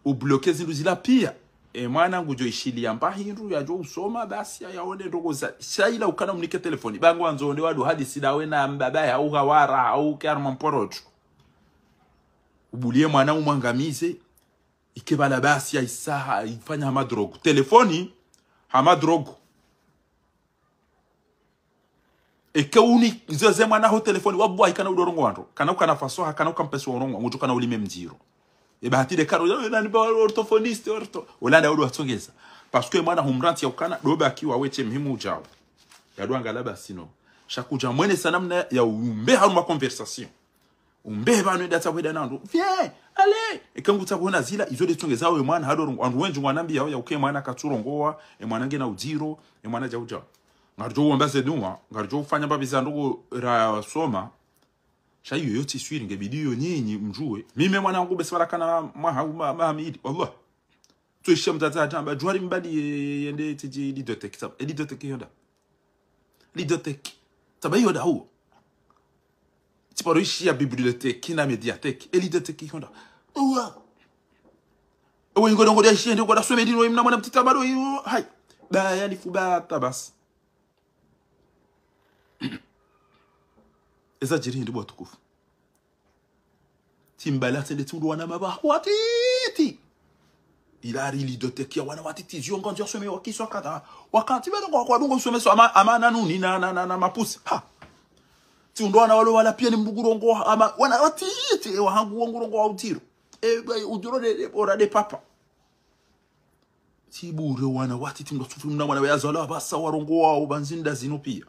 Ubloqué zindru zila pia. Emwana ngudjo ishiliya mba hindru, yadjo usoma, basi, ya, yaone ndrongo za. Sha ila ukana umnike telefoni. Ba ngwandzo nde wandru hadisi ndawe na mbaba ya uhawara, au ke harumwa mporocho. Ubuliye mwana umwangamize, ike pvala basi ya isaha, ifanya hama drogue. Telefoni, hama drogue. Eke uni, nzo ze mwana ho telefoni, wallahi kana udo rongoa ndro. Kana uka na faswaha, kana uka mpesi wa urongoa, ngudjo kana ulime mdziro. E bahati nde karo, yo, nani ba orthophoniste, ortho. Ola nda udo watsongeza. Parce que mwana humrantsi yaukana, ndo baki wa weshe muhimu udjao. Yadwangala basi no. Sha kudja mwenesa namna ya umbe harumwa conversation. Umbe pvanu enda tsapvo enda nandru. Viens, allez. Eka ngutsakuona zila, izo nde tsongeza we mwana, hado rongo. Wandru wendji ngwanambiya yauka emwana katsurongoa, emwana ngena udziro, emwana djau djau. Ngaridjo uomba ze dua, ngaridjo ufanya mbapvi za ndrongo rasoma. Sha iyo yo tsi swiri nge bidi yo nyinyi mdjuwe. Mimi mwana wangu besi pvala kana mwaha, ma-, maha mili. Wallah. Tsoishiya mdzadze hata amba, djuwa ri mbali ye-, ye-, yende tsidji ludothèque, tsamba. E ludothèque iyo nda. Ludothèque. Tsamba iyo nda huo. Tsiparo ishiya bibliothèque na médiathèque. E ludothèque iyo nda. Uwa. Ewe ingo ndrongo nda ishiya nde kwa nda some ndino imna mwana mtiti amba ndo iyo. Hai. Ba ya lifu ba tabas. Eza djiri hindri bo watukufu. Tsi mbala tsende tsi undru wana mapvaha watiti. Ila hari ludothèque ya wana watiti, zio ngandzo yasome wakiswa kadha. Wakati bado kwa, kwa dungo usomeso ama, ama nanuni na, na, na, na mapusi. Ha. Tsi undru wana walo wala pia ni mbugu rongoa, ama wana watiti, ewa hangu wangu rongoa udziro. E, ba, udziro nde, nde, ora nde papa. Tsi bure wana watiti mndru atsufi mna mwana weyazalwa pvasa warongoao pvandzi nda zinu pia.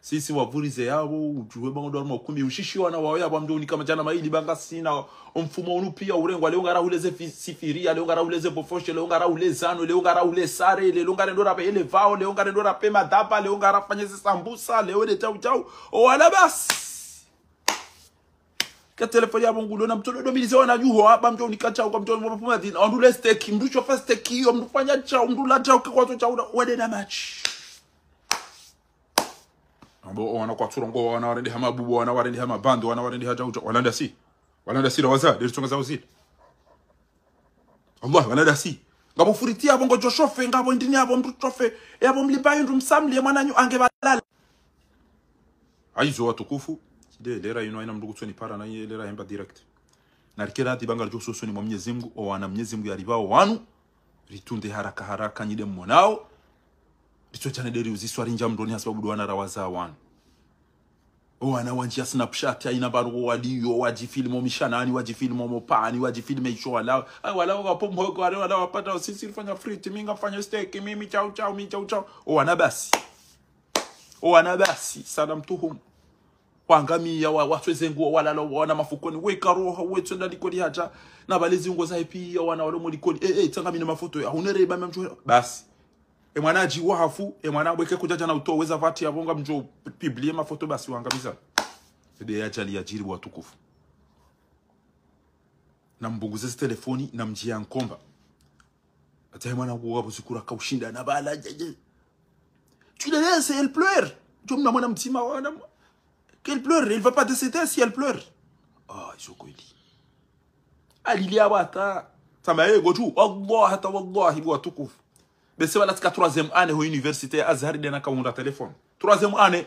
Sisi wavurize yapvo, udjuwe ba ngo ndo harumwa ukumbi, ushishi wana wawo yapvo amdjo unika madjana mayili ba ngasina, omfumo unu pia urengwa, leo ngarahule ze fi-, sifiriya, leo ngarahule ze bofoshe, leo ngarahule zano, leo ngarahule sare, leo ngarendo rapve ele vao, leo ngarendo rapve madhaba, leo ngarafanye ze sambusa, leo nde djau djau. O wala basi. Ke telefoni yapvo ngulo na mtsodo domilize wana djuho, amba mdjo unika djau, kwa mdjo unika puma dhina, mndru le steak, mndru shofa steak iyo, mndru fanya djau, mndru la djau, ke kwatso djau, wende na match. Amba wana kwatsurongoa, wana warendeha mabubu, wana warendeha mabando, wana warendeha djau djau, wala ndasi. Wala ndasi la waza, nde ritsonga za uzile. Allah, wala ndasi. Ngapvo frite yapvo ngodjo shofe, ngapvo ndini yapvo mndru shofe, yapvo mlipa yindru msamli, ye mwananyu ange pvalala. Hayizo watukufu, tsi nde lera yinu hayina mndru kutsoni para na ye lera hemba direct. Na rikera ati banga ridjo usoni mwa Mnyezi Mngu, owana Mnyezi Mngu yaripva owanu, ritunde haraka haraka nyi nde mmonao, ritsodjane nde riuziswa rindja mndroni hasibabu ndo wana rawaza wanu. Owana wandji ya Snapchat, hayina pvanu waliyo, wadjifilme omishanani, wadjifilme omopvani, wadjifilme isho wala. Ay, wala wapvo mhogo, wala, wala wapata, sisi rifanya frite, mi ngamfanya steak, mi, mi chau chau, mi chau chau. Owana basi. Owana basi, salam tuhum. Wangamiya, wa, wasweze nguo, walala, wana mafukoni, weka roha, wetsonda likoli hadja. Na pvale ziungo zahe piya, wana walo mo likoli. Eh, eh, tsangamiya mafoto, ya, hunere ba mamjo, basi. E mwana adji wa hafu, e mwana abweke kudjadja na uto, weza pvati yapvo ngamdjo publie mafoto basi wangamiza. Ede ye ajali yadjiri watukufu. Na mbunguze ze telefoni, na mdjiye nkomba. Hata ye mwana kuwa pvo zikura kaushinda na pvala, dje, dje. Tu le laisses, elle pleure. Djo mna mwana mdzima wana. Qu'elle pleure, elle va pas décéder si elle pleure. Ah, izo kweli. Alili ya wata. Tamba ye goju. Wallah, hata wallahi, watukufu. Bese wala tsika troisième année ho université ya Azhar nde naka hundra téléphone. Troisième année.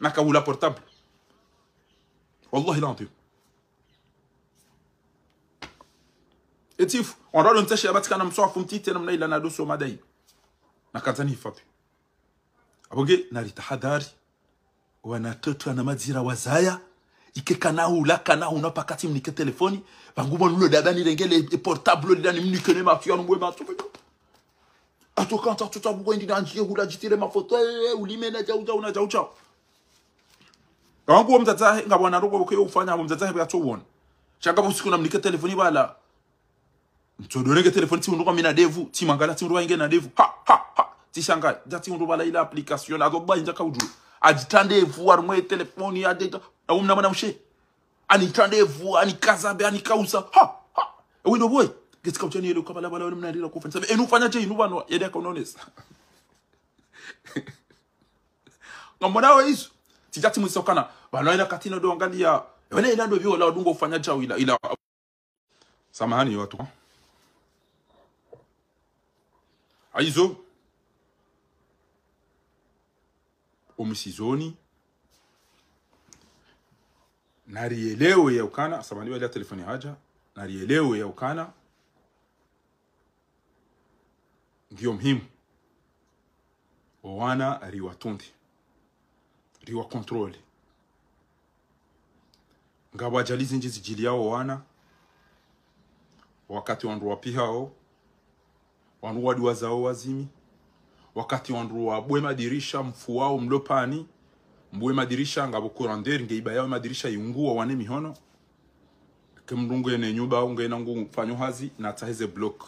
Naka hula portable. Wallahi l'adhwim. Eti fu, wandru walo mtsashi ya batikana mswafu mtiti na mna ila na doso madai. Na kanzani hifadhi. Apvo nge, na ritahadhari. Wana toto na madzira wazaya. Ike kana hula, kana hunwa pvakati mnike telefoni. Pvangu mwa nulo daba nirenge le, e portable lila nimnike ne matsu yanu mbwe matsu. Atsoka ntsa tsotsa bukwa indi na ndjiye hula djitire mafoto. Eh, eh, ulime na djau djau na djau djau. Kawangu wo mdzadze wahe, ngapvo wana ndrongoo pvoko yo ufanya, wo mdzadze wahe pvwatso wona. Sha ngapvo siku namnike telefoni pvala. Mtsodo nenge telefoni tsihundru kwa mi na ndevu, tsimangala tsihundru wa inge na ndevu. Ha, ha, ha. Tsishanga, dja tsihundru pvala ila application, azo ba indja kaudju. Adjitra ndevu, harumwa ye telefoni, adjitra. Na umna mwana mshe. Anitra ndevu, anikaza be, anikausa. Ha, ha. Ewe ndo boy. Geti kauchani yele ukabala bala wale mna rira kufanya. Sabe, enu fanya dje, inu pvanu, yede akaunonesa. Ngamwona we izo. Tsidja tsimwisa ukana. Pvanu ila kati ino ndo angaliya. Wene ila ndo pvi wala wadungo ufanya djau ila, ila. Samahani watu. Hayizo. Omisizoni. Nariyelewe ya ukana, samahani wale ya telefoni hadja. Nariyelewe ya ukana. Ngiyo muhimu. Owana riwatunde. Riwakontrole. Ngapvo ajali zindji zidjiliyao owana. Wakati wandru wapvihao. Wandru wadiwazao wazimi. Wakati wandru wabwe madirisha, mfuwao mlopvani. Mbwe madirisha, ngapvo courant d'air, nge ibayao madirisha yunguwa wane mihono. Ke mndru ngwene nyumba, ngena ngufanyo hazi, na tsaheze bloc.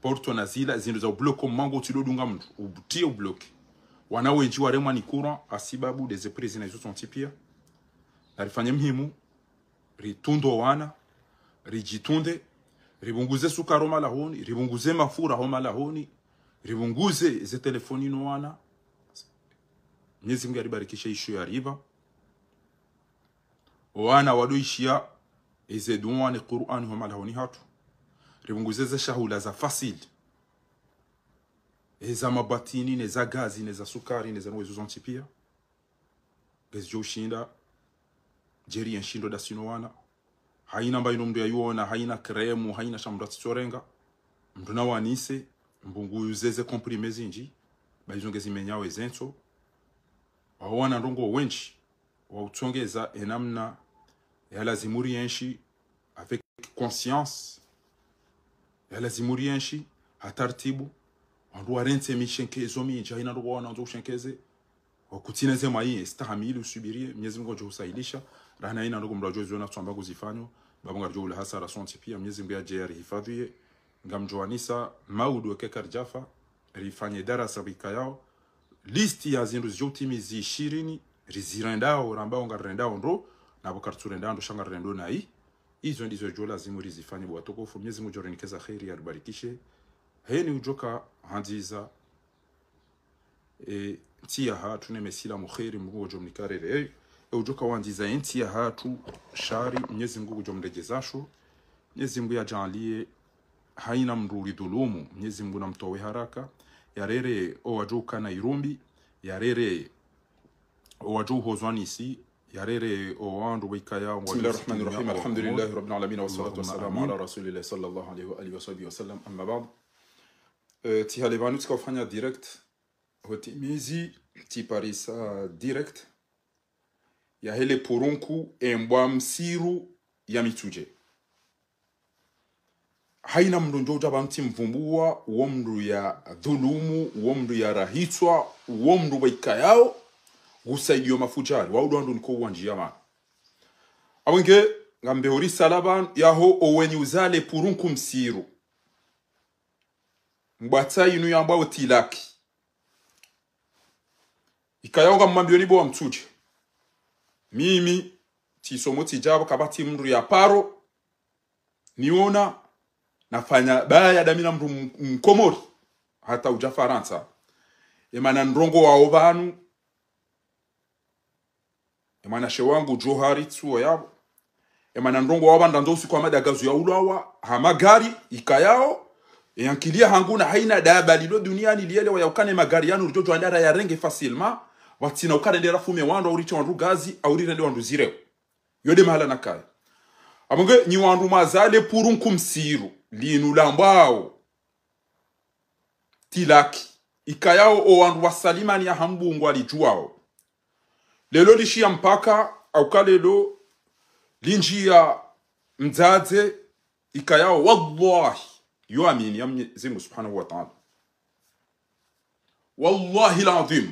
Porte na zila, zindru za ubloc, mwango utsidodunga mndru, ubutie ubloc. Wana wendji waremwa ni courant, hasibabu de ze prises na izo zontsi pia. Na rifanye muhimu, ritunde owana, ridjitunde, ripvunguze sukari ho malahoni, ripvunguze mafura ho malahoni, ripvunguze ze telefoni no wana. Mnyezi Mngu yaribarikishe isho yaripva. Owana wado ishiya eze duwa ne Qur'ani ho malahoni hatru. Ripvunguze ze shahula za fasili. Eza mabatini, neza gazi, neza sukari, neza ndrongoo ezo zontsi pia. Ngezidjo ushinda, djeri ye nshindo dasi no wana. Hayina mba inu mndru yayiwona, hayina kremu, hayina sha mndru atsitsorenga. Mndru nawanise, mbunguze ze comprimés zindji, ba izo ngezimenyao ezentso. Wawo wana ndrongoo wendji, wautsongeza enamna yalazimu rienshi avec conscience, yalazimu rienshi ha taratibu, wandru warentse mishenkezo mindji, hayina ndrongoo wana wandzo ushenkeze, wakutsineze mayi, istahamili, usubirie, Mnyezi Mngu ngudjo usahilisha, rahana hayina ndrongoo mndru adjo ziona tsamba kuzifanyo, ba bo ngaridjo ula hasara sontsi pia, Mnyezi Mngu yadje yarihifadhwiye, ngamdjo wanisa maudu eke karidjafa, rifanye darasa pvikayao, liste ya zindru zidjo utimizi ishirini, rizirendao, rambao ngarirendao ndro, na bo karitsurendao ndro, sha ngarirendao nayi. Izo ndizo djo lazimu rizifanye bo watukufu, Mnyezi Mngu ngudjo rinikeza kheri, yaribarikishe. Heni udjoka handziza, e, ntsi yahatru ne mesilamu kheri, Mngu ngudjo mnika rere. E, e udjoka wandziza e ntsi yahatru shari, Mnyezi Mngu ngudjo mredjeza sho. Mnyezi Mngu yadjaanliye haina mndru ulidhulumu, Mnyezi Mungu namtowe haraka, yarere owadjo ukana irumbi, yarere owadjo uhozwa nisi, yarere owandru waikaya. بسم الله الرحمن الرحيم. الحمد لله رب العالمين، والصلاة والسلام على رسول الله صلى الله عليه وآله وصحبه وسلم. أما بعد. Eh, tsi hale pvanu tsika ufanya direct. Hoti mizi tsiparisa direct. Yahe le purunku embwa msiru ya Mitsudje. Haina mndru ndjo udja pvanu tsi mvumbuwa, uwo mndru ya dhulumu, uwo mndru ya rahitswa, uwo mndru waikayao, ngusaidiyo mafudjari, waudu wandru niko uwandjiya mana. Apvo nge, ngambe hori sala pvanu, yaho owenyi uza le purunku msiru. Mbwatsa inu yambwa otilaki. Ikayao ngamwambiyoni bo wa Mitsudje. Mimi, tsisomo tsidja pvo kapvatsi mndru ya paro, niona, nafanya baya damina mndru m-, mkomori, hata udja Farantsa. Emana ndrongo wao pvanu, emwana she wangu Djohari tsuo yapvo. Emana ndrongo wao pvanu ndrando usiku wa madagazo ya ulwawa, ha magari, ikayao, eyankiliya hangu na haina daba lilo duniani liyelewa yaukana emagari yanu ridjo djwandara yarenge facilement, pvatsina ukana ndera fume wandru, au ritse wandru gazi, au rirende wandru zireo. Yo nde mahala nakaya. Apvo nge nyi wandru mwaza le purunku msiru, linu lambwao tilaki. Ikayao owandru wa Salimani ya Hambungu walidjuwao. Lelo lishiya mpaka, auka lelo lindjiya mdzadze, ikayao wallahi, yo amini ya Mnyezi Mungu Subhanahu wa Ta'ala. Wallahi al-adhim,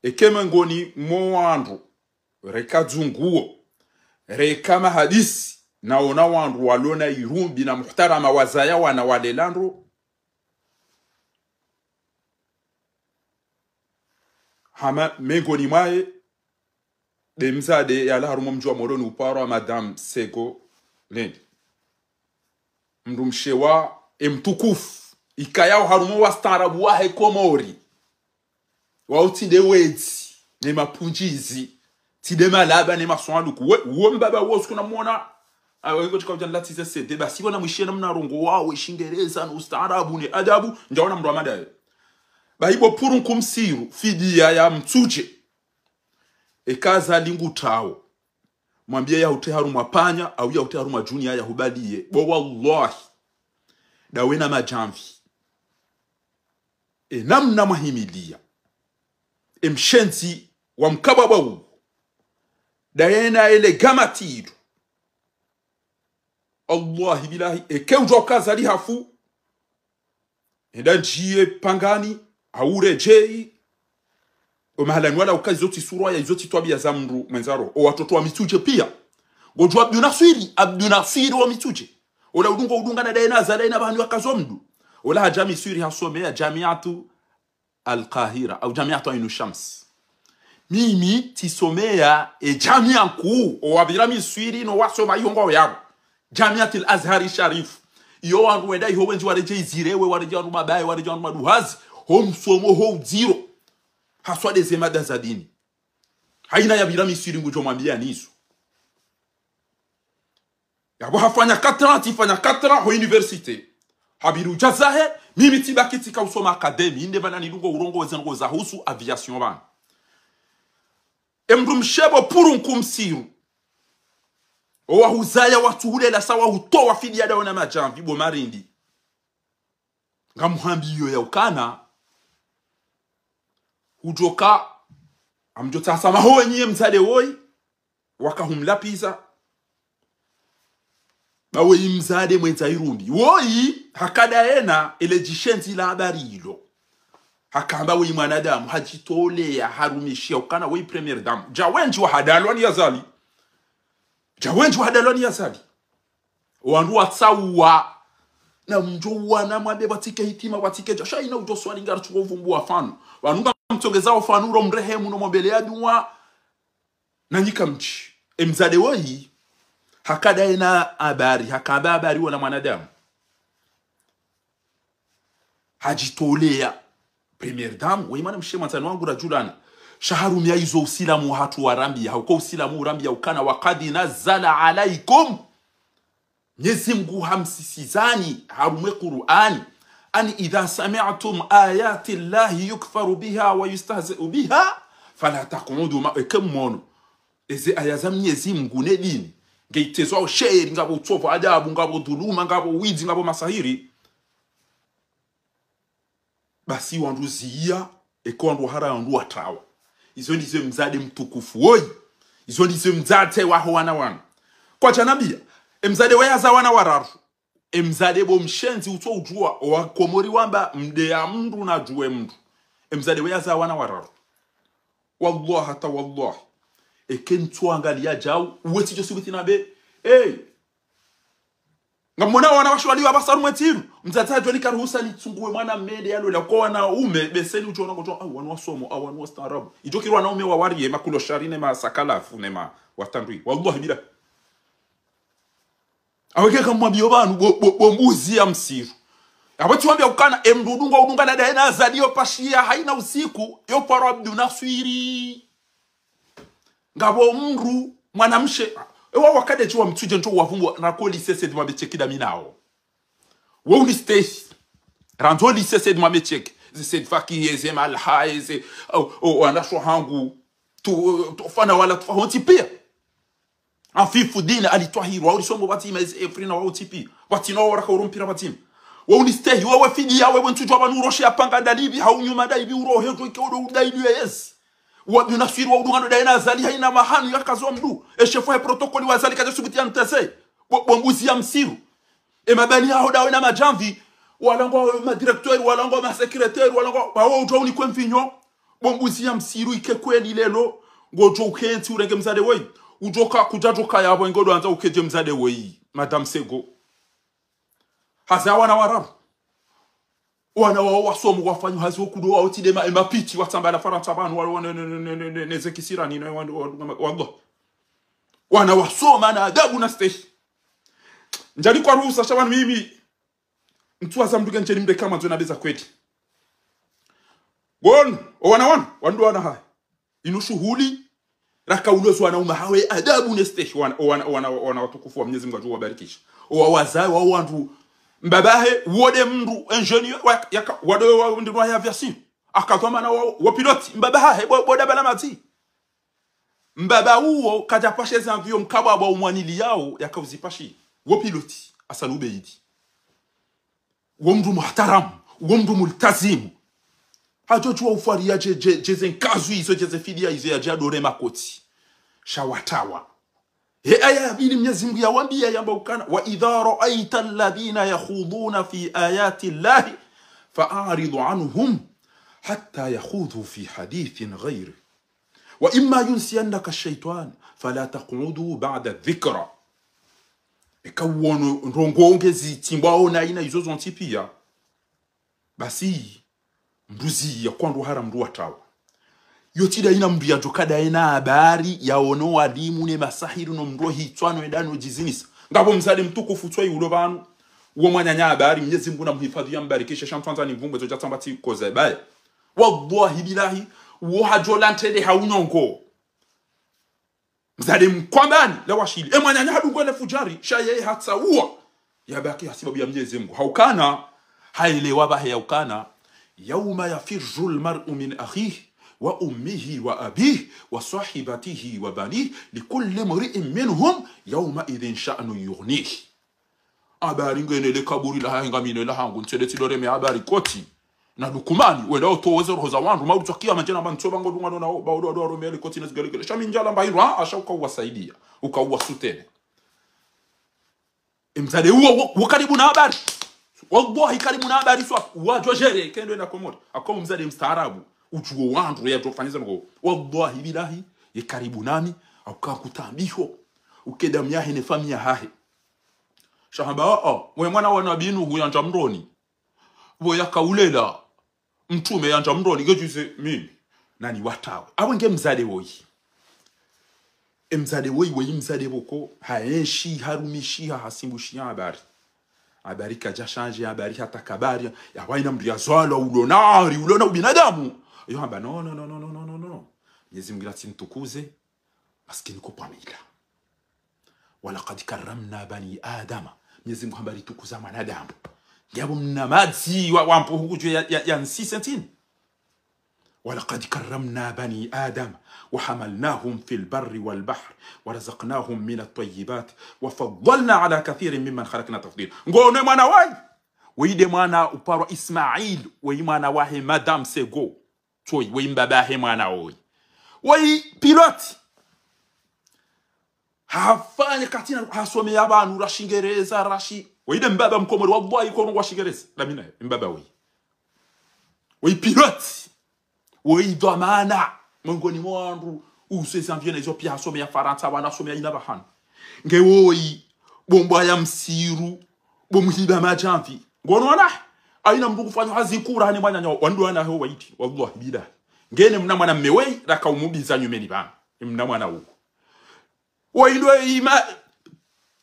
eke mengoni mo wandru, reka dzunguo, reka mahadisi, naona wandru walona irumbi na muhtarama wazaya wana walelando. Hama mengoni mwaye, nde mdzadze yalawa harumwa mdji wa Moroni uparwa Madame Sego Lendi. Mndru mshe wa emtukufu, ikayao harumwa wastaarabu wahe Komori. Wao tsi nde wedzi, ne mapundjizi, tsi nde malaba, ne maswanduku. We, uwo mbaba uwo usiku namwona, ah, wengo tsika udja nilatize C D, basi wana mwishiye namna rongowao, eshingereza, no ustaarabu, ne adabu, ndjaona mndru wa madaye. Bahi bo purunku msiru, fidiya ya Mitsudje. Eka Azali ngutrao. Mwambiye yahutre harumwa panya, au yahutre harumwa djuni yahubaliye. Bo wallahi. Ndawe na madjamvi. E namna mwahimiliya. E mshenzi wa mkabwabwa uwu. Ndaye na ele gamatidu. Allahi billahi, eke udjuwa uka Azali hafu. Enda ndjiye pangani, hau redjeyi. Omahalani wala uka izo tsi surwa ya, izo tsi twabiya za mndru mwendza roho. Owatoto wa Mitsudje piya. Ngodjuwa Abdu Naswiri, Abdu Naswiri wa Mitsudje. Ola udungo udunga na ndaye na Azali na pvahanu wakazo mndru. Ola hadja Miswiri hasomeya Jamiatu Al-Qahira, au Jamiatu Ainu Shams. Mimi tsisomeya e jamia nkuu, owapvira Miswiri no wasoma ihongo yapvo. Jamiatil Azhari Sharif. Iyo wandru wenda iho wendji waredjeyi zirewe, waredjeyi wandru mabaye, waredjeyi wandru maduhazi, ho msomo ho udziro. Haswa ndeze mada za dini. Haina yapvira Miswiri ngudjo mwambiya nizo. Yapvo hafanya quatre ans, tsifanya quatre ans ho université. Hapviri udja zahe, mimi tsibaki tsika usoma académie, inde pvanu nidungo urongowa ze ndrongo zahusu aviation pvanu. Emndru mshe bo purunku msiru. Owahuzaya watsuhulela sa wahutowa fidiya ndawe na madjamvi bo marindi. Ngamhambiyo yaukana. Hudjoka, amdjotsaha samaha wenyi ye mdzadze woyi. Wakahumlapviza. Ba weyi mdzadze mwendza irumbi. Woyi, haka ndaye na ele djishenzi la habari ilo. Hakamba weyi mwanadamu, hadjitoleya, harumishiya, ukana weyi première dame. Dja wendji wahadalwa ni Azali. Dja wendji wahadalwa ni Azali. Wandru watsauwa. Na mdjo uwana mwambe watsike hitima, watsike dja. Sha ina udjo swali ngari tsuko vumbuwa fanu. Wanu ngamtsongeza wo fanu ro mrehemu no mombeleya duwa. Na nyika mdji. Emdzadze woyi, haka ndaye na habari, hakamba habari wona mwanadamu. Hadjitoleya. Première dame, weyi mwana mshe mwandzani wangu radjulana. Sha harumiya izo usilamu wahatru warambiya, hauka usilamu urambiya ukana وقد نزل عليكم Mnyezi Mngu hamsisizani harumwa Kur'ani, ani: إذا سمعتم آيات الله يكفر بها ويستهزأ بها فلا تقعدوا معهم. Eka mwono eze aya za Mnyezi Mngu ne dini nge itezwao sheri, ngapvo utsovu adabu, ngapvo dhuluma, ngapvo widzi, ngapvo masahiri, basi wandru ziya, eka wandru wahara wandru watrawa. Izo ndizo mdzadze mtukufu woyi. Izo ndizo mdzadze waho wana wanu. Kwadjanambia, emdzadze waye haza wana wararu. Emdzadze bo mshenzi utso udjuwa, owakomori wamba mdru ya mndru na djuwe mndru. Emdzadze waye haza wana wararu. Wallahi hata wallahi. Eka ntsu angalia djau, uwe tsidjo subuti nambe, hey, ngamwona wana washe waliwa pvasa harumwa etsiru. Mdzadze hadjo nika ruhusa nitsunguwe mwana mme nde yalwela ko wanaume, beseni udjo ona ngodjo, au wanu wasomo, au wanu wastaarabu. Idjo kiri wanaume wa wariye, makulo shari ne masakalafu ne ma watandwi. Wallahi bila. Awe keka mwambiyo pvanu, bo, bo, bo mbuzi ya msiru. Apvo tsiwambia ukana, emndru udunga, udunga na daye na Azali yo pashiya, haina usiku, yo paro Abdu Naswiri. Ngapvo mndru, mwanamshe, ewa wakade chiwa mtsudje ntso wavumbu, nako lycée Said Mohamed Cheikh da mi nao. Wo uni stehi. Randzu lycée Said Mohamed Cheikh. Ze Said Faki, ze Malha, ze, o, o, wanasho hangu. Tu, tufana wala tufa hontsi pia. Afifu Dine Ali Twahiri, wa uri somo pvatsima, eze Efrina wa utsipi. Pvatsina wa waraka uro mpira pvatsima. Wa uni stehi, wa we fidiya, we we ntsudjwa pvanu uroshe ya panga dalipvi, hau nyuma dalipvi, urohe, djo ike uro udalipvi, yes. Wa Abdu Naswiri wa udunga no daye na Azali haina mahanu ya kazo mndru. E shefu he protokoli wa Azali kadja subuti ya mtese. Bo, bo mbuzi ya msiru. E mabani yaho dawe na madjamvi. Walangwa ma directeur, walangwa ma secrétaire, walangwa, bawo udjo unikwe mvinyo. Bo mbuzi ya msiru ike kweli lelo. Ngodjo ukentsi urenge mdzadze woyi. Udjoka, kudjadjoka yapvo ngodo andza ukedje mdzadze woyi. Madame Sego. Haza wana wararu. Wana wao wasomo wafanyo hazi wokudo wao tsi dema emapiti watsamba la Farantsa pvanu walo ne, ne, ne, ne, ne, ne, ne, ze kisirani, ne, wa, wa, wa, wallah. Wana wasoma na adabu na stehi. Ndjani kwa ruhusa sha pvanu mimi. Ntsu waza mndru ke ndjeni mbe kama ndzo na beza kweli. Wonu, o wana wanu, wandru wana haya. Inu shuhuli, raka ulozo wana uma hawe adabu ne stehi wana, wana, wana, wana watukufu wa Mnyezi Mngu adjo wabarikisha. Owa wazaye, wa wandru, mbaba hahe, wo de mndru, ingénieur, wa, yaka, wa de wa, mndru wa aviation. Akadhwamana wa, wa pilote, mbaba hahe, bo, bo dabala madzi. Mbaba uwo, kadja pashe ze avion mkabwa bwa umwanili yao, yaka uzipashi. Wo pilote, Hassan Ubeidi. Wo mndru muhtaramu, wo mndru multazimu. Hadjo djuwa ufwariya dje, dje, dje ze nkazu izo, dje ze fidiya izo yadje adore makoti. Sha watrawa. He aya ya pvili Mnyezi Mngu yawambiya yamba ukana, وإذا رأيت الذين يخوضون في آيات الله فأعرض عنهم حتى يخوضوا في حديث غيره وإما ينسينك الشيطان فلا تقعدوا بعد الذكرى. Eka uwono ndrongoo nge zitsimbwao na ina izo zontsi pia. Basi, mbuzi ya kwandru hara mndru watrawa. Yo tsi da ina mndru yadjoka daye na habari, yaono walimu ne masahiri no mndru hitswa no enda no djizinisa. Ngapvo mdzadze mtukufu tswayi ulo pvanu. Uwo mwananya habari, Mnyezi Mngu na muhifadhi ya mbarikishe, sha mfandza ni mvumbo, zo djatsamba tsi koza baye. Wallahi billahi, uwo hadjo la ntende ha unyongo. Mdzadze mkwambani, la washili. E mwananya hadungwa le fujari, sha yeye hatsauwa. Yabaki ha sibabu ya Mnyezi Mngu. Haukana, haelewa bahe yaukana. يوم يفر المرء من أخيه وأمه وأبيه وصاحبته وبنيه لكل امرئ منهم يومئذ شأن يغنيه. Habari ngene le kaburi lahahe ngamine lahangu, ntsele tsidoreme habari koti. Na Lukumani, wenda utoweze roho za wandru, maudu twakia manjena mantso bango dungano nao, ba udo ado arome le koti na zigalegele. Sha mi ndjala mba hindru, ha, asha uka uwasaidia, uka uwasutene. E mdzadze uwo, wo, wo karibu na habari. Wallahi karibu na habari swa, wadjo jere, kendo ena Komori. Ako mdzadze mstaarabu, udjuo wandru, yadjo fanyiza ngo. Wallahi billahi, ye karibu nami, auka kutambiho. Uke damu yahe ne famiya hahe. Sha hamba, oh, oh, we mwana wa Nabi Nuhu yandja mroni. Wo yaka ulela, mtrume yandja mroni, ngejuze mimi. Nani watrawe. Awe nge mdzadze woyi. E mdzadze woyi, woyi mdzadze pvoko, haenshi, harumishi, ha, hasimbushiya habari. Habari kadja shanje, habari hata kabari, ya waina mndru ya zwalwa, ulo na ari, ulo na ubinadamu. Yo hamba, no, no, no. Mnyezi Mngu natsi mtukuze, maskini ko pvamila. ولقد كرمنا بني آدم Mwenyezi Mungu hamba ritukuza mwanadamu. Ngiapvo mna madzi wa, wa mpuhu kudjwe ya, ya, ya nsise ntini. ولقد كرمنا بني آدم وحملناهم في البر والبحر ورزقناهم من الطيبات وفضلنا على كثير ممن خلقنا تفضيلا. Ngono mwana wayi. Woyi nde mwana uparwa Ismail, woyi mwana wahe Madame Sego. Tsoyi, woyi mbaba he mwana woyi. Woyi pilote. Hafanya katsina, hasome ya pvanu ra Shingereza, ra shi-, woyi nde mbaba Mkomori, wallahi, kono wa Shingereza. Ndami naye, mbaba woyi. Woyi pilote. Woyi dhwamana. Mongoni mwa wandru, use zi avion na izo pia hasome ya Farantsa, wana hasome ya ina pvahanu. Nge woyi, bo mbwa ya msiru, bo mhiba madjamvi. Ngono wana, haina mndru ngufanyao hazi nkuu rahana mwananya, wandru wana ho waiti, wallahi billahi. Nge ne mna mwana mme woyi, raka umubiza nyumeni pvanu. Ne mna mwana uwo. Woyi ndo ima,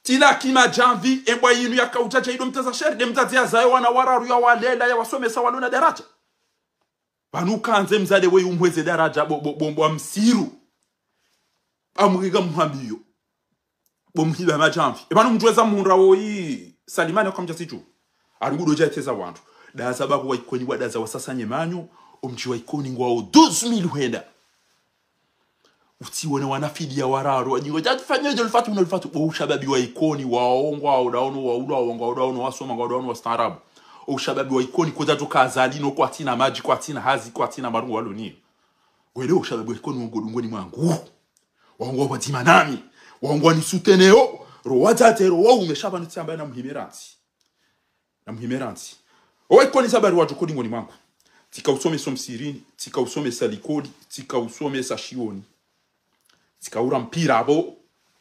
tilaki madjamvi, embwa inu yaka udjadja ido mteza sheri, nde mdzadze ya zayo wana wararu ya walela, ya wasomesa walo na daraja. Pvanu kandze mdzadze woyi umhweze daraja bo, bo, bo, bo msiru. Amwiga mhambiyo. Bo mhiba madjamvi. E pvanu mdjuweza mhundra woyi Salimani kwa mdja siju. Arungudo dja eteza wandru. Daza baku wa Ikoni wa daza wa sasa nyemanyo. Omdji wa Ikoni ngwao douze mille hwenda. Utsiwone wana fidiya wararu, wadjingo, djatufanya dje lufatu, mna lufatu. Bo ushababi wa Ikoni, waongwa, udaono, wa ulwa, waongwa, udaono, wasoma, udaono, wastaarabu. Ushababi wa Ikoni, kodja toka azali, no kwatsina madji, kwatsina hazi, kwatsina marungu walo niyo. Wele ushababi wa Ikoni, wongo dungoni mwangu. Waongwa wadzima nami. Waongwa ni suteneo. Ro wadzadze, ro waume, shaba nutsiamba na muhimeransi. Na muhimeransi. Owa Ikoni za bari wadjo kodi ngoni mwangu. Tsika usomesa msirini, tsika usomesa likoli, tsika usomesa shioni. Tsika ura mpira abo.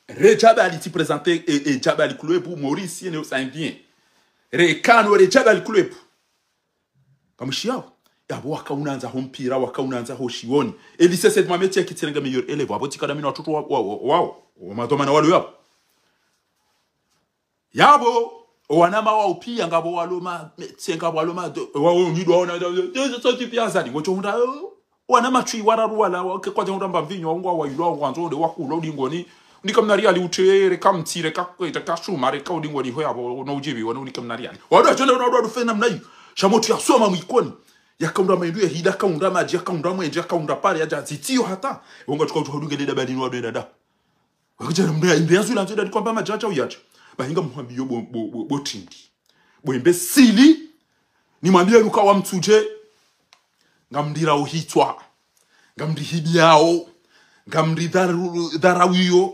Re Djabali tsi présenter, e, e Djabali Club, Maurice, ne usa bien. Re kano re Djabali Club. Kamushi yao. Yabo waka unandza ho mpira, waka unandza ho shioni. E lycée Saint Mohamed ya kitsirenga meilleur élève. Abo tsika na mina watoto wa, wa, wa, wao. Wa madhwamana walo yabo. Yabo, owanama wao pia ngabo walo ma, me, tse ngabo walo ma, do, wao nyido waona, do, do, do, so tipi azali, ngocho hundra, o, wanama tswi wararu wala, wake kwadja hundra mba mvinyo, ngwa wailwa, ngwa nzonde, wakulwa, udingoni, unika mna riali utere, kamtire, ka, ka, ka shuma, re, ka udingoni, ho yabo, no ujibi, wana unika mna riali. Wado achonde, wado, wado fena mna yu, sha motru yasoma mu Ikoni, yaka undra maindru ya hila, yaka undra madji, yaka undra mwenje, yaka undra pare, yadja zitiyo hata, wonga tuka utuha udunge deda badini wado edada. Wakidjana mbe, mbe ya zula nzo dadi kwamba madjacha uyacha. Bahi ngamhwambiyo bo, bo, bo, bo tindi. Bo imbesili. Nimwambiye nuka wa Mtsudje. Ngamdira uhitswa. Ngamdihibiyao. Ngamdidharu, dharawiyo.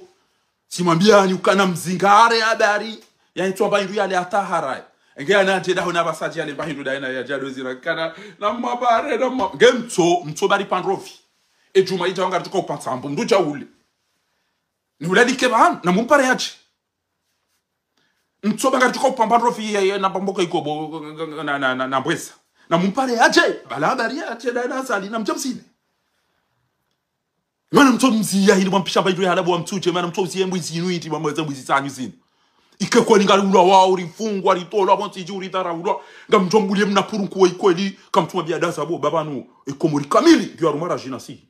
Tsimwambiya ni ukana mzingare habari. Ya itswa mba hindru yale atahara. Nge anadje daho na basadji yale mba hindru daina ya djado zira kana. Na mabare, na ma-, nge mtso, mtso bari pandrovi. E djuma idja wanga rituka upantsambu. Mndru dja ule. Ni ulalike pvanu, na mumpare yadje. Ntsoba ngari tuka upamba ndrofi ya, ya, na pamboka ikobo, na, na, na, na mbweza. Na mumpare yadje, bala habari yadje, na, na zali, na mdjamsine. Mana mtso mziya hili mwampisha mba hindru ya halabu wa Mtsudje, mana mtso mziya mbwizi inu iti, mwamweza mbwizi zanyu zinu. Ike kwani ngari ulwa wao, rifungwa, ritolwa, pvo ntsi dji uridharaulwa. Ngamdjo mbulie mna purunku wa ikweli, kamtsuma biada zabo, baba nu, e Komori kamili, ngiyo harumwa radjina si.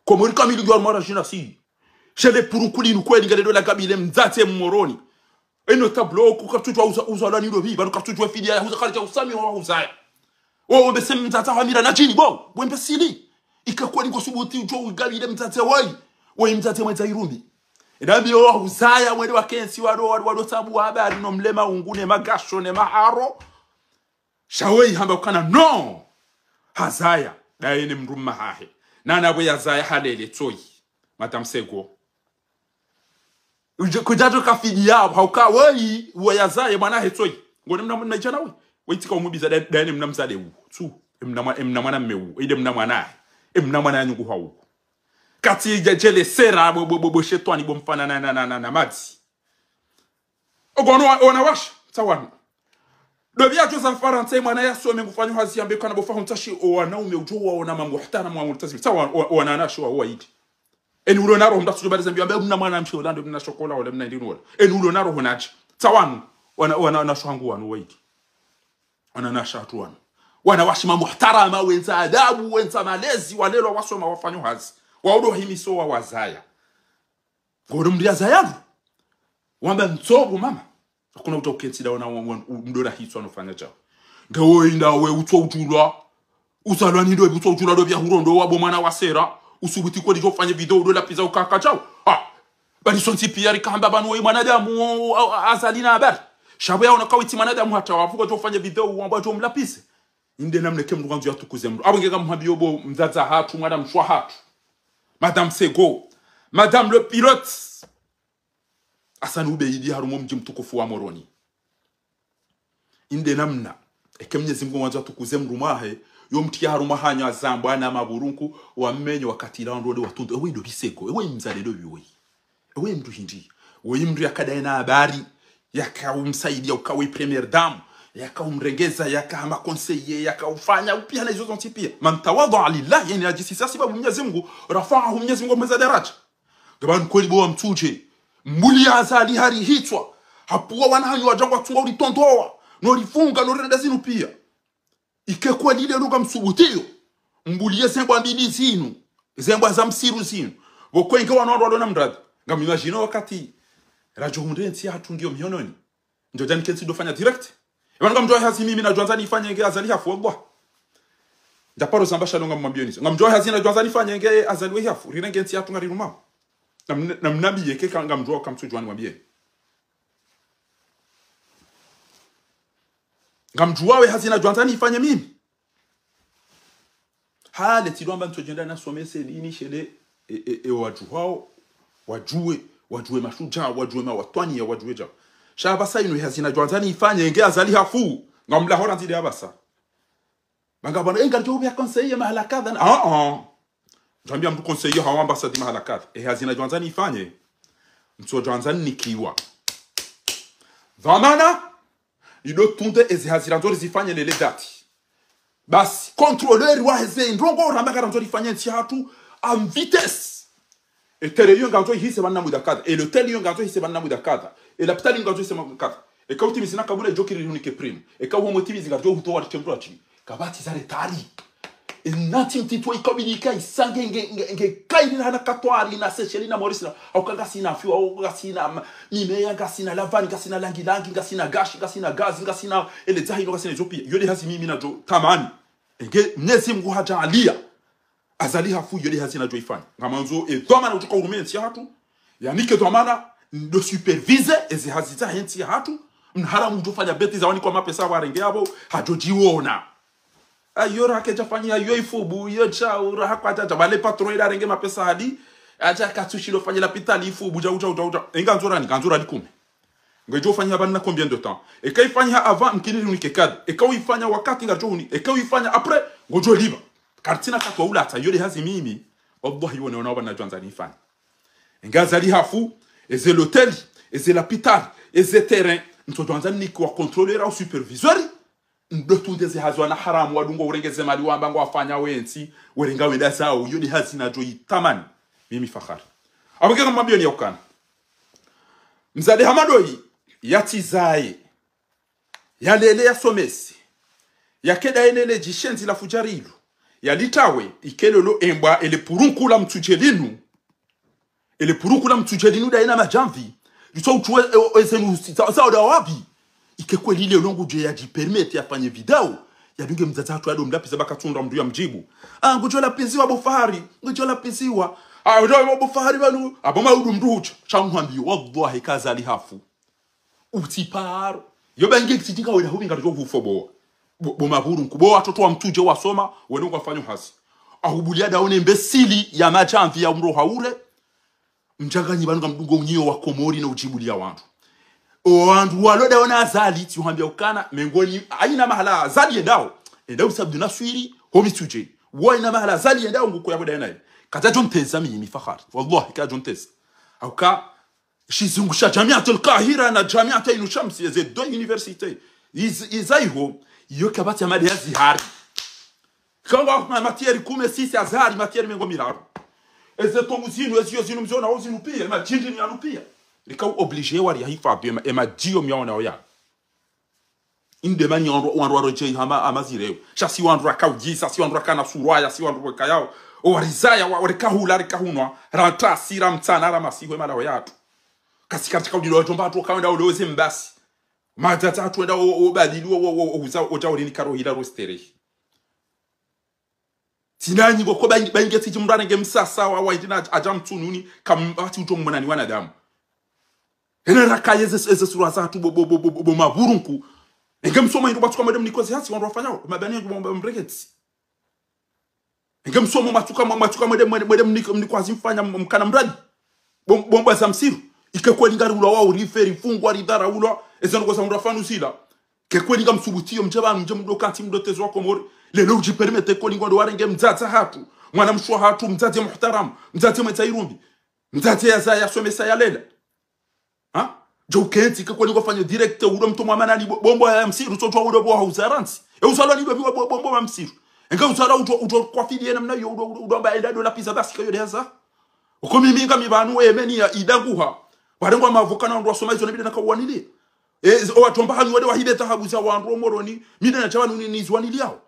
Komori kamili ngiyo harumwa radjina si. Shele purunku linu kweli ngale dola kabile mdzadze Mmoroni. Eno tablo ku kartsudjwa uza, uza lani lobi, banu kartsudjwa fidiya ya huza karidja usami wa uzaya. Wo, wo mbese mdzadze wa mira na djini, bo, we mbesili. Ika kweli ngo subuti udjo ugabile mdzadze wayi. We mdzadze mwedza irumbi. Edambi yo wa uzaya, mwede wa kensi, wado, wado, wado sabu wa habari no mlema ungu ne magasho ne maharo. Sha weyi hamba ukana no. Hazaya, daye ne mdrume hahe. Nana bwe yazaya halele tsoyi. Madame Sego. Uje, kudjadjo kafidi yabo, hauka weyi, uwe yazaye mwana he tsoyi. Ngone mna, mna idjana we. Weyi tsika umubiza daye, daye ne mna mzade u. Tsu, emna mwa-, emna mwana mme u. Ide mna mwana he. Emna mwana ya nyungu ha u. Kati idja djele sera, bo, bo, bo, bo shetwani, bo mfana na, na, na, na, na madzi. Ogo wana wa-, wana washe, tsa wanu. Dobi ya djoza Farantsa, mwana yasome ngufanyo hazi yambe kana bo fahu ntsashi, o wanaume udjo waona mamuhtaramu wa multazimi. Tsa wa-, wa-, wana nasho wa waidi. Eni ulo na roho mdatsu djobaliza mbi yambe mna mwana mshe ola ndo mna shokola ola mna ndinu ola. Eni ulo na roho nadji. Tsa wanu, wana, wana nasho hangu wanu waidi. Wana nasho hatru wanu. Wana washe mamuhtarama, wendza adabu, wendza malezi, walelwa wasoma wafanyo hazi. Waudo himiso wa wazaya. Ngolo mndru yazaya ndru. Wamba ntsobu mama. Hakuna uta ukentsi dawo na wa- wa- mdora hitswa no fanya djawo. Nge wo inda we utswa udjulwa. Uzalwa ni ndo utswa udjulwa ndo pvya hurondowa bo mwana wa sera. Usubuti kweli djo fanye video ndo lapviza ukaka djawo. Ha. Bali sontsi piya rikamba pvanu we mwanadamu o- o- Azali na habari. Sha pvo yaona kawitsi mwanadamu hata wapvo djo fanye video wamba djo mlapvize. Inde namna eka mndru kandzu yatukuze mndru. Apvo nge kamhambiyo bo mdzadze hatru, mwana mshe hatru. Madame Sego. Madame le pilote. Hassan Ubeidi harumwa mdji mtukufu wa Moroni. Inde namna. Eke Mnyezi Mngu wandzo atukuze mndru mwahe, yo mtriya harumwa hanyo azambwa na mapvurunku, wamenye wakati ila wandru wale watundu. Ewe ndo pvi Sego, ewe mdzadze ndo pvi we. Ewe mndru hindri. Woyi mndru yakadaye na habari, yakaumsaidiya ukawe première dame, yakaumrengeza, yakahama conseiller, yakaufanya upiya na izo zontsi piya. Man tawadha lillahi, yani ajisisa sibabu Mnyezi Mngu, rafaahu Mnyezi Mngu mweza daraja. Ngapvanu kweli bo wa Mtsudje. Mbuli ya Azali hari hitswa. Hapvuwa wana hanyu wadja ngwatsunga ulitondowa. No lifunga, no rinenda zinu piya. Ike kweli lelo ngamsubutiyo. Mbuli ye zembwa mbili zinu. Zembwa za msiru zinu. Pvo kwenge wanu wandru walo na mradi. Ngam imagine wakati radjo hundre ntsi yahatru ngiyo mihononi. Ndjo djani kentsi ndo fanya direct. Epvanu ngamdjuwa hazi mimi nadjo andza nifanye nge Azali hafu wallah. Ndja paro zamba sha ndo ngamwambiyo nizo. Ngamdjuwa hazi nadjo andza nifanye nge Azali we hafu. Rirenge ntsi yahatru ngarirumao. Na mn- na mnambiye eka ngamdjuwa kamtsudjuwa nimwambiye. Ngamdjuwa we hazi nadjo andza nifanye mimi. Hale tsidjo amba ntsodjenda nasomese dini shele e, e, e wadjuwao, wadjuwe, wadjuwe mashudjaa, wadjuwe mawatwaniya, wadjuwe djawo. Sha apvasa inu hazi nadjo andza nifanye nge Azali hafu. Ngamlaho randzi de apvasa. Pvanga pvanu, e, ngaridjo ubiya conseiller mahala kadha na, ah, ah. Ndjambiya mndru conseiller hawu ambassade mahala kadha. E hazi nadjo andza nifanye. Ntsodjo andza nikiwa. Dhwamana, ido tunde ezi hazi randzo rizifanye lele dati. Basi, contrôleur wa heze ndrongo ramba ngarandzo rifanye ntsi yahatru en vitesse. E terrain yo ngandzo ihise pvanu na muda kadha. E l'hôtel yo ngandzo ihise pvanu na muda kadha. E lapitali ngandzo ihise pvanu na muda kadha. Eka utimizi na kabula idjo kiri rihunike prime. Eka uwo mwetimizi ngaridjo hutowa ritembwa tsi. Kapvatsi za retard. E nati mtiti wa ikabili ika isa nge, nge, nge, nge kairi na hana katwari na Seychelles na Maurice na. Hauka ngasina fiwa, hauka ngasina ma- mimeya, ngasina lavani, ngasina langilangi, ngasina gashi, ngasina gazi, ngasina ele dzahi, ngasina Ethiopia. Yo de hazi mimi nadjo tamani. Enge Mnyezi Mngu hadjaaliya. Azali hafu yo de hazi nadjo ifanya. Ngamandzo e dhwamana utuka urume ntsi yahatru. Yanike dhwamana ndo supervise ezi hazi za he ntsi yahatru. Mnaharamu udjo fanya bêtise za wani kwa mapesa warenge apvo. Hadjo djiwona. Ayo raha kedja fanya yo ifubu, yo djau, raha kwadjadja. Pvale patron ila arenge mapesa hadi. Hadja katsushi lo fanya lapitali ifubu, djau, djau, djau, djau. Enga ndzorani, ngandzorani kume. Ngedjo fanya pvanu na combien de temps? Eka ifanya avant, mkini riunike kadha. Eka uifanya wakati ngaridjo huni. Eka uifanya après, ngodjo lipva. Karitsina katwa ulatsa, yo de hazi mimi. Wallahi wone wona wapvanu nadjo andza nifanye. Enga Azali hafu, eze l'hôtel, eze lapitali, eze terrain. Ntsodjo andza nikiwa contrôleur au superviseur. Ndo tunde ze hazi wana haramu wadungo urenge ze mali wamba ngwafanya wentsi, werenga wenda zao, yo de hazi nadjo itamani. Mimi Fakhari. Apvo nge ngamwambiyo ni ya ukana. Mdzadze hama doyi, yatsizaye, yalele yasomese, yakeda yenele djishenzi la fudjari ilu, yalitawe, ikelolo embwa ele purunku la Mtsudje linu, ele purunku la Mtsudje linu dayina madjamvi, litso utsuwe e- e- ezenu za- zaoda wapvi. Ike kweli lelo ngudjo yadjipermete yafanye video, yadunge mdzadze hatru yado mlapviza pvaka tsundra mndru yamdjibu. Ah, ngudjo lapviziwa bo Fahari, ngudjo lapviziwa. Ah, ngudjo bo Fahari pvanu, apvo maudu mndru hutsa, sha ngamhwambiyo, wallahi ka Azali hafu. Utsiparo. Yo ba inge kitsiti ka wena hubi ngaridjo hufobowa. Bo, bo mapurunku, bo watoto wa Mtsudje wasoma, wene ngwafanyo hazi. Ahubuliya daone mbesili ya madjamvi ya umro haure. Mdjanganyi pvanu ngamdungo unyiyo wa Komori na udjibuliya wandru. O wandru walo daona Azali, tsi uhambia ukana, mengoni, ayina mahala Azali yendao. Yendao usa Abdu Naswiri, ho Mitsudje. Wo ayina mahala Azali yendao nguko yapvo daye naye. Kadjadjo nteza mimi Fakhari. Wallahi, kadjadjo nteza. Hauka, shizungu sha Jamiat al-Qahira na Jamiat Ain Shams, eze deux universités. Iz- iza iho, iyo kapvatsi ya made ya zihari. Kangwa na matière kume sisi ya zihari, matière mengo miraru. Eze tomu zinu, eziyo zinu mziona wo zinu piya, ema djindji ni yanu piya. Rika u obligé wari ya hifadhi, ema, ema djiyo miyaona wo ya. Inde mani wandru, wandru warodjei hama, hama zireo. Sha si wandru raka udjisa, si wandru raka na surwaya, si wandru weka yao. O warizaya, wa, wareka hula, reka hunwa. Ra ntrasi, ra mtsana, ra masihu, ema laho yatru. Kasi katika udilo wa djomba hatru, kawenda uleweze mbasi. Madzadze hatru wenda o, o badili o, o, o, o, uza, o djaurini karo hila ro sterehi. Tsinanyi ngoko bainge, bainge tsidji mrane nge msasa wa, wa idina adja mtsununi, kam, hati utso mwanani wanadamu. Ena raka yeze, eze sura zahatru bo, bo, bo, bo, bo, bo mavurunku. Enge msomo indro batsuka mwede mnikozi hasi wandru wafanyao, mabani yangu mba mreketsi. Enge msomo matsuka, ma-, matsuka mwede, mwede, mwede mniko-, mnikozi mfanya m-, mkana mradi. Bom-, bomba za msiru. Ike kweli ngari ulwa wa urife, rifungwa, ridharaulwa. Eze ndrongoo za mndru afanu zila. Ke kweli ngamsubutiyo mdje pvanu, mdje mdo kantsi mdo tezo wa Komori. Lelo udjiperimete kweli ngwando warenge mdzadze hatru. Mwana mshe hatru, mdzadze muhtaramu, mdzadze mwendza irumbi. Mdzadze yaza, yasomesa, yalela. Ha? Djo ukentsi ke kweli ngwafanya direct, udo mtomwa manani bo-, bombo ya msiru, tso twa udo bo hauza rantsi. E uzalwa ni dobi wa bo-, bombo wa msiru. Enge uzalwa utso, utso kwa fidi yena mna yo udo, udo, udo amba enda dola pizza basi kayo de haza. Uko mimi ngami pvanu we meni ya idanguha. Warengwa mavoka na wandru wasoma izo nabidi naka uwanili. E, z-, o watomba hanyu wade wahibe dhahabu za wandru o Moroni, mi de na dja pvanu ni, ni ziwanili yao.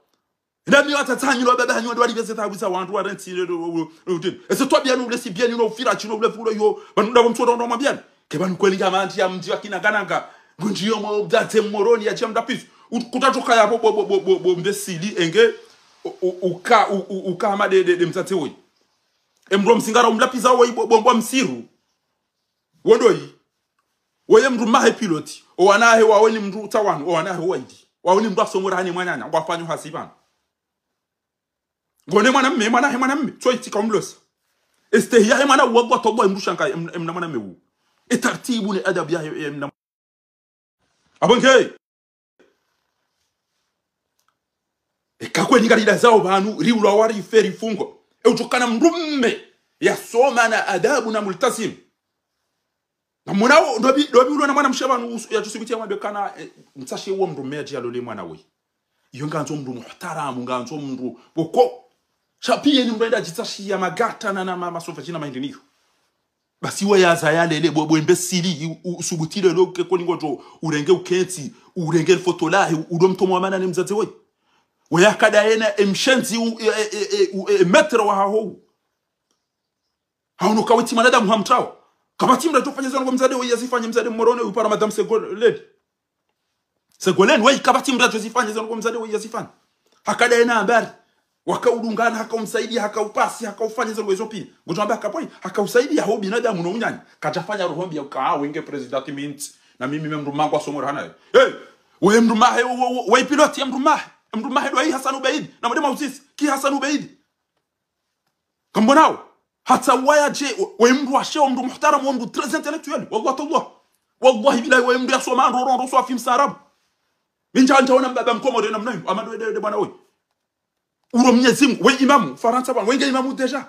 Enda mi watsatsa hanyu lo baba hanyu wade walibe ze dhahabu za wandru wa rentsi le, lo, lo, lo, lo, utini. Ese twabiya no ule sibiya ni no ufira chino ule vulo yo, pvanu ndapvo mtsoto ndo mwambiyani. Ke pvanu kweli ngamandzi ya mdji wa kina kananga. Ngundji yo mo mdzadze Moroni ya djamda pisu. U-, kutatsoka yapvo bo, bo, bo, bo, bo, mbesili enge, u-, u-, uka, u-, u-, uka hama de, de, de mdzadze woyi. E mndru wa msingara umlapiza woyi bo, bo, bo msiru. Wondoyi. Woye mndru mahe piloti. O wanahe wawe ni mndru tsawanu. O wanahe waidi. Wawe ni mndru asongora hane mwananya. Ngwafanyo hazi pvanu. Ngone mwana mme, mwana he mwana mme. Tso itika umlosa. Estehi yahe mwana uwa kwa tobo mndru shanga em-, emna mwana mme u. E tartibu ne adabu yahe emna. Apvo nge. Eka kweli ngalida zao pvanu, riulwa warife, rifungwa. E utsokana mndru mme, yasoma na adabu na multazim. Na mwana wo, ndobi, ndobi ulwa na mwana mshe pvanu, usu, ya tsusibitia mwambe kana, e, mtsashe uwo mndru mme adji alole mwana we. Iyo ngandzo mndru muhtaramu, ngandzo mndru, boko. Sha piya ni mndru enda djitsashiya magata na, na, ma, masofa djina mahindri niyo. Basi we yaza yalele, bwe, bwe mbesili, u-, u-, usubutile lo ke kweli ngodjo, urenge ukentsi, urenge lifoto lahe, u-, udo mtomwa manani mdzadze woyi. We yakada yena emshenzi, u-, e, e, e, e, u-, e, e, maître wa haho. Hauno kawetsi mwanadamu hamtrao. Kapvatsi mndru adjofanya zanu kwa mdzadze woyi yazifanye mdzadze Moroni upara madame Ségolène. Ségolène, woyi kapvatsi mndru adjozifanya zanu kwa mdzadze woyi yazifanye. Hakada yena ambari. Wakaudungana, hakaumsaidia, hakaupasi, hakaufanya zanu wezo piya. Ngudjo amba hakapoi, hakausaidia ho binadamu no unyanya. Kadjafanya roho mbi ya uka, ah, wenge président Mintsi. Na mimi me mndru mangu asongora hanaye. Hey! We mndru mahe, we, we, we piloti ya mndru mahe. Mndru mahe ndo yi Hassan Ubeid. Na mwade mauzisi. Ki Hassan Ubeid. Kambonao. Hata waya dje, we mndru wa sheo, mndru muhtaramu, we mndru très intellectuel. Wallah, tallah. Wallahi billahi, we mndru yasoma, ndro, ndro, ndro, swafi msarabu. Mi ndja, ndjaona mbaba mkomori namna inu, ama ndo de, de bwana woyi. Ulo Mnyezi Mungu, we imamu, Farantsa bwana, wenge imamu déjà.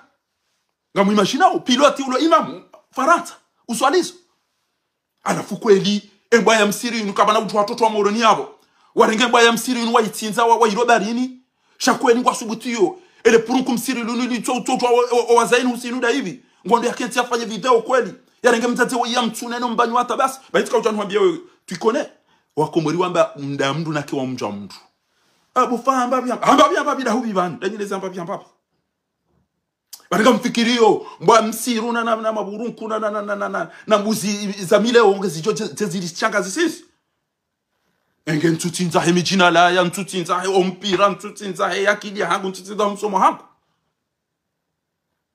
Ngamu imaginao, piloti ulo imamu, Farantsa, uswalizo. Halafu kweli, embwa ya msiru inu kapvana utru watoto wa Moroni yapvo. Warenge embwa ya msiru inu waitsindza wa, wailo baharini. Sha kweli ngwasubutiyo. Ele purunku msiru lunu litso, tso, tso, o, o, o wazaini usinu da hivi. Ngwando yakentsi yafanye video kweli. Yarenge mdzadze woyi yamtsune no mbanyu hata basi. Bahi tsika udja nuhambia wewe. Twikone. Wakomori wamba mda mndru nake wa mdja mndru. Abu fa hamba pvi hamba. Hamba pvi hamba pvi da hubi pvanu. Danyeleza hamba pvi hamba pvi. Pvanu ngamfikiriyo, mbwa msiru na, na, na mavurunku na, na, na mbuzi za mile onge zidjo dze, dze zili shanga zisisi. Enge ntsutsi ndzahe midjina laya, ntsutsi ndzahe ompira, ntsutsi ndzahe yakili yahangu, ntsutsi ndzahe msomo hangu.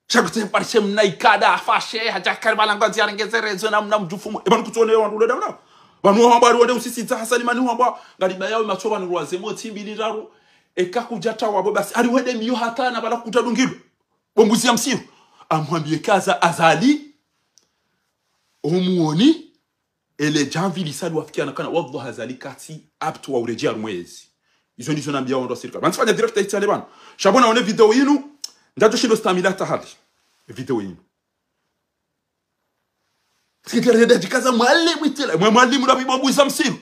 Sha kutse farishe mna ikada, afashe, hadja kari pvala ngwandzo yarenge ze réseaux na mna mdjufumu. E pvanu kutsone wandru ule dauna. Pvanu wahamba wari wende usisi ndza Hasani mani wahamba, ngari bayawe matso pvanu rwaze motsi mbili raru. Eka kudja tawa bo basi, ari wende miyo hata na pvala kutsa dungilo. Bo mbuzi ya msiru. Amuhambiye kaza Azali. Omuoni. Ele djamvi lisali wafikiana kana, wallah Azali katsi apte wa uredjeya harumwa yezi. Izo ndizo nambiya wandru wa sirikali. Pvanu tsifanya direct itsale pvanu. Sha bo naone video yinu, ndadjo shindo stamila hata hali. Video yinu. Sikitera yenda djikaza mwalimu itela. Mwe mwalimu ndo apvi bo mbuzi ya msiru.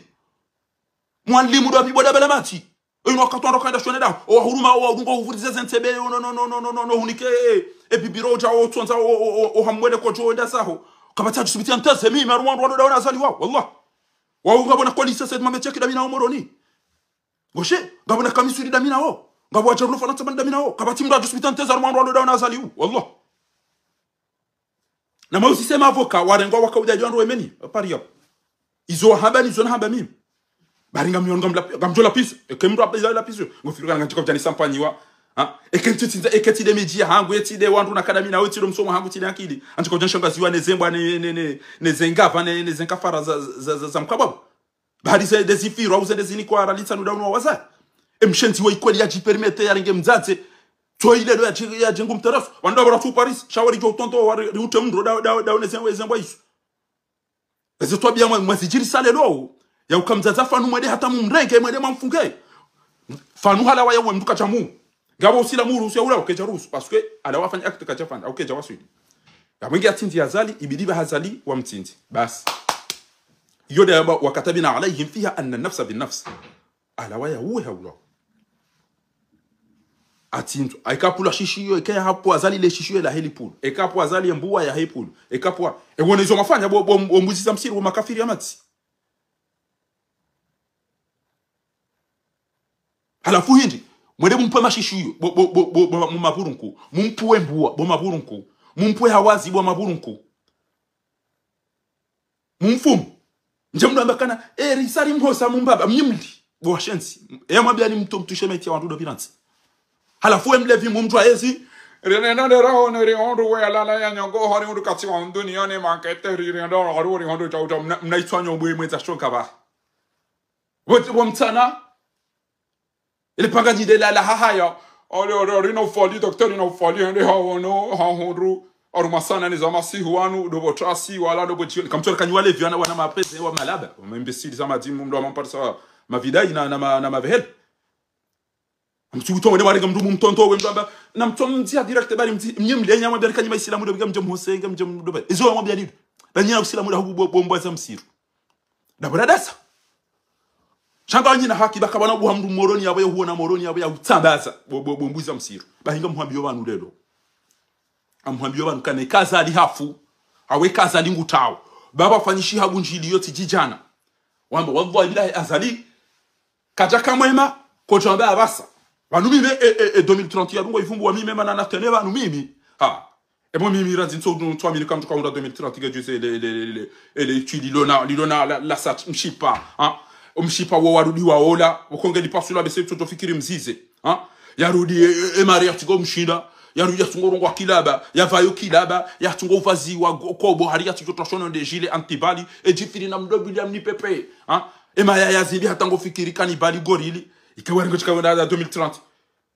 Mwalimu ndo apvi bo dabala matsi. Inu wakati wandru wakaenda shone daho. Owahuruma, owahurunga, ohuvurize ze ntsebe, no, no, no, hunike, e, e bibiro dja, otsondza, o, o, o, ohamwele kodjo, enda zaho. Kapvatsi adjusubiti ya nteze, mimi, harumwa wandru walo daho na Azali wao, wallah. Wao ngapvo na kweli sasa, mame cheki damina wao Moroni. Ngoshe, ngapvo na kamisuri damina wao. Ngapvo wadjarulo Farantsa pvanu damina wao. Kapvatsi mndru adjusubiti ya nteze, harumwa wandru walo daho na Azali wao, wallah. Na mausi sema avoka, warengwa wakaudja djo wandru wemeni, pari yapvo. Izo wahamba ni izo nahamba mimi. Bari ngamyo, ngamla-, ngamdjo lapviso. Eke mndru apviso lapviso. Ngofikiri kana ngantsika udjani sampanyiwa. Ha? Eke ntsi tsindza, eke tsi nde midji yahangu, eke tsi nde wandru nakadamina, eke tsi nde msomo wahangu, tsi nde akili. Ngantsika udjani shangaziwa ne zembwa, ne, ne, ne, ne zengava, ne, ne zenkafara za, za, za, za mkababo. Bari ze nde zifiro, au ze nde zinikwa, ralitsa nuda unu wa waza. Emshenzi wa ikweli yadjipermete, yarenge mdzadze. Tso ile lo yadje-, yadjengu mtarafu. Wandru wabora tu Paris, shawari djo utonto, wari, riute mndru, da, da, da, ne zembwa, zembwa isu. Eze twabiya mwa-, mwazidjirisa lelo. Ya uka mdzadze fanu mwende hata mumrenge, mwende mwamfunge. Fanu halawa ya we mndru kadjamu. Ngapvo usilamu uruhusu ya ula, ukedja ruhusu. Parce que halawa afanya acte kadjafanya, ukedja waswili. Ngapvo nge yatsindzi ya Azali, ibidi ba Azali wa mtsindzi. Basi. Iyo nde yamba, وكتبنا عليهم فيها أن النفس بالنفس. Halawa ya uwe ha ulawa. Atsindzwa. Eka pvula shishiyo, eka ya hapvo Azali le shishiyo la heli pvulu. Eka pvwa Azali ye mbuwa ya heli pvulu. Eka pvwa, e wone izo mwafanya, bo, bo, bo mbuzi za msiru, bo makafiri ya matsi. Halafu hindri, mwende mumpve mashishiyo, bo, bo, bo, bo, bo, bo mapvurunku. Mumpve mbuwa, bo mapvurunku. Mumpve hawazi, bo mapvurunku. Mumfumu. Ndje mndru amba kana, e, risari mhosa mumbaba, mnyimli. Bo washenzi. E, mwambiani mtu, mtushe meti ya wandru ndo piransi. Halafu we mlevi mumtwa ezi. Rinenda nderao ne rihondro we alala ya nyongo, hari hundru katsi wa duniani makete, rinenda hari hundru tsa utsa, mna, mna itswanyo bwe mwedza shonka ba. Bo, bo mtsana. Ile panga nyinde la, la hahaya. Ole, ole, rina ufali, docteur rina ufali, hende hawono, hahundru. Arumasana ni za masihu wanu, ndo bo trasi, wala ndo bo jioni. Kamtsora kanyi walevi, wana, wana mapeze, wa malaba. Wa maimbécile za madimu, mndru wa mamparisa, mavidai na, na, ma-, na mavehele. Mtsukuto wende warenga mndru mumtonto, we mndru amba. Na mtso mdzia direct bari mdzi, mnye mlenya mwa bari kanyi maisilamu, ndo biga mdje mhose, nge mdje mdobe. Izo wa mwambia nini? Danyi na usilamu nda hubu bo-, bo mbwa za msiru. Nda bora dasa. Shanga wanyi na haki, baka bana buha mndru Moroni yapvo ya huona Moroni yapvo ya utsambaza. Bo, bo, bo mbuzi za msiru. Bahi ngamhwambiyo pvanu lelo. Ngamhwambiyo pvanu kana eka Azali hafu. Awe eka Azali ngutrao. Baba fanyishiha bunjili yo tsi djidjana. Wamba, wallahi billahi Azali. Kadjaka mwema, kodjo amba apvasa. Pvanu mimi, e, e, e, deux mille trente ya dungo ifumbu wa mimi, mana natene pvanu mimi. Ha. Ebo mimi randzi ntso, ntso amini kamtsu kahundra deux mille trente, ke juze le, le, le, le, le, le, tu lilona, lilona la, la sat, mshipa, ha? Mshipa wo warudi wa ola, wo konge lipasula bese tsoto fikiri mzize, ha? Yarudi, e, e, e mari yatsingo mshinda, yarudi yatsungo rongowa kilaba, yapvayo kilaba, yatsungo upvaziwa go-, kobo, hari yatsingo twashono nde jile antibali, e djifiri na mdobili ya mnipepe, ha? E maya yazimbi hata ngo fikiri kanibali gorili, ike waringo tsikawenda deux mille trente.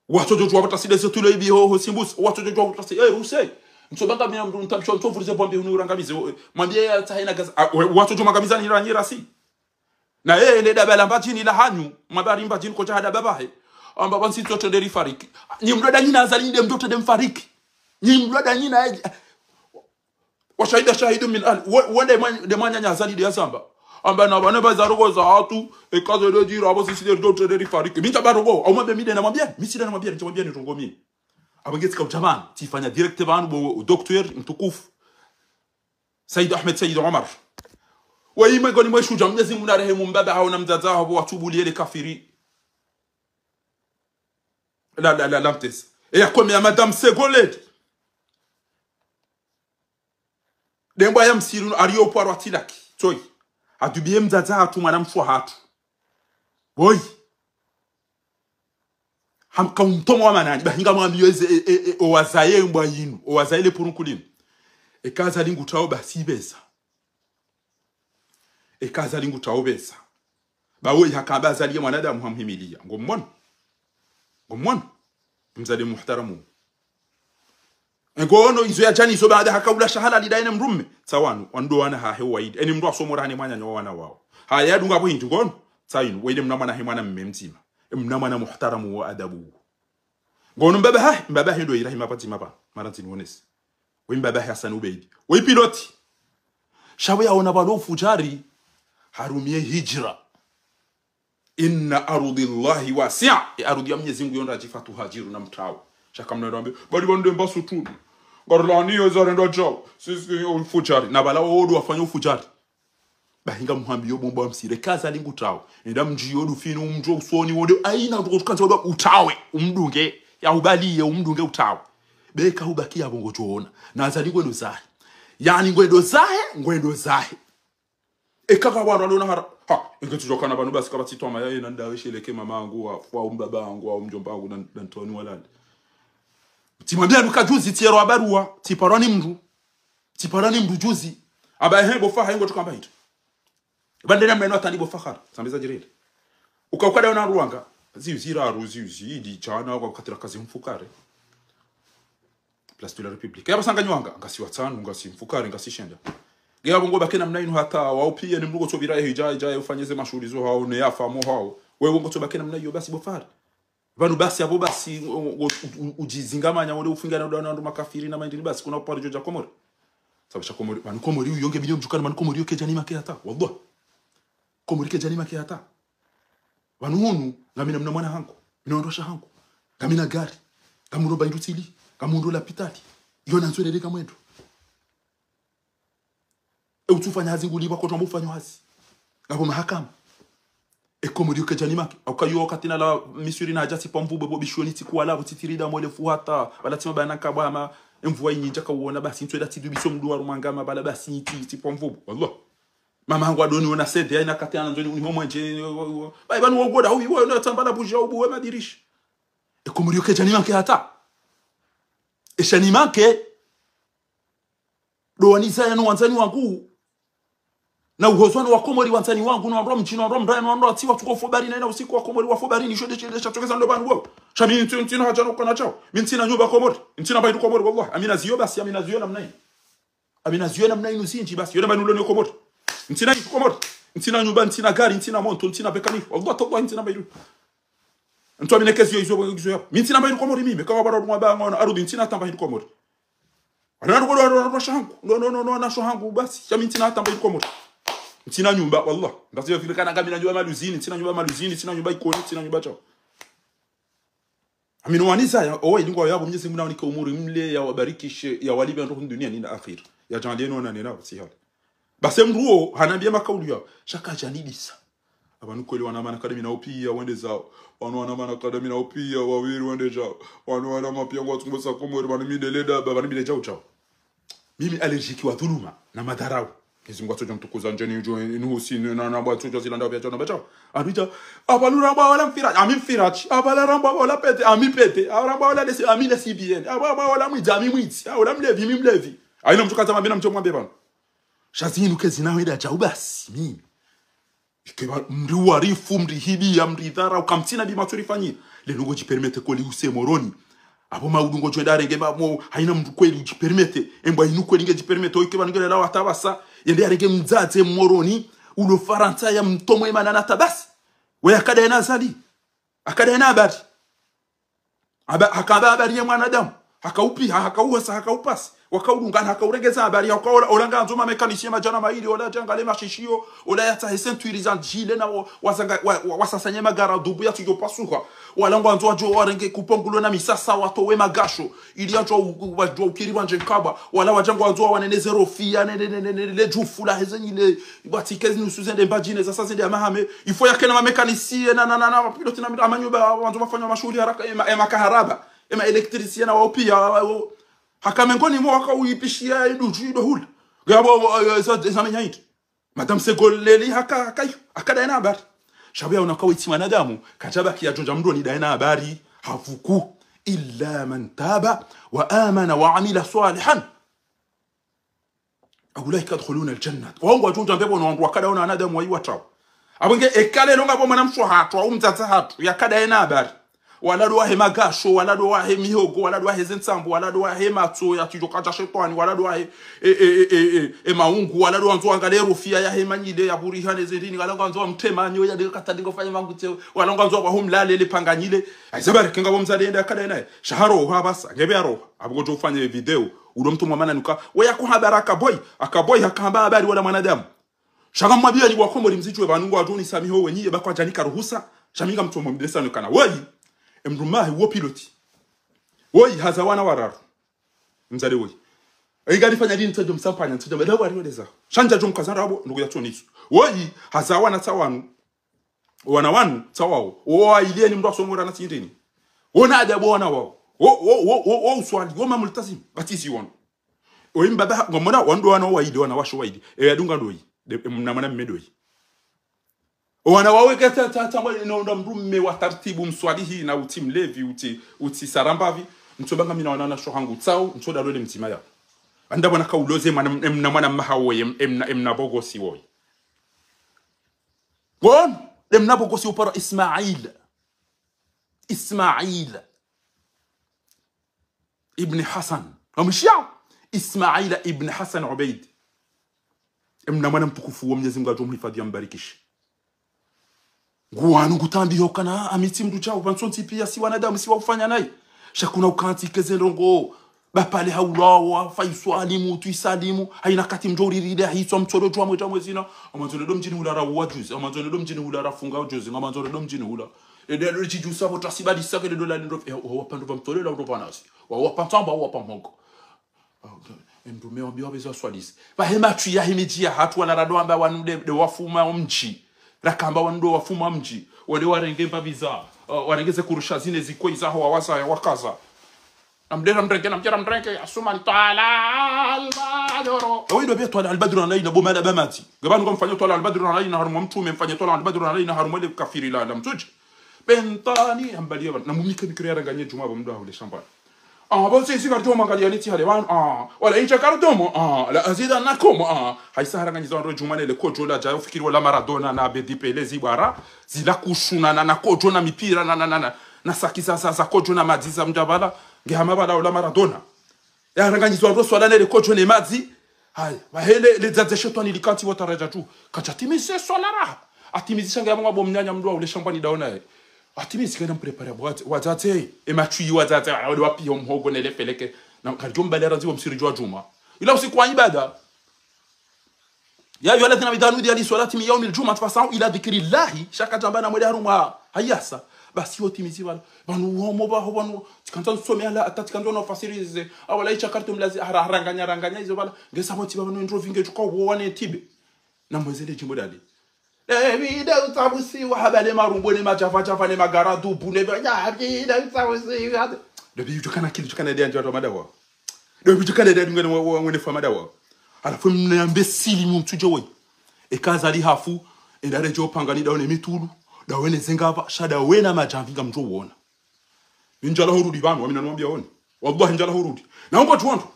Watsodjo djuwa pvatasi leze tulo ibi ho, ho simbusi. Watsodjo djuwa pvatasi, eh, ruse. Ntso banga mina mndru ntabisho, ntso vurize bombe hunu urangamize, eh, mwambie ya tsahe na gaza. Ah, we, watsodjo mwangamiza ni ranyi rasi. Na, eh, le daba la Mbadjini la hanyu. Mwambari Mbadjini kodja hada baba he. Amba pvantsi tso tende rifariki. Nyi mdru danyi na Azali nde mdru tende mfariki. Nyi mdru danyi na, eh, وشهد شاهد من أهل. Wo, wo nde mwan-, nde mwananya Azali nde yazamba. Amba na bane ba za rongo za hatu, eka zo ndo djira, apvo sisi nde ndo tende rifariki. Mi ntsa ba rongo, au mwambe mi nde na mwambia, mi tsi nde na mwambia, ntsa mwambia ni rongo mi. Apvo nge tsika udjamani, tsifanya direct pvanu bo docteur mtukufu. Said Ahmed Said Omar. Wa ime ngoni mwe shudja, Mnyezi Mungu na rehemu mbaba hawo na mdzadze hawo, watubulie le kafiri. La, la, la, la mtesa. E ya kome ya Madame Ségolène. Nde mbwa ya msiru no, ariyo pvwa rwa tilaki. Tsoi. Adubiye mdzadze hatru mwana mshe hatru. Boy. Ham-, kaumtomo wa manani. Bahi ngamwambiyo eze, e, e, e, owazaye mbwa yinu. Owazaye le purunku linu. Eka Azali ngutrao basi beza. Eka Azali ngutrao beza. Bawo ihakamba Azali ye mwanadamu hamhimilia. Ngomono. Ngomono. Mdzadze muhtaramu. Ngono izo ya djani izo baada haka ula shahala lidaye ne mdrume. Tsawanu, wandru wana hahe waidi. Eni mndru asomora hane mwananya wa wana wawo. Haya dunga pvo hindri ngono. Tsayinu, waidi mna mwana he mwana mme mdzima. E mna mwana muhtaramu wa adabu. Ngono mbaba hahe, mbaba hahe ndo irahi mapati mapa. Mara ntsini wonesi. We mbaba hahe Hassan Ubeidi. We piloti. Sha we yaona pvalo ufudjari. Harumie hijra. إن أرض الله واسعة. E ardhi ya Mnyezi Mungu yo ndraji فهاجروا na mtrao. Sha kamna rambe, bali pvanu nde mba sutu. Ngarilani yo zarendwa djao. Sisi ufudjari. Na pvala wo ndo wafanya ufudjari. Bahi ngamhwambiyo bo mbwa msiru eka Azali ngutrao. Enda mdjiyo dufini umdjo usoni wonde. Aina ndoko tukanza wonde utrawe. Umdunge. Ya ubaliye umdunge utrawe. Beka ubaki yapvo ngodjo ona. Na Azali ngwendo zahe. Yaani ngwendo zahe, ngwendo zahe. Eka ka wandru waliona hara. Ha, inge tsidjokana pvanu basi kapvatsi twamaya yena ndawe sheleke mama wangu wa, wa mbaba wangu, wa mdjomba wangu, na, na ntoni walale. Tsimwambia nuka juzi, tsiyerwa barua, tsiparwa ni mndru. Tsiparwa ni mndru juzi. Amba ehe, bo Fahari, ngo tukamba hindri. Pvandena mneno atandi bo Fahari. Sambiza jirele. Uka ukada ona ruwanga. Ziu ziraru, ziu zidi, djana, kwa katira kazi mfukare. Place de la République. Yapvo sa nganywanga, ngasi watsanu, ngasi mfukare, ngasi shenda. Nge yapvo ngo baki namna inu hata, wao pia ni mndru ngo tsobira ehe, dja, dja, ufanye ze mashuhuli zo hao, ne yafa mo hao. Wewe ngo tsobaki namna iyo basi bo Fahari. Pvanu basi, apvo basi, u-, u-, u-, udjizingamanya, wole ufungana na wandru makafiri na mayindri basi, kuna upari djo dja Komori. Sabu sha Komori, pvanu Komori uyo nge bidi mdjukana, pvanu Komori yo kedjani make hata, wallah. Komori kedjani make hata. Pvanu hunu, ngamina mna mwana hangu, mina wandru washe hangu, ngamina gari, ngamundro bayindru tsili, ngamundro lapitali, iyo nandzwelele kamwendo. E utsufanya hazi ngulipvwa, kotwamba ufanya hazi. Ngapvo mahakama. E Komori yo kedjani make. Auka yo wakati nalawa Misri nadja tsipva mvubwe bo bishoni tsikuwa lapvo tsitsirida mwele fuhata. Pvala tsimabana kabwa ama emvua inyindja kauona basi ntsweda tsidubiso mdru wa rumangama pvala basi tsi, tsipva mvubwe. Wallah. Mama hangu adoni ona sede, haina kati ana ndzoni uniho mwenje. Bayi pvanu wo goda, ubi, wo, no, tsamba la buja, ubu, we madirisha. E Komori yo kedjani make hata. Esha ni make. Ndo wanizaya no wandzani wangu. Na uhozwa no wakomori wandzani wangu, no wandru wa mdji, no wandru wa mraya, no wandru wa tsiwa, tsuko fo bahari na ina usiku wakomori wafo bahari, ni sho nde, nde, nde, sha tsokeza ndo pvanu wo. Sha mi ntsi-, ntsina haja no kana shao. Mi ntsina nyumba Komori. Ntsina bayindru Komori, wallah. Amina ziyo basi, amina ziyo namna inu. Amina ziyo namna inu zindji basi. Yo namna inu loni Komori. Ntsina yindru Komori. Ntsina nyumba, ntsina gari, ntsina monto, ntsina bekani. Wallah, tallah, ntsina bayindru. Ntsu amine kezi yo izo, izo ya. Mi ntsina bayindru Komori mimi. Kawa bara rumwa ba ngona, arudi ntsina tamba hindru Komori. Ana ruko ndo, ndo, ndo, shangu. No, no, no, no, na shangu basi. Sha mi ntsina tamba hindru Komori. Ntsina nyumba, wallah. Ndasi yo fikiri kana ngamina nyumba Maluzini, ntsina nyumba Maluzini, ntsina nyumba Ikoni, ntsina nyumba shao. Amino wanizaya, owa ili ngwa yapvo Mwenyezi Mungu nawanike umuri mle, yawabarikishe, yawalipve ndro hunu duniani na akhira. Yadjaanliye no wanane nao, si hali. Basi mndru wo, hanambia makaulu yao, sha kadjanidisa. Apvanu kweli wana mana kadami nao pia wende zao. Wanu wana mana kadami nao pia wawiri wende zao. Wanu wana mapia ngwa tsungusa Komori, pvanu mi ndele daba, pvanu mi ndele djau djau. Mimi allergique wa dhuluma na madharau. Mwenyezi Mungu atsodja mtukuza ndjeni udjo inu husini na, na bwa tsodja zila ndao pia tsona bachao. Apvija, apvalu ramba wala mfiraji, ami mfiraji. Apvala ramba wala pete, ami pete. Apvala ramba wala lesi, ami lesi bien. Apvala ramba wala mwidzi, ami mwidzi. Apvala mlevi, mi mlevi. Haina mndru kadja mwambe na mdjo mwambe pvanu. Sha zinu kezi na wenda djau basi, mimi. Ike ba, mri warifu, mri hibiya, mri dharau, kamtsina bi matsuri fanyi. Leo ngo djipermete kweli use Moroni. Apvo maudu ngodjo wenda yarenge ba mo, haina mndru kweli udjipermete. Embwa inu kweli ngedjipermete, oike ba ningele lawa tabasa. Yende yarenge mdzadze Moroni, ulo Farantsa ya mtomwe mana na tabasi. We yakada yena zali. Akada yena habari. Aba, hakamba habari ye mwanadamu. Hakaupiha, hakauwasa, hakaupasi. Wakaudungana, hakauregeza habari, hakaola, ola ngandzo ma mécanicien madjana mayili, ola djangale mashishiyo, ola yatsahe ceinture za ndjile na wa, wazanga, wa, wa, wasasanye magaradubu yatsudjo pasuha. Wala ngwandzo wadjo warenge kupongulo na misasa watowe magasho. Ili yadjo u-, u-, wadjo ukiri wandje nkaba. Wala wadja ngwandzo wanene ze rofiya, ne, ne, le djufu laheze nyile. Bwatike zinusu zende mbadjine, zasa zende ya mahame. Ifo yakena ma mécanicien na, na, na, na, ma pilote na, amanyumba, wandzo wafanya mashuhuli haraka, ema, ema kaharaba, ema électricien na wao pia, wa, wa, haka mengoni mwa waka uipishiya idudju ido hula. Ngabo, eh, za, za menya indi. Madame Segoleli haka, haka, haka daye na habari. Shabu ya unaka witsi mwanadamu, kadjaba kiya djondja mndroni daye na habari, havuku. Illa man taba wa amana wa amila salihan. Ulaika yadkhuluna al-jannat. Wao ngwadjo undja mbepvo no wandru wakada wona wanadamu wayi watrawo. Apvo nge eka leo ngapvo mwana mshe hatru, au mdzadze hatru, yakada yena habari. Wala ndo wahe magasho, wala ndo wahe mihogo, wala ndo wahe zentsambu, wala ndo wahe matso, ya tsidjo kadja shetwani, wala ndo wahe, e, e, e, e, e, e maungu, wala ndo wandzo wangale rofiya yahe manyile, ya buriha ne zindrini, wala ngwandzo wamtremanyo, ya ndeka katandingo fanya mangutse, wala ngwandzo waho mlale, le panganyile. Ayiza bareke ngapvo mdzadze yenda yakada yena. Sha haroha basa, ngebe haroha. Apvo ngodjo ufanye video. Ulo mtu mwamana nuka, we yakuha habari Akaboy, Akaboy hakamba habari wala mwanadamu. Sha ngamwambiya nyi wakomori mzidjuwe pvanu ngwadjo unisamiho wenyi, eba kwadjanika ruhusa, sha mi ngamtsomo mdresa nukana. Woyi, emndru mahe wo pilote. Woyi, haza wana wararu. Mdzadze woyi. Inga nifanya dini ntsadjo msampanya, ntsadjo mdau wari weleza. Sha ndjadjo mkaza ndrabo, ndugu ya tsonisu. Woyi, haza wana tsa wanu. Wana wanu, tsa wawo. Wo wayili ni mndru asomora na tsindrini. Wona adabu wana wawo. Wo, wo, wo, wo, wo uswali, wo mamultazim, batizi wanu. Oyi mbaba, ngomona, wandru wana wayili, wana washe wayili. E yadunga ndoyi. De, e mna mwana mme doyi. Owana wawe ke ta, ta, ta, mwa, no, no, mdrume wa tartibu mswalihi na utsi mlevi, utsi, utsi sarambapvi. Ntsoba ngamina wana na shohangu tsau, ntsoda lole mdzima ya. Anda bwana kauloze mwana, e mna mwana mmaha woye, e mna, e mna bogosi woye. Bon, e mna bogosi upara Ismail. Ismail ibn Hassan. Amshia? Ismail ibn Hassan Ubaid. E mna mwana mtukufu wo Mnyezi Mungu adjo mhifadhi ya mbarikishe. Nguwanu ngutambiho kana, ami tsi mndru djau, pvanu sontsi pia si wanadamu si wa ufanya nayi. Sha kuna ukantsi keze ndrongo, bapvale haulawa, fa iswalimu, tu isalimu, haina kati mdjo uriride, haitswa mtsolo djwa mwe djamwe zina, amandzo ne do mdjini hula ra uwa juzi, amandzo ne do mdjini hula ra funga juzi, amandzo ne do mdjini hula. Ede alo lidji djusa pvo tasibadi sake le dola lindro, eh, wa, wa pvandu pva mtolo la ndo pvanasi. Wa, wa pva ntamba, wa pva mhoko. Ah, e mndru me wambiwa pveza swalisi. Pvahe matwi ya himidji ya hatru wala rado amba wanu de, de wafuma mdji. Rakamba wanu de wafuma mdji. Wale warenge mbapvi za, uh, warenge ze kurusha zine zikwe iza ho wawaza ya wakaza. Namdera mrenge, namdera mrenge, asuma ni twala albadru. Awe ndo pia twala albadru na ina boma la bamati. Ngapvanu kamfanya twala albadru na ina harumwa mtrume, mfanya twala albadru na ina harumwa le kafiri la, la mtsudji. Bentani, ambaliya pvanu. Na mumike mikro ya ranganye djuma pvo mndru ahule shambani. Ah, bo si, si kartomo angaliya ni tsi hale pvanu. Ah, wala in shakartum, ah, la azidannakum, ah. Haisa haranganyiza wandru djuma ne le kodjo la djayo fikiri wala Maradona na Abedi Pele zibwara. Zila kushuna na, na kodjo na mipira na, na, na, na, na saki za, za, za kodjo na madzi za mdjapvala. Nge hama pvala wala Maradona. Ya ranganyiza wandru swala ne le kodjo ne madzi. Haya, pvahe le, le dzadze shetwani likantsi wo taradja tu. Kadja timize swala raha. Atimizisha nge ya mwa bo mnyanya mndru ahule shambani daona ye. Atimizi kaina mprepare bo wadzadze. E matwi wadzadze, wale wapiho mhogo ne le feleke. Na kadjo mbale randzi wa msiri djwa djuma. Ila usiku wa ibada. يا أيها الذين آمنوا إذا نودي للصلاة من يوم الجمعة فاسعوا إلى ذكر الله. Sha kadjamba na mwende harumwa hayasa. Basi yo timizi pvala. Pvanu womo pvaho pvanu. Tsikandza nsome ala, ata tsikandza no fasiri ze. Awala in shakartum lazi, hara-, haranganya, ranganya izo pvala. Ngesa pvo tsi pvanu ndro vinge djuka uwo wane tibe. Na mweze le djimbo dali. Eh, vida utsabusiwa habale marumbo ne madjava djava ne magara dubu ne ba-, ya, vida utsabusiwa. Ndo bi djukana kili, djukana dia ndjwa madawa. Ndo bi djukana dia dungana wa, wa, wene fa madawa. Halafu mna imbécile mtsudje woyi. Eka Azali hafu, enda redjo pangani daone mitulu, daone zengapva, sha daone madjamvi ngamdjo wona. Ndjala hurudi pvanu, amina nwambia woni. Wallahi ndjala hurudi. Na ungo djuwa ndru.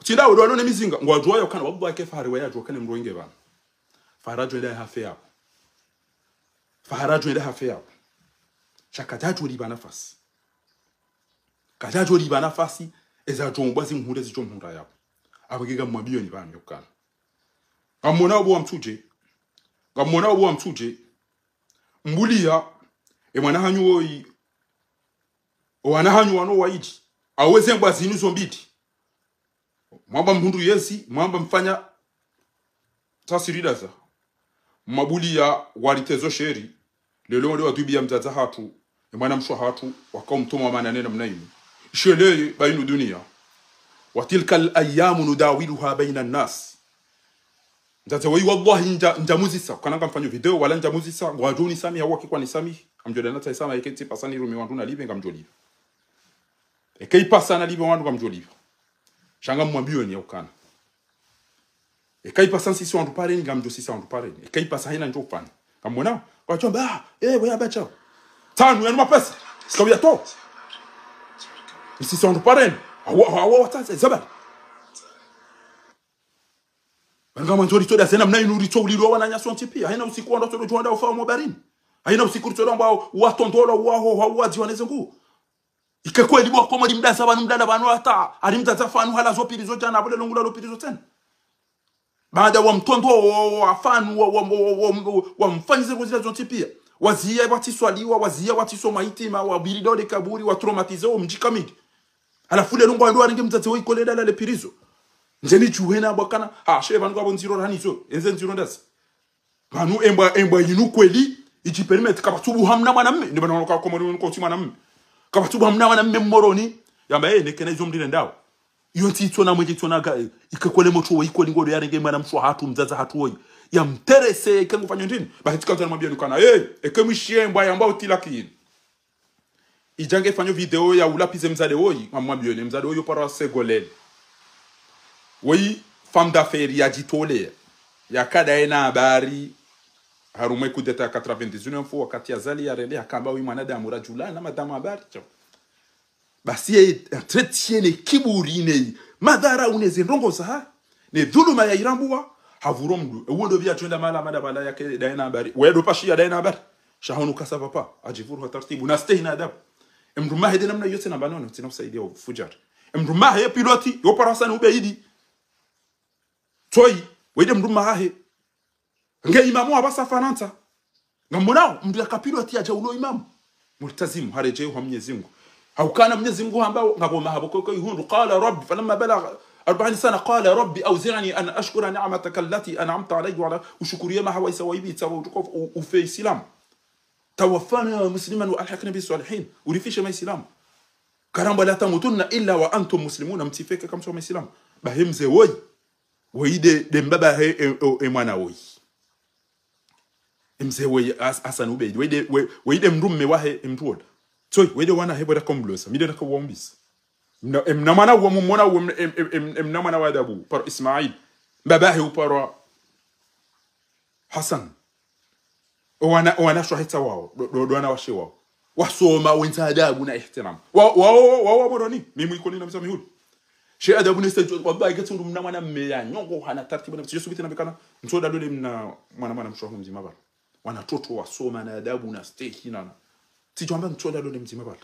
Tsinda wedo alone mizinga, ngwadjuwa yo kana, wallahi ke Fahari waya djuwa kana mndru wenge pvanu. Fahari adjo enda hafe yapvo. Fahari adjo enda hafe yapvo. Sha kadjadjo lipva nafasi. Kadjadjo lipva nafasi, eza djombwa zimhundre zidjo mhundra yapvo. Apvo nge ngamwambiyo ni pvanu yo kana. Ngamwona obo wa mtsudje. Ngamwona obo wa mtsudje. Mbuliya, e mwana hanyu woyi, owana hanyu wanu wayili, aweze mbwa zinu zo mbili. Mwamba mhundru yezi, mwamba mfanya tasiri daza. Mwabuliya walitezo sheri, lelo wale wadwibiya mdzadze hatru, e mwana mshe hatru, waka umtoma wa manane namna inu. Isheleye, bayinu duniya. وتلك الأيام نداولها بين الناس. Mdzadze woyi wallahi ndja, ndjamuzisa, kana ngamfanyo video, wala ndjamuzisa, ngwadjo unisamihi, hau waki kwanisamihi, ngamdjo dana tsa isamaha, eke tsi pasa nirumi wandru nalipve, ngamdjo lipva. Eke ipasa nalipve wandru, ngamdjo lipva. Sha ngamwambiyo ni ya ukana. Eka ipasa nsisi wandru pareni, ngamdjo sisa wandru pareni. Eka ipasa haina ndjo ufanya. Ngamwona, kwadjomba, ah, eh, weya bacha. Tsanu yanu mapesa. Sika uya to. Nsisi wandru pareni. Awa, awa, awa, tsatse, zabali. Pvanu ngamwandzo ritso da zena mna inu ritso ulilwa wananyasi wontsi piya. Haina usiku wandru watsodo djuwa nda ufa wa mobarini. Haina usiku ritso da mbwa watondolwa, waho, waho, wadziwa neze ngu. Ike kweli bo Komori mdaza pvanu, mdada pvanu hata, ari mdadza fanu hala zo pirizo djana, apvo lelo ngula lo pirizo tsena. Baada wa mtondo wa, wa, wa fanu, wa, wa, wa, wa, wa, wamfanyize ngozila zontsi piya. Waziya watsiswaliwa, waziya watsisoma hitima, wabiri dole kaburi, watraumatize wo mdji kamili. Halafu lelo ngwandro warenge mdzadze woyi kole dala le pirizo. Ndjeni djuhena bwakana, ha, she pvanu ngapvo ndziro rahanizo, enze ndziro ndazi. Pvanu embwa, embwa yinu kweli, idji permettre kapvatsu buha mna mwanamme, ne pvanu wanoka Komori wanoka utsi mwanamme. Kapvatsu buha mna mwanamme Moroni, yamba, eh, neke na izo mdile ndawo. Iyo ntsi itsona mwendje itsona ga, eh, ike kole motro woyi kweli ngodo yarenge mwana mshe hatru, mdzadze hatru woyi. Yamterese, ike ngufanyo ndrini. Bahi tsikandza namwambiya nukana, eh, eke mwishiye mbwa yamba utilakini. Idja nge fanyo video ya ulapvize mdzadze woyi, ngamwambiyo ne mdzadze woyi yo para Ségolène. Woyi, femme d'affaires ya djitole. Yaka daye na habari, harumwa ye kudeta ya quatre-vingt-dix-neuf, wakati Azali yarende, hakamba wi mwanadamu rajulana, madamu habari, tso. Basi ye entretien ne kiburi ne madhara une ze ndrongo zaha, ne dhuluma ya irambuwa, havuro mndru. Ewo ndo pvia tsuenda mahala mada pvala yake daye na habari. Wedo pashi ya daye na habari. Sha hunu kasa papa, ajivuru ha tartibu, na stehi na adabu. Emndru mahe de namna yote na banono, tsina usaidia ufujari. Emndru mahe ye piloti, yo para Hassan Ubeidi. Tsoyi, weyi de mndru mahahe. Nge imamu wa pvasa Farantsa. Ngamonao, mndru yaka piloti yadja ulo imamu. Multazimu, haredjeyi ha Mnyezi Mngu. Haukana Mnyezi Mngu hamba, ngapvo mahala pvoko ihundru. قال رب، فلما بلغ أربعين سنة، قال رب أوزعني أن أشكر نعمتك التي أنعمت علي وعلى، ushukuriye maha wa isa wa ipvi, isa wa utukufu, u-, ufe Islam. توفنا مسلما وألحقنا بالصالحين. Urifishe ma Islam. Karamba لا تموتن إلا وأنتم مسلمون, mtsife eka kamtsi wa ma Islam. Bahi mze woyi. Woyi de, de mbaba he, e, e, e mwana woyi. Emze woyi, Has-, Hassan Ubeidi. Woyi de, woyi, woyi de mndru mme wahe, emndru wola. Tsoyi, woyi de wana he, boda komblosa. Mi de naka waumbisa. Mna, emna mwana wa mumona, em, em, em, em, emna mwana wa adabu. Paro Ismail. Mbaba he uparo Hassan. Owana, owana shwahetsa wao, do, do, do wana washe wao. Wasoma, wendza adabu na ihtiram. Wa, wa, wa, wa, wa Moroni, mimi Ikoni na misa mihulu. She adabu ne stage, wallahi, ketsi mndru mna mwana mme ya nyongo, hana tartibu na mtsi, yo subiti na mbikana, mtsoda lole mna mwana, mwana mshe waho mdzima pvala. Wana toto wasoma na adabu na stehi na, na. Tsidjwamba mtsoda lole mdzima pvala.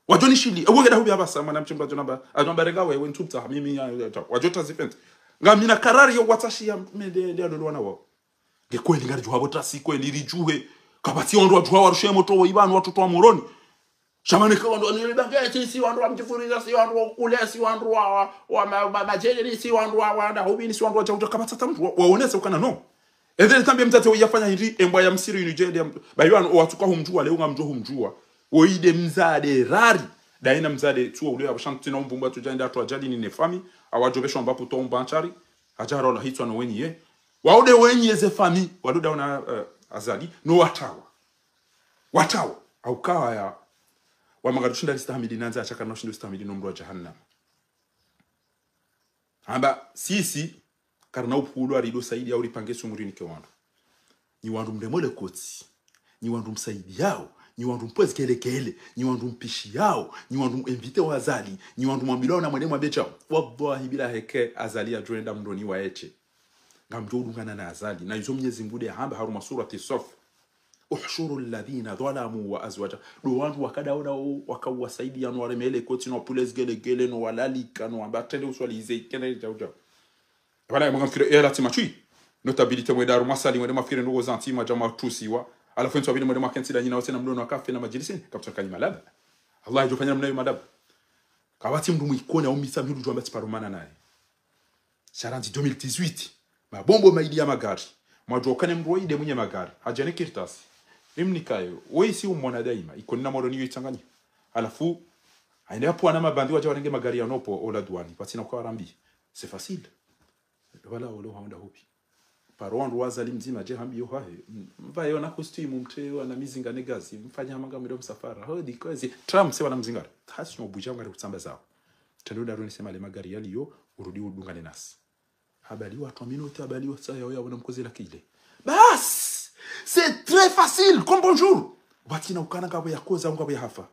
Wadjo nishili, ewe ngeda hubi apvasa, mwana mshe mndru adjo namba, adjo namba renga wewe, ntsupta, mimi, ya, ya, ya, wadjo ta zifensi. Ngamina karari yo watsashi ya, me de, de, lolo wana wao. Nge kweli ngaridjuha pvo tasi kweli ridjuhe. Kapvatsi wandru wadjuha warushe moto wo ipvanu watoto wa Moroni. Sha mana eka wandru wanu ile bange, si, si wandru wa Mdjifuriza, si wandru wa Kule, si wandru wa, wa, wa ma, ma, Madjeni, si wandru wa, wa Dahubini, si wandru wa Djauja, kapvatsi hata mndru wa, waonese ukana no. Ende tambe mdzadze wo yafanya hindri, embwa ya msiri inu djende ya mtu. Bayi wanu, owatsuka humdjuwa, leo ngamdjo humdjuwa. Woyi de mdzadze rari. Dayi na mdzadze, tsuwa ule ya shanti na umbumba tu djende atu ajali ni ne fami, awadjopvesho amba puto umba ntshari, adjara ola hitswa no wenyi ye. Wao de wenyi eze fami, walo dawo na, eh, Azali, no watawa. Watawa, hauka ya, wa manga tushinda listahamili nandza, ashaka na ushinda ustahamili no mndru wa jahannama. Amba, sisi, karina upvulwa rido saidi ya uripange sunguri nike wandru. Nyi wandru mremole kotsi. Nyi wandru msaidiyao. Nyi wandru mpwezi kelekele. Nyi wandru mpishiyao. Nyi wandru mwinvite wa Azali. Nyi wandru mwambilwao na mwende mwambe djao. Wallahi bila heke Azali yadjoenda mndroni wa eshe. Ngamdjo udungana na Azali. Na izo Mnyezi Mngu de hamba harumwa surati Saf. احشروا الذين ظلموا وأزواجهم. Ndo wandru wakadaona wo, wakawasaidiya no waremele kotsi, no wapvule zigelegele, no walalika, no wamba trende uswalize, kende djau djau. Pvala mwa ngamfikiri, ela tsi matswi. Notabilité mwende harumwa sali, mwende mwafikiri ndrongo za ntima, djama tusiwa. Halafu entsu wapvili mwende mwakentsi da nyina wose na mdono wakafe na madjilisini. Kapvatsi kanyi malaba. Allah yadjofanya mnayo malaba. Kapvatsi mndru mwikoni au misa mhilu djwamba tsiparumana naye. Sha randzi deux mille dix-huit. Mabombo maidi ya magari. Mwadjuwa ukana mndru woyi de mwenye magari. Hadja ne kartasi. Imnikayo. Woyi si umwona daima. Ikoni na Moroni yo itsanganyi. Halafu, haende hapvo wana mabandi wadja warenge magari ya nopvo ola duwani. Pvatsina uka warambi. C'est facile. Pvala wolo haonda hupvi. Paro wandru wa Azali mdzima dje hambi yo hahe. M-, mvaye wana costume, mtre wana mizinga ne gazi. Mfanya hama ngamwendo msafara. Hodi, kwezi. Trump se wana mzingara. Hasi no budja ngari kutsamba zao. Trende udaroni sema le magari yaliyo, urudi udungane nasi. Habaliwa twa minute, habaliwa saya, oya wana mkoze la kile. Bas! C'est très facile, comme bonjour. Pvatsina ukana ngapvo ya koza, ngapvo ya hafa.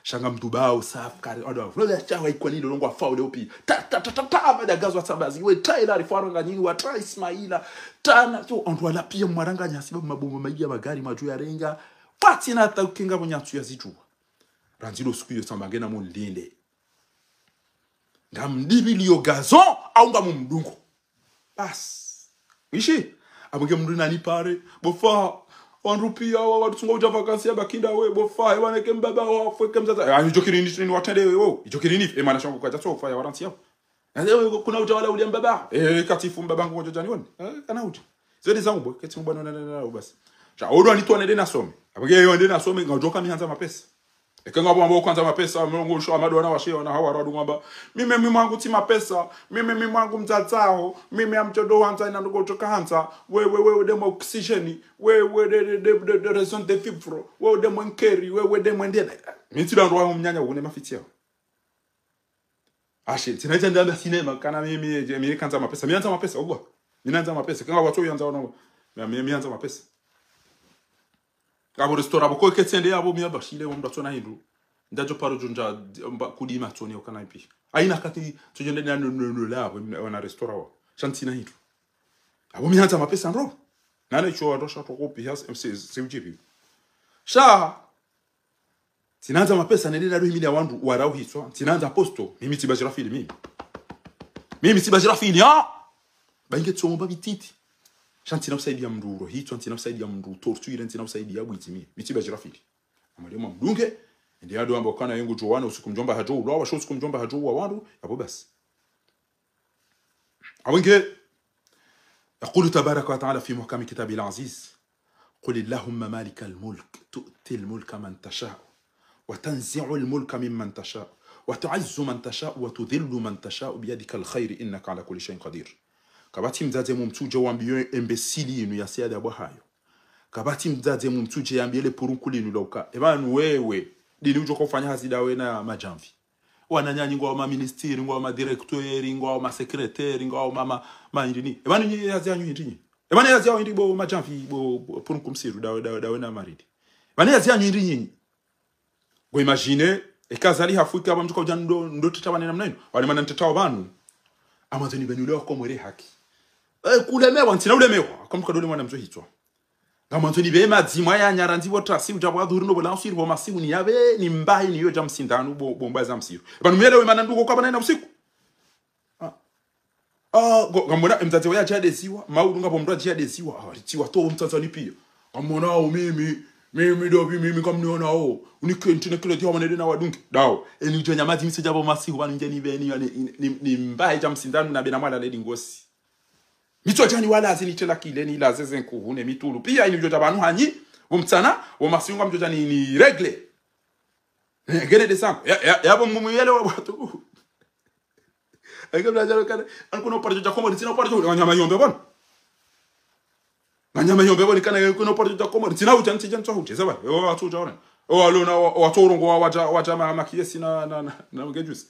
Sha ngamdubao, safkari, odo, no ya chawa ikoni lolo ngwa faule upi. Ta, ta, ta, ta, ta, mada gazo wa tsambazi, we ta ila rifaro nga nyinyi, wa ta Ismaila. Ta na, so, wandru wala piya mwaranganya, sibabu mabombo maidi ya magari, madju ya renga. Pvatsina hata ukenga mwenye atsu ya zidjuwa. Randzi lo suku yo tsamba ngena mo nilinde. Ngamdibili yo gazon, au ngamumdungo. Bas. Ishi. Abonge mndru nani pare. Bofa. Wandru piya wa, watsunga udja vacances ya bakinda we. Bofa. Ewa neke mbaba wa, fweke mzaza. Ah, idjo kiri ni, ni watrende we, wo. Idjo kiri ni, e mana shangu kwa jatso, fa ya waransi yao. Na ewe kuna udja wala ulia mbaba. E, katifu mbaba ngu kwa jani woni. E, kana udja. Zedi zangu bo, ketsi mbano na, na, na, na, basi. Sha, odo anitwa nende nasome. Abonge yo nende nasome, ngadjoka mi handza mapesa. Eke ngapvo ambao kwandza mapesa, mlongo usho amado wana washe wana hawa radu ngamba. Mimi, mimi mwangu tsi mapesa, mimi, mimi mwangu mdzadzaho, mimi amchodo handza ina ndugo choka handza, we, we, we, de mo oxygène, we, we, de, de, de, de, de raison de vivre, we, de mo nkeri, we, we, de mo ndena. Mi tsi ndo wangu mnyanya une mafitsi yao. Ashe, tsina ita ndamba sinema, kana mimi, je, mimi kandza mapesa, mi handza mapesa, Allah. Mi nandza mapesa. Kanga watso yandza wana. Mi, mi, mi nandza mapesa. Ngapvo restaurant pvo ko ketsende yapvo mi amba shile wa mndru atsona hindru. Ndadjo paro djo ndja mba kudima tsoni okana ipi. Haina wakati tsodjo ndena no, no, no, lapvo, wana restaurant wa. Sha ntsina hindru. Apvo mi nandza mapesa ndro. Nane tsho wandosha toko pi has, M C, C U G P. Sha, tsinandza mapesa nende nado himili ya wandru warauhitswa. Tsinandza posto. Mimi tsi Bajrafil, mimi. Mimi tsi Bajrafil, ha? Ba inge tsomo ba bititi. Sha ntsina usaidia mndru urohitswa, ntsina usaidia mndru torture, ntsina usaidia bwitsi mi. Mi tsi Bajrafil. Amwali mwa mdunge, ende yado amba okana yengu djo wana usiku mdjomba hadjo ulwa, washo usiku mdjomba hadjo uwa wandru, yapvo basi. Apvo nge, يقول تبارك وتعالى في محكم كتابه العزيز: قل اللهم مالك الملك تؤتي الملك من تشاء وتنزع الملك ممن تشاء وتعز من تشاء وتذل من تشاء بيدك الخير إنك على كل شيء قدير. Kapvatsi mdzadze mumtsudje wambiyo embesili inu ya siada bwa hayo. Kapvatsi mdzadze mumtsudje yambiye le purunku linu la uka. Epvanu wewe, dini udjo kofanya hazi dawe na madjamvi. Wananyanyi ngwao maministiri, ngwao madirekteri, ngwao masekreteri, ngwao ma, ma, ma indrini. Epvanu nyi hazi yanyu indrini. Epvanu hazi yanyu indri bo madjamvi, bo, bo purunku msiru, dawe, dawe, dawe na maridi. Epvanu hazi yanyu indri nyinyi. Ngo imagine, eka Azali hafu ika apva mndru kaudja ndo, ndo teta pvanu namna inu. Wale mana nteta wa pvanu. Amwandzo nipveni ule wakomwere haki. Eh, kulemewa, ntsina ulemewa. Akamtuka dole mwana mzo hitswa. Ngamwandzo nipve madzima ya nyara ndzivo tasi, udja pvwa dhuri no pvola usiri pvo masihu ni yapve, ni mbahi ni yo dja msindanu bo, bo mbaza msiru. Epvanu mi elewe mana nduko kapvana ina usiku. Ah. Ah, ngo, ngamona, emdzadze wa yadja deziwa, maulu ngapvo mndru adja deziwa, ah, litsiwa to mtsandza ni piya. Ngamona o mimi, mimi dobi, mimi kamniona o. Unikenti ne kile diwa manede na wadungi. Dao, eni udjo nyamadzi mise dja pvo masihu, pvanu nje nipveni, ni, ni, ni, ni mbahi dja msindanu na bena mwala ledi ngosi. Mitso djani wala zini tela kile ni laze ze nkuhu ne mitulu. Piya ini mdjodja pvanu hanyi, wo mtsana, wo masihu ngamdjodja ni, ni régler. Eh, gene de sangu. Ya, ya, yapvo mumuyele wa watu. Eke mla djalo kana, an kuna upara dja Komori, tsina upara dja, nganyama yombe bon. Nganyama yombe bon, kana kuna upara dja Komori, tsina ucha, ntsi dja ntso uche, saba. Ewa watu ucha wana. Ewa lona, wa, watu urongo wa, wacha, wacha ma, makiyesi na, na, na, na ngejusi.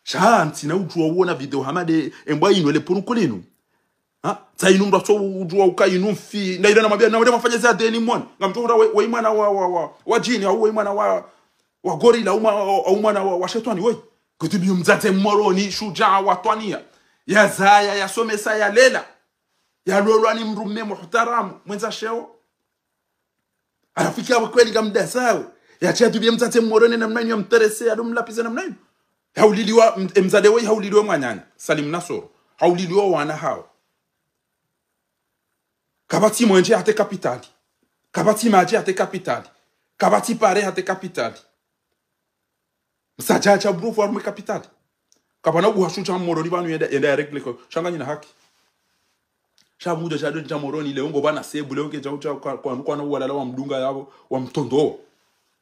Sha, ntsina udjuwa uona video hama de, embwa inu, ele purunku linu. Ha? Tsa inu mndru atso udjuwa uka inu mfi. Na ila namwambia, namwambia mafanya za deni mwana. Ngamtso hura we, we mwana wa, wa, wa, wa djini, au we mwana wa, wa gorila, au mwa-, au mwana wa, wa shetwani, we. Kuti biyo mdzadze Moroni, shujaa wa twaniya. Yazaya, yasomesa, yalela. Yalolwa ni mndru mme muhtaramu, mwendza sheo. Halafu ika we kweli ngamdasao. Yatsi yatubiye mdzadze Moroni namna inu, yamterese, yado mlapize namna inu. Hauliliwa, m-, mdzadze we hauliliwa mwananya, Salim Nasoro. Hauliliwa wana hao. Kapvatsi mwenje hata kapitali. Kapvatsi madji hata kapitali. Kapvatsi pare hata kapitali. Msadja sha burufu harumwa kapitali. Kapvana uha shujaa Moroni pvanu yenda, yenda ya régler ko. Sha nganyina haki. Sha mdjo sha do dja Moroni, leo ngo pvana sebu, leo nge dja ucha kwa, kwa, kwa na uwalala wa mdunga yapvo, wa mtondo.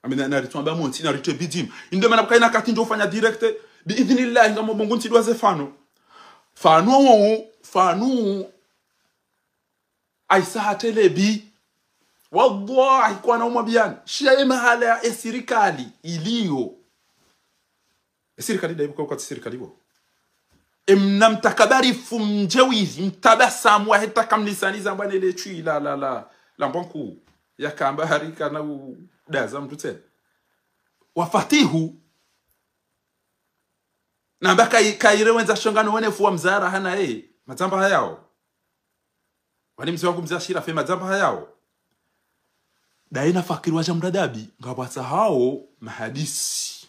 Amina, na ritwamba montsi, na ritwe bidim. Inde mana pvaka ina kati ndjo fanya direct, bi idhnillah, ngamo bongo ntsi dwa ze fano. Fano, fano, Aisa hatelebi. Wallahi, kwana umwambiyani. Shiya ye mahala ya esirikali iliyo. Esirikali da ibuka ukati sirikali bo. Emna mtakabari fu mdjewizi, mtabasamu wa heta kamlisani zambwa nele chui la, la, la, la mbwanku. Yakamba harika na udaza mndru tsena. Wa Fatihu. Namba kai-, kaire wendza shongano wene fuwa mzara hana ye. Madzamba hayao. Wani mze wangu mze Ashirafe madzamba hayao. Daye na Fakiri wa Shamradabi, ngapvwatsahao mahadisi.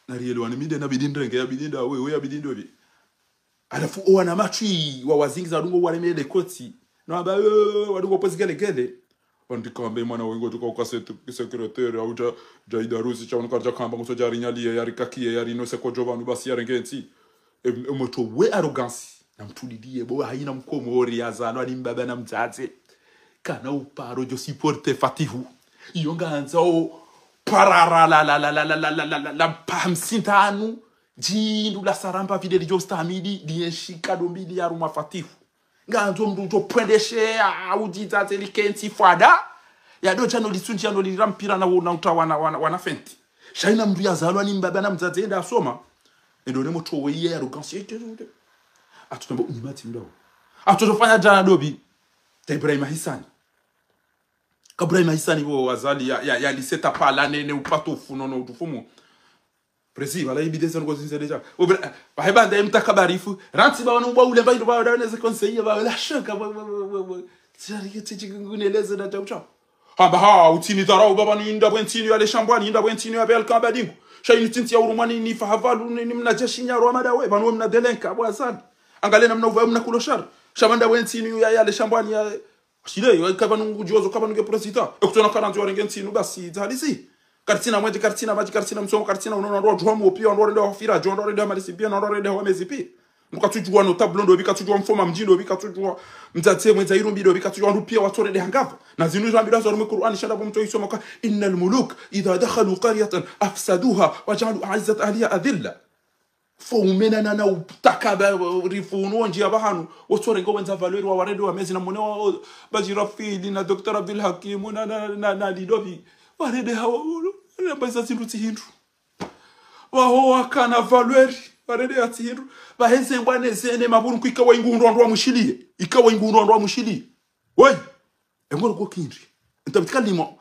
Nariyelewa ni mi nde nabidi nirenge, yabidi ndawe, we yabidi ndobi. Halafu owana matswi, wa wazingiza wadungo wareme le koti. Na wamba, eh, wadungo pvwezi gelegele. Wandika wambe mwana wengo tuka uka se-, secrétaire, au dja, dja idarusi, sha wanu karidja kamba, nguso dja rinyaliye, yarikakiye, yarinose kodjo pvanu basi yarenge ntsi. E, e motro we arrogance. Na mtuliliye, bo haina mkomori, yazalwa ni mbaba na mdzadze. Kana uparo djo supporter Fatihu. Iyo ngandzao parara la, la, la, mpaka msindanu. Djindru la saramba vile lidjo stahamili, lienshi kado mbili yarumwa Fatihu. Ngandzo mndru udjo pvwendeshe, ah, udjidza tse likentsi fwada. Yado djano lisundji yano lilira mpira na, na uta wana, wana, wana fenti. Sha ina mndru yazalwa ni mbaba na mdzadze enda asoma. Endo ne motro we iye arrogance. Atsu tamba unyima tsi mdao. Atsu tofanya djana dobi. Ta Ibrahima Hisani. Ka Ibrahima Hisani bo Azali ya, ya, ya liseta pvala ne, ne upatufu no, no utufumu. Président, pvala ibidesa nuko zinze déjà. Obra, pvahe banda ye mtakabarifu. Rantsi ba wanu ba ule ba ilo ba wadane ze conseiller ba wala shaka ba, ba, ba, ba, ba. Tsari ke tsitsi kunguneleze na tau tau. Hamba ha, utsini dharau ba pvanu inda bwe ntsini ya le shambwani, inda bwe ntsini ya belka badingu. Sha ini tsinti ya urumwani ni fahavalu ni, ni mna jeshi nyaro amada we, pvanu we mna delenka, bo Azali. Angale na mna uva, mna kulo shar. Sha pvanda bwe ntsini ya, ya le shambwani ya, shile, yo, ka pvanu ngudjozo, ka pvanu nge président. Ekutsona karantsi warenge ntsinu, basi, zalisi. Karitsina mwenje, karitsina madji, karitsina msomo, karitsina unono, ndo wadjuwa mwo pia, ndo warende wafira, ndo warende wa malisi pia, ndo warende wa mezi pia. Ndukatsudjuwa no tablo ndo, bikatsudjuwa mfoma mdji ndo, bikatsudjuwa mdzadze mwenza irumbi ndo, bikatsudjuwa ndu pia watsorende hangava. Na zinu zambira zo rumwe Qur'ani, sha nda bo mtso isoma ka, إن الملوك إذا دخلوا قرية أفسدوها وجعلوا أعزة أهلها أذلة. Fo umena na, na utaka ba, rifu unu ondji ya pvahanu. Wotsorenge wenza valeur wa warende wa mezi na mone wa, o, Bajirafili na Docteur Abdul Hakim na, na, na, na Lidovi. Warende hawa unu. Na baza zindru tsi hindru. Waho wakana valeur. Warende ya tsi hindru. Pvaheze mbwa ne zene maburu ku ikawa ingu ndo ndo wa mushiliye. Ikawa ingu ndo ndo wa mushiliye. Woi. Engoro ko kindri. Ntabitika limo.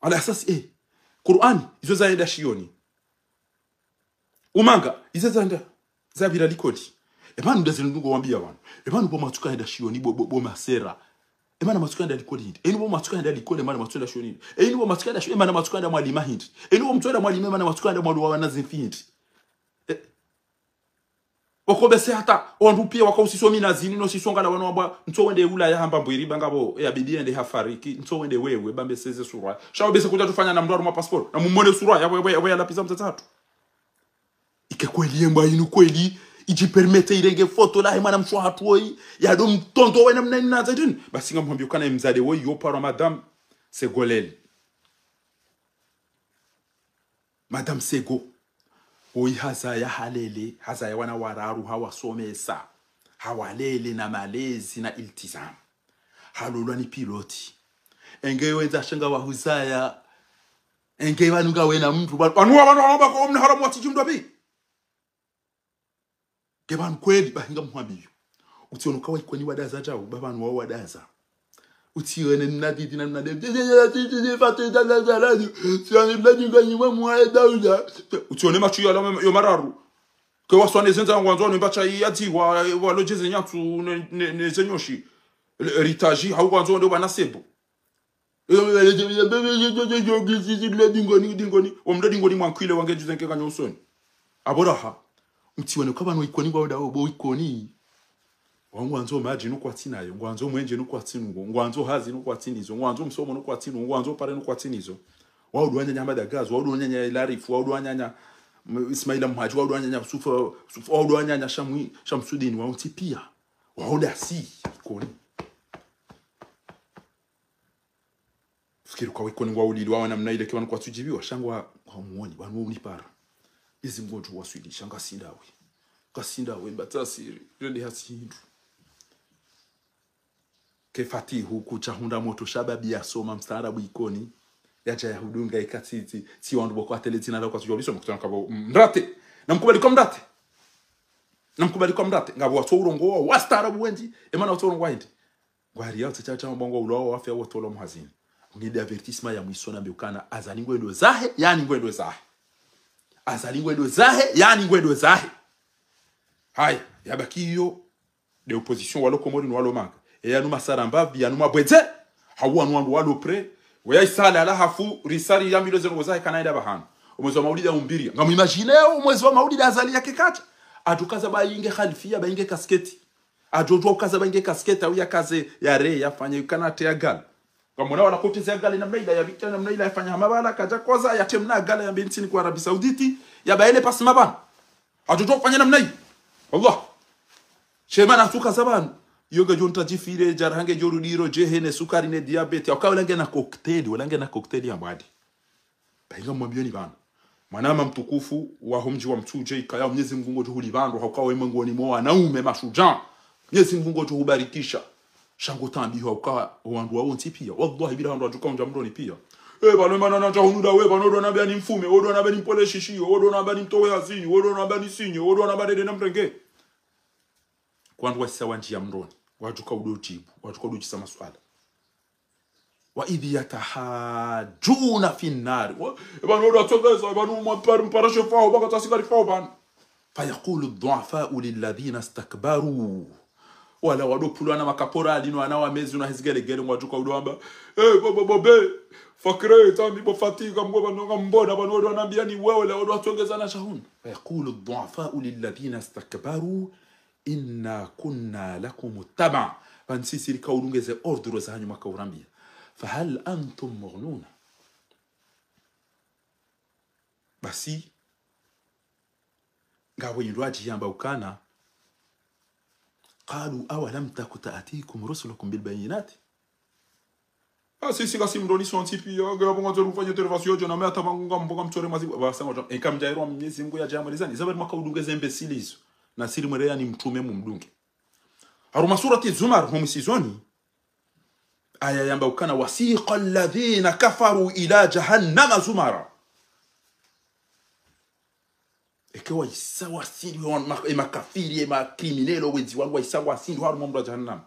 Ala asasi, eh. Qur'ani, izo zaenda shioni. Umanga, ize zanda, zapvira likoli. Epvanu ndazinu ndungo wambiya pvanu. Epvanu bo matsuka henda shioni bo, bo, bo masera. Emana matsuka henda likoli hindri. Eni bo matsuka henda likoli, emana matsuka henda shioni hindri. Eni bo matsuka henda shioni, emana matsuka henda mwalima hindri. Eni bo mtsuka henda mwalima, emana matsuka henda mwaluwa wana zimfi hindri. Eh. Oko bese hata, wandru pia waka usiso mina zini no sisonga la wanu wambwa, ntso wende Ulaya hamba mbwiri banga bo, ya bibi ende hafariki, ntso wende wewe, bambe seze surwa. Sha wo bese kudja tufanya na mndru harumwa passeport, na mumone surwa, ya, ya, ya, ya lapiza mdzadze hatru. Ike kweli yembwa inu kweli, idji permettre irenge foto lahe mwana mshe hatru woyi, ya do mtondo we namna ina zaitini. Basi ngamhwambiyo kana mdzadze woyi, yo paro Madame Ségolène. Madame Ségo. Woyi hazaya halele, hazaya wana wararu hawasomesa. Hawalele na malezi na iltizamu. Halolwa ni piloti. Enge wendza shenga wahuzaya. Enge pvanu ngawena mndru, pvanu, pvanu wa, pvanu wa, pvanu wa, pvanu haramu watsidji mndru apvi. Nge pvanu kweli, bahi ngamhwambiyo. Utsione uka wa Ikoni wadaza djau, ba pvanu wao wadaza. Utsione mna didi na mna didi. Siwani mna dingo ni mwa mwa dauda. Utsione matsu ya lama yo mararu. Ke waswane zenza ngwandzo ni mbacha ya dzi wa, walodjeze nyatsu ne, ne, ne zenyoshi. Héritage, hau ngwandzo ndo bana sebo. Dingoni, dingoni. Omdo dingoni mwankwile wange juze nke kanyo usoni. Aboraha. Mtsiwone uka pvanu Ikoni ngwao dao bo Ikoni. Wao ngwandzo madji nukwatsi nayo, ngwandzo mwenje nukwatsi nuwo, ngwandzo hazi nukwatsi nizo, ngwandzo msomo nukwatsi nuwo, ngwandzo pare nukwatsi nizo. Wao ndo wanyanya Hamada Gaz, wao ndo wanyanya Ilarifu, wao ndo wanyanya, mm, Ismaila Mhadji, wao ndo wanyanya Sufa, Sufa, wao ndo wanyanya Shamwi, Shamsudini, wao ntsi pia. Wao dasi, Ikoni. Fikiri uka wa Ikoni ngwaulilwa wa namna ile ke pvanu kwatsudjibiwa, sha ngwa, ngwamuoni, pvanu unipara. Izi ngodjo waswili, sha ngasinda we. Ngasinda we, mbatasiri, rende hatsi hindru. Ke Fatihu kutsa hundra motro shababi yasoma mstaarabu Ikoni, yadja yahudunga ika tsi, tsi, tsi wandru boko atele dzina la kwatsudjuwa lisoma, kutana kabo, mm, mrate. Namkubali kwa mrate. Namkubali kwa mrate. Ngapvo watso urongowa, wastaarabu wendji, emana watso urongowa hindri. Ngwari yao tsi tsa tsa mbongo ulwawo wafya wotolwa muhazini. Ngende avertissement ya mwiso nambe ukana, Azali ngwendo zahe, yani ngwendo zahe. Azali ngwendo zahe, yani ngwendo zahe. Haya, yabaki iyo, de opposition walo Komori ni walo manga. E yanu masarambapvi, yanu mabwedze, hau wanu wandru walo prêt. Weya isale ala hafu, risari ya milo zero zahe kana ida pvahanu. Omwezi wa maulidi ya umbiriya. Ngamu imagine omwezi wa maulidi Azali yake katsa. Atukaza ba inge khalfiya, ba inge kasketi. Adjodjuwa ukaza ba inge kasketi, au yakaze yare, yafanye ukana ate ya gala. Ngamwona wala kote ze gala namna ila, yabika namna ila, yafanya hama pvala, kadja kwaza, yatemna gala yambe ntsini kwa Arabie Saoudite, yabaele pasi mapvana. Adjodjuwa ufanya namna ila. Wallah. Shema na suka za pvanu. Iyo ngedjo ntadjifire, djara hange djo rudiro, djehe ne sukari ne diabète. Uka wala ngena cocktail, wala ngena cocktail ya mwadi. Bahi ngamwambiyoni pvanu. Mwanama mtukufu, waho mdji wa Mtsudje, ikaya Mnyezi Mngu ngodjo hulipva ndro, hauka we mwengoni mwa wanaume mashudjaa. Mnyezi Mngu ngodjo hubarikisha. Sha ngo tambiho hauka wandru wawo ntsi piya. Wallahi, bila wandru wadjuka undja mdroni piya. Eh, pvanu mana nadja hunu nda we, pvanu ndo nambia ni mfume, wo ndo nambia ni mpole shishiyo, wo ndo nambia ni mtowe hazini, wo ndo nambia ni sinye, wo ndo nambia nende na mrenge. Kwandru wasisa wandjiya mroni. Wadjuka udo djibu. Wadjuka udo djisa maswala. وإذ يتحاجون في النار. Wa-, epvanu wadjo watsongeza, epvanu mwapari mpara shefaho, baka tasi kari faho pvanu. فيقول الضعفاء للذين استكبروا. Wala wadopvulwa na makapora alino ana wamezi na hezigelegele ngwadjuka udo wamba: "Eh, bo, bo, bo, be. Fakre, tambi, bo, fatika, mgo, pvanu nga mbona, pvanu wadjo wanambiya ni wewe, la wadjo watsongeza na shahuni." فيقول الضعفاء للذين استكبروا إنا كنا لكم تبعا. Pvanu sisi rika ulungeze ordre zahanyu maka urambiya. فهل أنتم مغنون. Basi, ngapvo indru wadjiyamba ukana, قالوا أولم تك تأتيكم رسلكم بالبينات. Ah, sisi ngasi mroni sontsi piya, ngapvo ngwandzo rufanye intervention djo, na me hata pvangu ngambo ngamtsore mazi, basi ngwadjo, eka mdjairwa Mnyezi Mngu yadja mwelezani, zabari maka ulungeze mbesili izo. Na siri mwereya ni mtrume mumdunge. Harumwa surati Zumar, ho mwisizoni, aya yamba ukana: وسيق الذين كفروا إلى جهنم زمرا. Eke waisa wasindwa, wa-, ma-, e makafiri, e ma criminel, wezi wanu waisa wasindwa harumwa moro wa jahannam.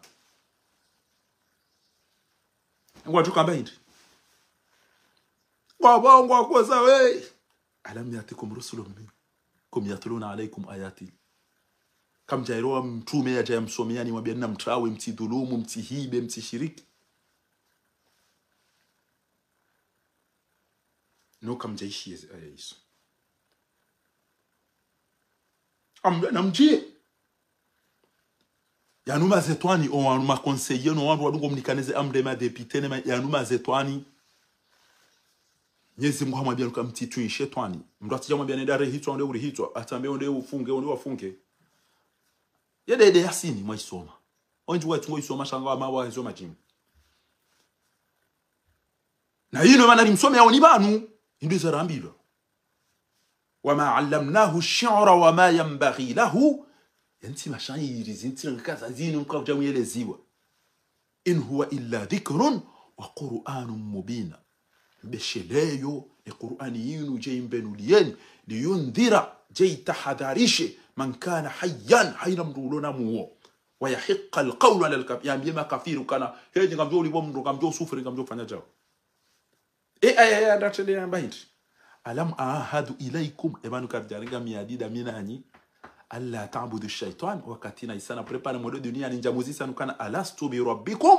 Ngwadjo kamba hindri? Ngwapvo ngwakoza we. ألم يأتكم رسل منكم يتلون عليكم آياتي. Kamdjairwa mtrume yadja yamsomeyani, mwambiyani namtrawe, mtsidhulumu, mtsihibe, mtsishiriki. No kamdjaishiya ezi aya izo. Am-, namdjiye. Yanu mazetwani, o wanu ma conseiller, no wandru wadungo mnikane ze amri, ma député, ne ma-, yanu mazetwani. Mnyezi Mngu hamwambiya nuka mtsitwii shetwani. Mndru atsidja mwambiya nende arehitswa, onde urihitswa. Atsambe onde ufunge, onde wafunge. Yede, yede Yasini mwaisoma. Ondji wetsungo isoma sha nga wama wa hezo madjimbo. Na inu mana rimsomeya oni pvanu, hindri zarambilwa. وما علمناه الشعر وما ينبغي له. Yentsi mashairi, zintsi ngakaza zinu mkadja mweleziwa. إن هو إلا ذكر وقرآن مبين. Mbesheleyo, ne Qur'ani yinu dje imbenuliyeni, لينذر, dje itahadharishe, من كان حيا, hayina mndru ulo na muo. ويحق القول على الكافرين, yambiye makafiri ukana, hedji ngamdjo ulipvo mndru, ngamdjo usufiri, ngamdjo ufanya djao. E aya ya ndratsele yamba hindri: ألم أعهد إليكم, epvanu kapvadjarenga miadi dami nanyi, ألا تعبدوا الشيطان, wakati naisa na prépare mwendo duniani ndjamuzisa nukana, ألست بربكم,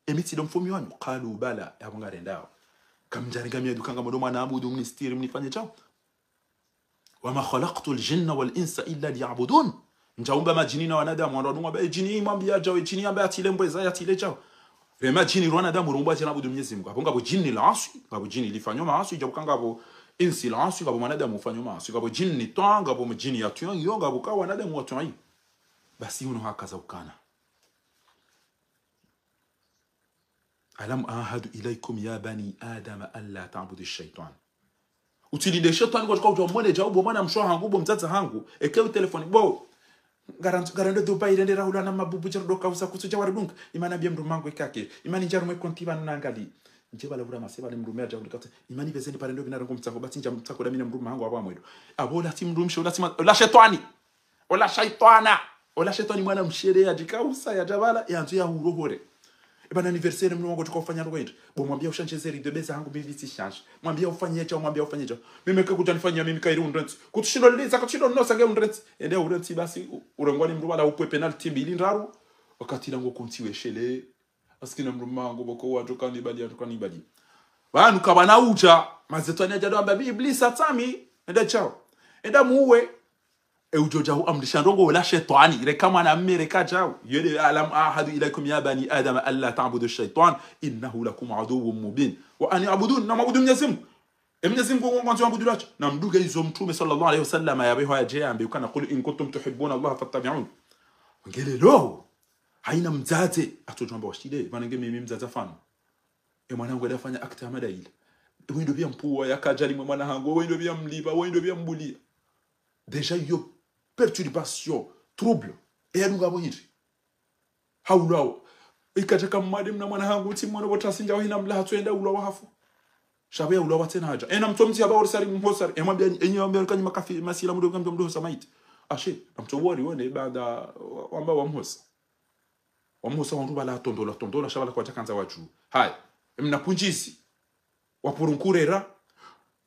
emi tsi ndo mfaume wanyu? قالوا بلى, yapvo ngarendao. Kamdjarenga miadi uka ngamwendo mwanaabudu, mnistiri, mnifanye djao. وما خلقت الجن والإنس إلا ليعبدون. Ndjaumba madjini na wanadamu, wandru wadunga wamba, e djini mwambiya djao, e djini yamba yatile mbweza, yatile djao. Re madjini, ro wanadamu, rumbwa djana abudu Mnyezi Mngu. Apvo ngapvo djini la aswi, ngapvo djini lifanyo maaswi, djabu ka ngapvo insi la aswi, ngapvo mwanadamu ufanyo maaswi, ngapvo djini twaa, ngapvo djini yatwii, yo ngapvo ka wanadamu watwii. Basi unu hakaza ukana. ألم أعهد إليكم يا بني آدم ألا تعبدوا الشيطان. Utsilinde shetwani kwa tuka utwa mwone djau bo mwana mshe hangu, bo mdzadze hangu, eke utelefoni bo. Ngaran-, ngarendo Dubai rende rahula na mabubu djaru doka usa kutsudja waridunga. Imani yambiye mdrume hangu ikake. Imani ndjarumwe konti pvanu nangali. Ndje pvala vura mase pvale mdrume adja ulikatse. Imani pveze ni parendo pvina rengo mtsango. Basi ndja mtsango dami na mdrume hangu apvo amwedo. Apvo ola tsi mdrumshe, ola tsi ma-, ola shetwani. Ola shaitwana. Ola shaitwani mwana mshe le yadjika usa yadja pvala, yandzo yahurohore. Eba na anniversaire mdrume wangu tuka ufanya ndrongo hindri. Bo mwambiya ushandje ze rideaux beza hangu mimi tsishandji. Mwambiya ufanye djau, mwambiya ufanye djau. Mimi ke kudja nifanya mimi kairi undrentsi. Kutsushindo liliza, kutsushindo nosa nge undrentsi. Ende urentsi basi, u-, urengwa ni mdru pvala upve penalty mbili ndraru. Wakati lango kuntsi weshele. Maskini mdrume wangu boko wadjo kanibali, wadjo kanibali. Pvanu kapvana udja, mazetwani yadja do amba, "Iblisa tsami, enda djau. Enda muwe." E udjo djau amrisha ndrongo ola shetwani, reka mwana mme reka djau. Yele, "ألم أعهد إليكم يا بني آدم ألا تعبدوا الشيطان إنه لكم عدو مبين وأن اعبدون." Na mwabudu Mnyezi Mngu. E Mnyezi Mngu ngwandzo mwabudu latsi. Na mdunge izo Mtrume صلى الله عليه وسلم yapveho yadje yambe ukana, "قل إن كنتم تحبون الله فاتبعوني." Ngelelo. Hayina mdzadze. Atsodjo amba washile. Pvana nge mimi mdzadze afano. E mwana hangu yadja fanya acte hama nda ila. Wendo pvia mpuwa, yakadjali mwe mwana hangu. Wendo pvia mlipva, wendo pvia mbulia. Déjà iyo perturbation, trouble. E yadunga apvo hindri. Haulawa. Ikadja kamwade mna mwana hangu, tsi mwana pvo tasi ndjao hina mlaha tsu enda ulawa hafu. Sha pvo yaulawa tsena hadja. Ena mtso mtsi hapva orisari mhosari. E mwambiya ni, enyi wambiya ni kanyi makafi, masilamu ndo ngamdjo mdru hosa maiti. Ashe, namtso wori wone baada wa- wamba wamhosa. Wamhosa wandru pvala tondola, tondola, sha pvala kwadjakandza wadjuwe. Haya, mna pvunjizi. Wapurunkurera.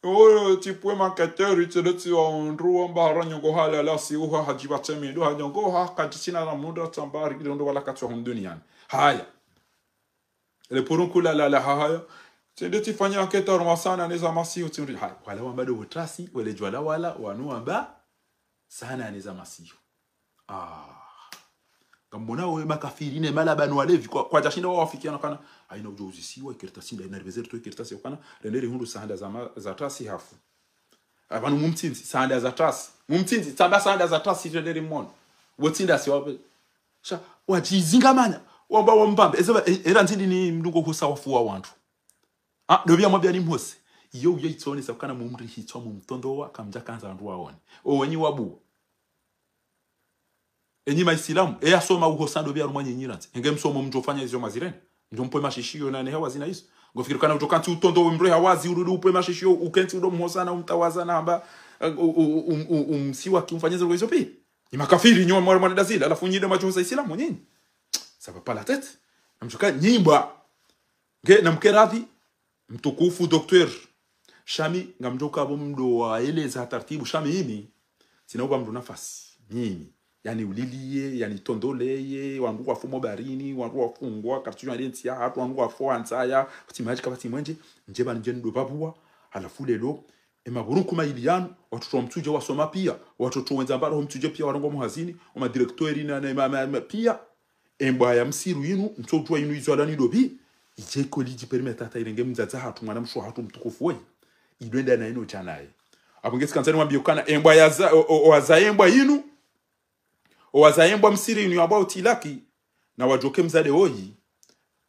Oyo, tsi pvwe makateri, tsi le tsi wandru wamba hara nyongo halala, si uha hadjiba tse mindru, ha nyongo ha, kadjitsina na mundru, tsamba, ri, ri, ndo pvala katswa hunu duniani. Haya. Le purunku la, la, la, ha, haya. Tsende tsifanya enquête harumwa saa nane za masihu, tsi mri, haya. Wala wamba ndo utrasi, wele djwala wala, wanu wamba saa nane za masihu. Ah. Ngamwona we makafiri ne malaba no walevi, kwa, kwadjashinda wawafikiana kana, haina udjo uzisiwa, ikartasi nda, ina ribezeri to ikartasi, kana, rende rihundru sanda za ma-, za trasi hafu. Apvanu mumtsindzi, sanda za trasi. Mumtsindzi, tsamba sanda za trasi, rende rimwono. Wotsinda si wape. Sha, wadjizingamanya, wamba wambambe, ezeba, e-, era ndzidi ni mdungo husa wafu wa wandru. Ah, ndo pvia mwambia ni mhose. Iyo, iyo itsonesa kana mumri hitswa mumtondowa, kamdjakandza wandru waone. O wenyi wabuwa. Enyi maisilamu, eya soma uhosa ndo pvia harumwa nyinyi randzi. Enge msomo mdjofanya izo mazirene. Mdjo mpve mashishiyo na ne hawazi na izo. Ngofikiri kana udjo kantsi utondowe mdru hawazi, urudi upve mashishiyo, ukentsi udo mhosa na umtawaza na hamba, eh, u-, u-, um-, u-, umsiwaki umfanye zilo izo pia. Ni makafiri nyo mwana mwana dazila, halafu nyi ndo mdjohosa isilamu nyinyi. Ça va pas la tête. Namdjoka nyimbwa. Nge, namkeradhi, mtukufu docteur. Sha mi, ngamdjoka pvo mdo waeleza taratibu. Sha mi imi, tsina uba mdru nafasi. Mimi. Yani uliliye, yani tondoleye, wandru wafo mobarini, wandru wafungwa, kartsi yo yende ntsi ya hatru, wandru wafo antsaya, pvatsi madji kapvatsi mwenje, ndje pvanu ndje ndo pvapvuwa, halafu lelo, e mapurunku mayili yanu, watoto wa Mitsudje wasoma pia, watoto wendza mbaro ho Mitsudje pia warongoa muhazini, o madirecteur na, na, ma, ma, ma, pia, embwa ya msiru yinu, mtsodjuwa yinu izwalani ndo pvi, idje ikoli idji permettre hata irenge mdzadze hatru, mwana mshe hatru mtukufu woyi. Idwenda na inu djanaye. Apvo nge tsikandzani wambiyo kana embwa ya za-, o, o, o waza embwa yinu, o waza embwa msiru yinu yabwa utilaki, na wadjoke mdzadze woyi,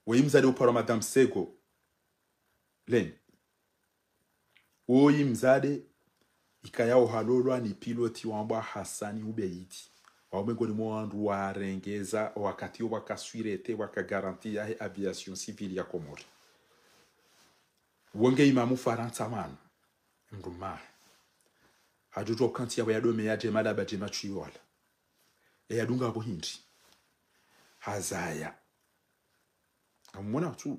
woyi mdzadze uparwa Madame Sego. Leni. Woyi mdzadze, ikaya uhalolwa ni piloti wambwa Hasani Ubeiti. Waume ngoni mwa wandru warengeza, wakati yo wakaswirete, waka garanti yahe aviation civile ya Komori. Wonge imamu Farantsa manu, mdru mahe. Hadjudjuwa ukantsi yawe yadome yadje malaba dje matswiwala. E yadunga apvo hindri. Hazaya. Ngamwona tu.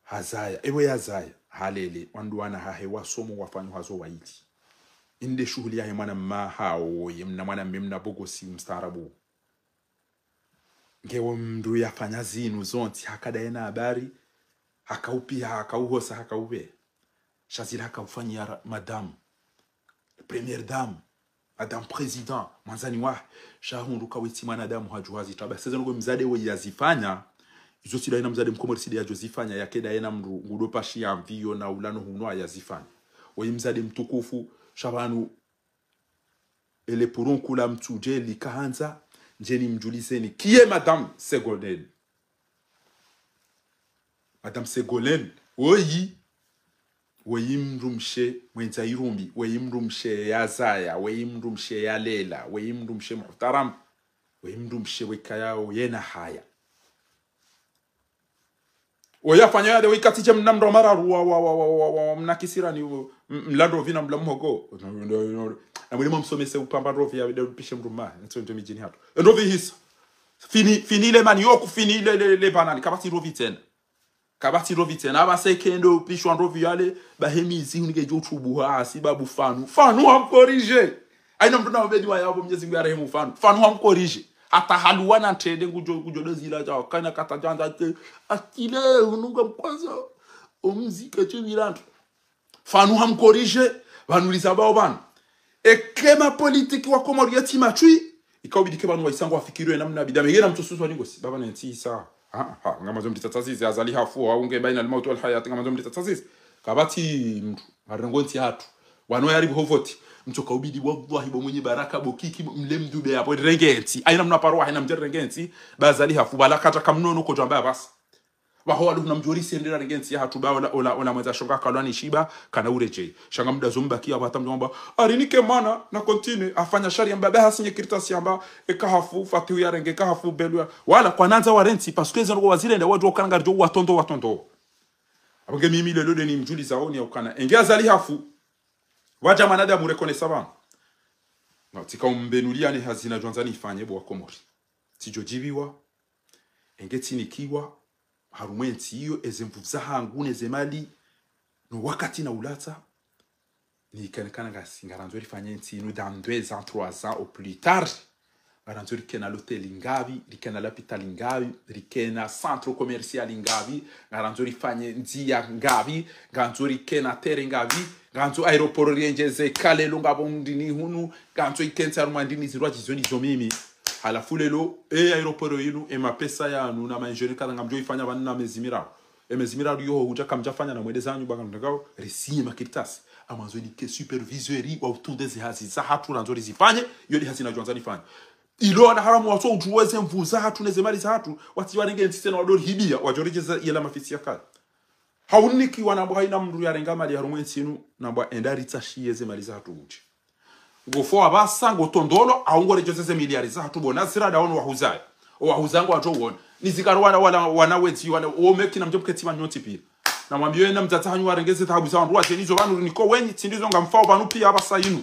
Hazaya, ewe yazaya, halele, wandru wana hahe wasomo wafanya hazo wayili. Inde shuhuli yahe mwana mma hawo, ye mna mwana mme mna bogosi mstaarabu. Ngewo mndru yafanya zinu zontsi, hakada yena habari, hakaupiha, hakauhosa, hakaupe. Sha zila hakaufanyia ra-, madame. Première dame, madame président, mwandzani wahe, sha hundru kawetsi mwanadamu hadjuwa zitaba. Seze noko mdzadze we yazifanya, izo tsi nda yena mdzadze mkomori tsi nde yadjo zifanya, yakeda yena mndru ngudo pashi ya mviyo na ulano huno yazifanya. Woyi mdzadze mtukufu, sha pvanu ele purunku la Mitsudje likahandza, ndjeni mdjulizeni. Qui est Madame Ségolène ? Madame Ségolène, woyi, woyi mndru mshe mwendza irumbi, woyi mndru mshe yazaya, woyi mndru mshe yalela, woyi mndru mshe muhtaram, woyi mndru mshe wekaya woyena haya. Woyi afanya yade, woyi katidje mna mndru mararu wa, wa, wa, mna kisirani, wo, m-, mla ndrovi na mla mhogo. Na mwili mwa msomese upamba ndrovi ya, de upishe mndru ma, ntso nje midjini hatru. Ndrovi hisa. Fini, fini le manioc, fini le, le, le banane. Kapvatsi ndrovi tsena. Kapvatsi ndrovi tsena. Apvasa ikendo upishwa ndrovi yale, ba he mizi hunike djo tubu ha, si babu Fanu. Fanu hamkorije. Haina mndru na ubedi wa yapvo Mnyezi Mngu yarehemu Fanu. Fanu hamkorije. Hata haluwa na ntrende ngudjo, ngudjo dozila dja, kaina kata djandza te. Akile, ununga mkwaza. Omzi ketsi vilantu. Fanu hamkorije, pvanu lizabao pvanu. Eke mapolitiki wa Komori yatsi matswi, ikaubidi ke pvanu waisangwa wafikiriwe namna bidame. Yena mtsususwa ningosi, baba ne ntsi isa. Ha, ha, ngamwandzo mdri tatsazizi, Azali hafu, ha, unge baina al-mauti wal-hayati, ngamwandzo mdri tatsazizi. Kapvatsi mndru, marengo ntsi hatru. Wano yari buho voti. Mtsoka ubidi wallahi bo mwenye baraka, bo kiki, mle mdube yapvo, renge ntsi. Haina mna parwa, haina mdje renge ntsi, ba Azali hafu, pvala kata kamnono kodjamba ya basi. Pvaho wali huna mdjori sendera renge ntsi ya hatru ba ola, ola, ola mwendza shonga kalwa ni shiba, kana uredjei. Sha ngamdazo mbaki ya pvata mdjomba. Arinike mana, na continue, afanya shari yamba, be hasinye kartasi yamba, eka hafu, Fatihu yarenge, eka hafu, belu ya. Wala, kwanandza warentsi, parce que eze noko wazirenda, wadjo kana ngaridjo, watondo, watondo. Apvo nge mimi lelo de ni mdjuliza oni ya ukana. Enge Azali hafu, wadja mwanadamu reconnaître pvanu. Tsika umbenulia ne hazi nadjwandza nifanye bo wa Komori. Tsidjodjibiwa, enge tsinikiwa, harumwa entsi iyo, eze nvuu zahangu, neze mali, no wakati naulatsa, nikanikana ngasi, ngarandzo rifanye ntsi inu dans deux ans, trois ans au plus tard. Ngarandzo rikena loteli ngapvi, rikena lapitali ngapvi, rikena centre commercial ngapvi, ngarandzo rifanye ndzia ngapvi, ngarandzo rikena terrain ngapvi, ngarandzo aéroport riendjeze kalelo ngapvo mdini hunu, ngarandzo ikentsi harumwa ndini zirwa jizo ndizo mimi. Halafu lelo, e aéroport inu, e mapesa yanu, na ma ingénieur kadha ngamdjo ifanya pvanu na mezi miraru. E mezi miraru yoho hudja kamdjafanya na mwende zanyu banga mdakao, risiye makartasi. Amwandzo nike superviseur wa utunde ze hazi zahatru randzo rizifanye, iyo ndi hazi nadjwandza nifanye. Ilo wana haramu watso udjuwe ze nvuu zahatru neze mali zahatru, watsi warenge entsi tsena wadori hibia, wadjoredjeza yela mafisi ya kale. Haunikiwa nambwa haina mndru yarenga mali harumwa entsi inu, nambwa enda ritsashiye ze mali zahatru hudji. Ngofo wapvasa, ngotondolo, au ngoredjeze ze miliari zahatru bo na zirada ono wahuzaye. O wahuzangu wadjo uona. Nizikaro wana, wana, wana wezi, wana, o meki na mdjo mketsi pvanu nyontsi pia. Namwambiyo ena mdzadze hanyu warenge ze taabu za wandru wadje nizo pvanu niko wenyi, tsi ndizo ngamfao pvanu pia apvasa inu.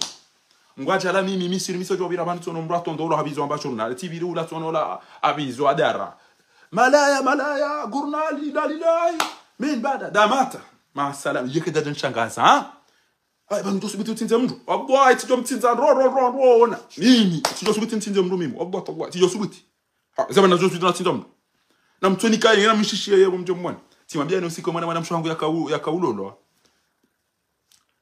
Ngwadjala mimi, misiri, miso djopvira pvanu tsono mndru atondolo hapvizo amba shuruna. Tsi pviri ula tsono la hapvizo adara. Malaya, malaya, gurnali, la lilahi. Min bada, damata. Ma salam, yeke dadjan shangaza, ha? Ayi, pvanu djo subuti utsindze mndru. Wallahi, tsidjo mtsindza ro, ro, ro, ro, ona. Mimi, tsidjo subuti ntsindze mndru mimi. Wallahi, tallahi, tsidjo subuti. Ha, zama nadjo subuti natsindza mndru. Na mtsoni kaye, na mshishiye ye, mdjo mwana. Tsimwambia no usiku mwana, mwana msho wangu yaka u-, yaka ulolwa.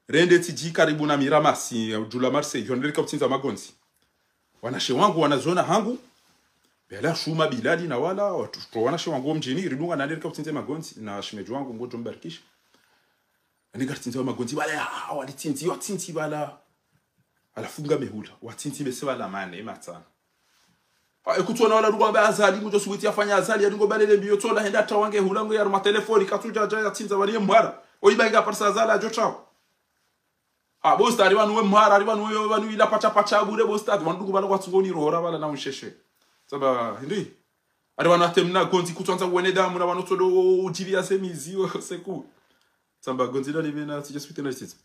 Rende tsidji karibu na Miramasi, djula Marseille, yo nderika utsindza magondzi. Wanashe wangu, wanazona hangu. Bela Shuma Bilali na wala, watru, wanashe wangu wa mdjini, ridunga na nderika utsindze magondzi, na shemedji wangu, ngodjo mbarikisha. Ani ngaritsindza wa magondzi pvala, ya, walitsindzi, watsindzi pvala. Halafu ngamehula, watsindzi mese pvala mane, matsana. Ha, ekutsona wala rukwamba Azali, ngudjo subuti yafanya Azali, yari ngo balele mbiyo, tsola henda hata wange hula ngo ya harumwa telefoni, katsudja dja yatsindza wali ye mhara. Oyiba inga parisa Azali, adjo tsawo. Ha, bo stadi pvanu we mhara, ari pvanu we, pvanu ila pacha pacha bure, bo stadi, wandru pvala kwatsungo ni rohora pvala na unsheshe. Saba, hindi? Ari pvanu ate mna gondzi kutswandza wene damu na pvanu tsodo udjiri ya semizi, o seku. Tsamba gondzi dali pvena, tsidjo subuti na tsitsa.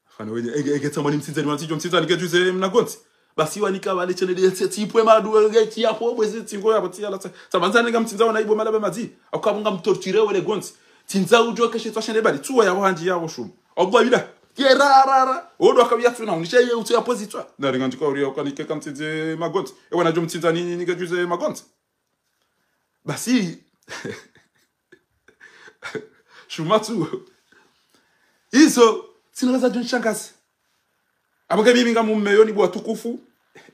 Fana wenye, enge, enge tsamba ni mtsindza ni wana tsidjo mtsindza ni kedjuze mna gondzi. Basi wanika pvale tsene de tse tsipwe madu, enge tsi yapvo, bwezi tsingo yapvo, tsi yala tse. Tsamba ndzani nga mtsindza wana ibo malabe madzi. Akabunga mtorture wele gondzi. Tsindza udjo keshe tswa shende bali. Tsuwa yapvo handji yapvo Shuma. Ogwa bila. Ye ra, ra, ra. Odo akabi yatsuna, unishe ye utsu yapvo zitswa. Na ringa ndjika uri ya ukanike kamtsindze magondzi. Ewa nadjo mtsindza ni, ni kedjuze magondzi. Basi, Shuma tsu. Izo, tsina kaza djo nishangaza. Apvo ke mimi ngamummeyo ni bo watukufu.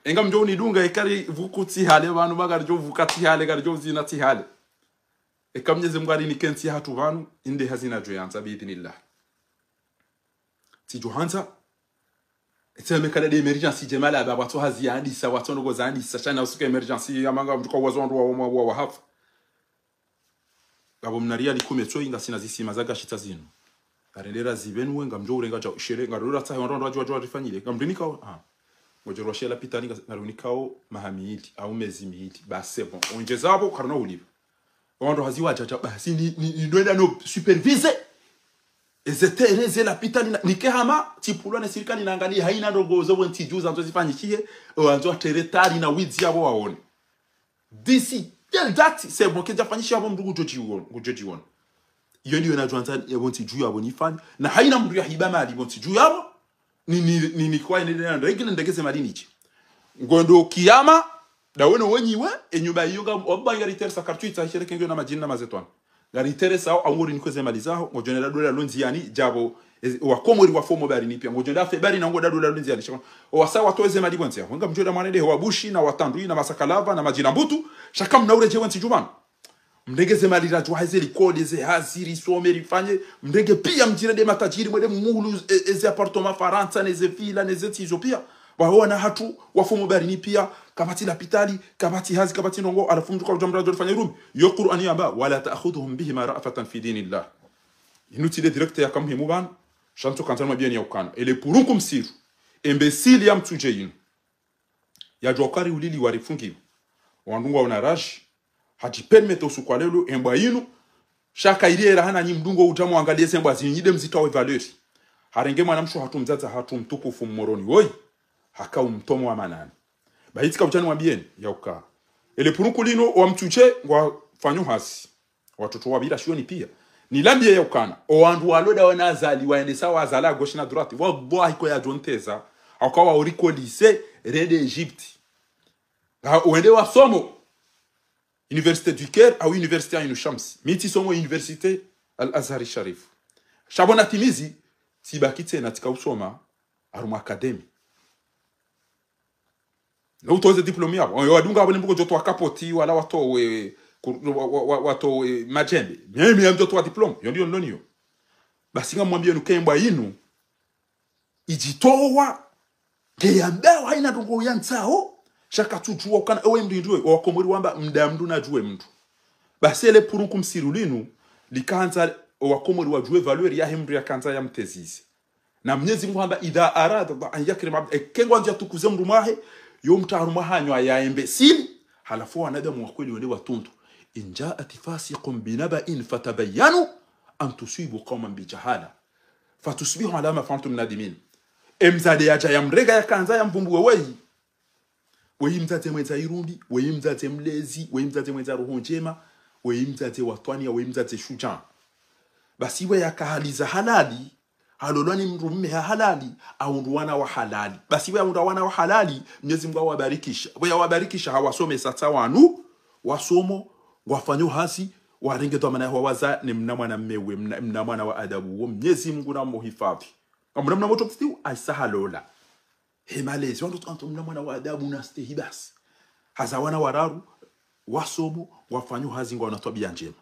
Enga mdjo unidunga, ekari vuku tsi hale, pvanu ba karidjo vuka tsi hale, karidjo uzina tsi hale. Eka Mnyezi Mngu arinike ntsi hatru pvanu, inde hazi nadjo yandza, biidhnillah. Tsidjo handza. Etseme kala de emergency dje mala ba watso hazi yandisa, watso ndoko zandisa, shana usuka emergency ya manga mdjuka wazo wandru wa, wa, wa, wahafa. Apvo mna riali kume tso inga sina zisima za gashitsa zinu. Ngarendera zipvenu we, ngamdjo urenga dja ushere, ngarura tsahe wandru wandru wadjo wadjo warifanyile, ngamdinikawo, ah. Ngodjo rwashe lapitali nga, ngarunikawo maha mili, au mezi mili, basi bon. Ondjeza apvo, karuna ulipva. Wandru hazi wadjadja, basi ni, ni, ni ndwenda no supervise. Eze terrain ze lapitali na, nike hama, tsipvulwa ne sirikali na angalie haina ndrongo zo pvo ntsi dju zandzo zifanyishihe, wandzo wa terrain tari na widzi yapvo waone. D'ici telle date, c'est bon, kedja fanyishiha pvo mndru ngudjo djiwona, ngudjo djiwona. Iyo ndiyo nadjo andza, yapvo ntsi dju yapvo nifanye. Na haina mndru yahiba mali pvo ntsi dju yapvo, ni, ni, ni, ni kwa ene ndege, ndege ze mali nidje. Ngondo kiyama, daweno wenyiwe, enyumba iyo nga, wabba ngariteresa kartsu itsa, ishereke ngiyo na madjini na mazetwani. Ngariteresa, au ngori nikwe ze mali zaho, ngodjo nenda dola lo ndziani, djapvo, ezi, wakomori wafo mo bahari ni pia. Ngodjo nenda fe bahari na ngoda dola lo ndziani. Shaka, owasa watowe ze mali pvo ndzia. Wenga mdjo da mwana nde, wabushi, na watandui, na masakalava, na madjina mbutu, shaka mna uredje pvo ntsi dju pvanu. Mrenge ze mali radjo heze likoli, ze hazi, risome, rifanye, mrenge pia mdjire nde matajiri, mwende mulu, e, e, ze appartement Farantsa, ne ze villa, ne ze ntsi izo pia. Wawo wana hatru, wafo mo bahari ni pia, kapvatsi lapitali, kapvatsi hazi, kapvatsi ndrongo, halafu mndru kwa udja mradjo rifanye urumi. Yo Qur'ani yamba, ولا تأخذكم بهما رأفة في دين الله. Inu tsi nde direct yaka muhimu pvanu, sha ntsu kandza nimwambieni ya ukana. Ele purunku msiru, embesili ya mtsudje inu. Yadjuwa ukari ulili warifungiwa. Wandru ngwaona raji, hadji permettre usiku wa lelo, embwa inu, shaka ili era hana nyi mdungo udja mwangaliye ze mbwa zinu nyi nde mzitwawe valeur. Harenge mwana mshe hatru mdzadze hatru mtukufu mmoroni woyi. Haka umtomo wa manani. Bahi tsika udja nimwambiyeni, yauka. Ele purunku linu, owamtsudje, ngwafanyo hazi. Watoto wapvira shiyoni piya. Nilambiye yaukana, owandru walo nda wana Azali, waendesa wa Azali à gauche na droite. Wallahi ko yadjo nteza, hauka wa uri ko lycée, rende Egypte. Nga wende wasomo. Université du Caire, au Université Ain Shams. Mi tsisomo Université Al-Azhar Sharif. Sha pvo natimizi, tsibaki tsena tsika usoma, harumwa académie. No utoze diplôme yapvo. Yo wadunga apvo ni mbuko djotowa kapoti, wala watowe, ku-, wa-, wa-, wa-, watowe madjembe. Mimi ya mdjotowa diplôme. Yo ndiyo niloniyo. Basi ngamwambiyo nukembwa inu. Idjitowa. Nge yambawa haina ndrongo yandzao. Sha katsudjuwa ukana, ewe mndru indruwe, owakomori wamba, mda mndru nadjuwe mndru. Basi ele purunku msiru linu, likandza, owakomori wadjuwe valeur yahe mndru yakandza yamtezize. Na Mnyezi Mungu hamba, إذا أراد الله أن يكرم عبدا, eke ngwandzo yatukuze mndru mwahe, yo mtru harumwa hanyu ya imbécile, halafu wanadamu wa kweli wende watuntu. إن جاءكم فاسق بنبإ فتبينوا أن تصيبوا قوما بجهالة فتصبحوا على ما فعلتم نادمين. Emdzadze yadja yamrenga yakandza yamvumbuwe weyi. Weyi mdzadze mwendza irumbi, weyi mdzadze mlezi, weyi mdzadze mwendza roho ndjema, weyi mdzadze watwaniya, weyi mdzadze shudjaa. Basi we yakahaliza halali, halolwa ni mndru mme ha halali, ahundru wana wa halali. Basi we yahundra wana wa halali, Mnyezi Mungu hawabarikisha. We yawabarikisha hawasomesa tsa wanu, wasomo, ngwafanyo hazi, warenge dhwamana ya hwawaza, ni mna mwana mme we, mna, mna mwana wa adabu wo, Mnyezi Mungu namuhifadhi. Ngamwona mna motro kisiu, aisa halola. He malezi, wandru tsanto mna mwana wa adabu na stehi basi. Haza wana wararu, wasomo, ngwafanyo hazi ngwana twabiya ndjema.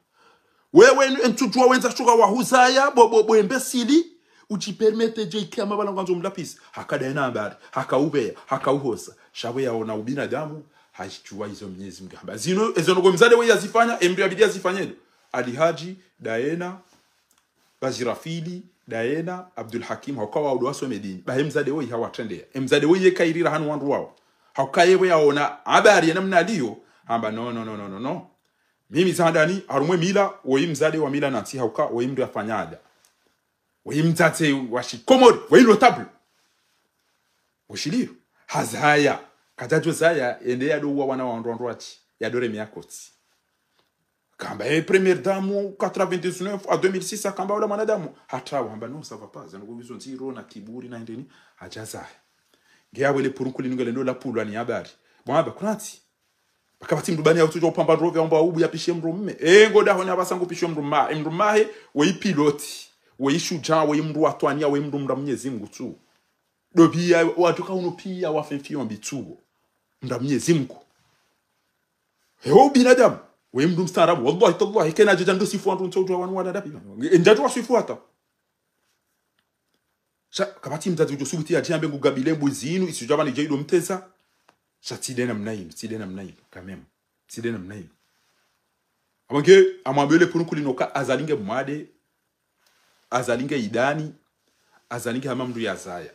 Wewe ni, ntsudjuwa wendza shuka wahuzaya, bo, bo, bo, imbécile, udjipermete dje ikiyama pvala ngwandzo mlapvise. Haka daye na habari, haka upveya, haka uhosa. Sha pvo yaona ubinadamu, hadjuwa izo Mnyezi Mungu hamba. Zinu, ezo ndrongo mdzadze weyi yazifanya, emndru yabidi yazifanye ndo. Ali Hadji, daye na, Bazirafili, daye na Abdul Hakim, hauka wao ndo wasome dini. Bahi emdzadze woyi hawatrendeya. Emdzadze woyi yeka irira hanu wandru wao. Hauka ye pvo yaona habari ya namna liyo, hamba, no, no, no, no, no, no. Mimi za handani, harumwa emila, woyi mdzadze wa mila na ntsi hauka, woyi mndru yafanya ada. Woyi mdzadze wa shikomori, woyi notable. Woshiliyo. Hazaya. Kadjadjo zaya, ende yadouwa wana wa wandru wandru watsi. Yadoremeya kotsi. Kamba ye première dame quatre-vingt-dix-neuf à deux mille six, akamba ola mwanadamu. Hata wamba, non, ça va pas. Zanu kubizo ndziro na kiburi na indeni. Hadja zaya. Nge yapvo ele purunku linu ngele ndo lapvulwa ni habari. Bon, hamba, kunatsi. Paka pvatsi mndru bani ya utsudjo upamba ndrove, yamba ubu yapishe mndru mme. E, ngo dahoni apvasa ngupishe mndru mma. E, mndru mmahe, weyi pilote. Weyi shudjaa, weyi mndru watwaniya, weyi mndru mndra Mnyezi Mungu tsu. Ndo piya, wadjuka unu piya wafe mfiyo mbi tsu. Mndra Mnyezi Mungu. Hewo binadamu. Weyi mndru mstaarabu. Wallahi, tallahi, kena djadja ndo sifu wandru ntso udjuwa wanu wana dapi. Ndjadjuwa sifu hata. Sha, kapvatsi mdzadze udjo subuti yadje yambe ngu gabile mbuzi inu, isudja pvanu idje ido mtesa. Sha tsi nde namna inu, tsi nde namna inu, quand même. Tsi nde namna inu. Apvo nge, amwambiyo ele purunku linu ka Azali nge mwade, Azali nge idani, Azali nge hama mndru yazaya.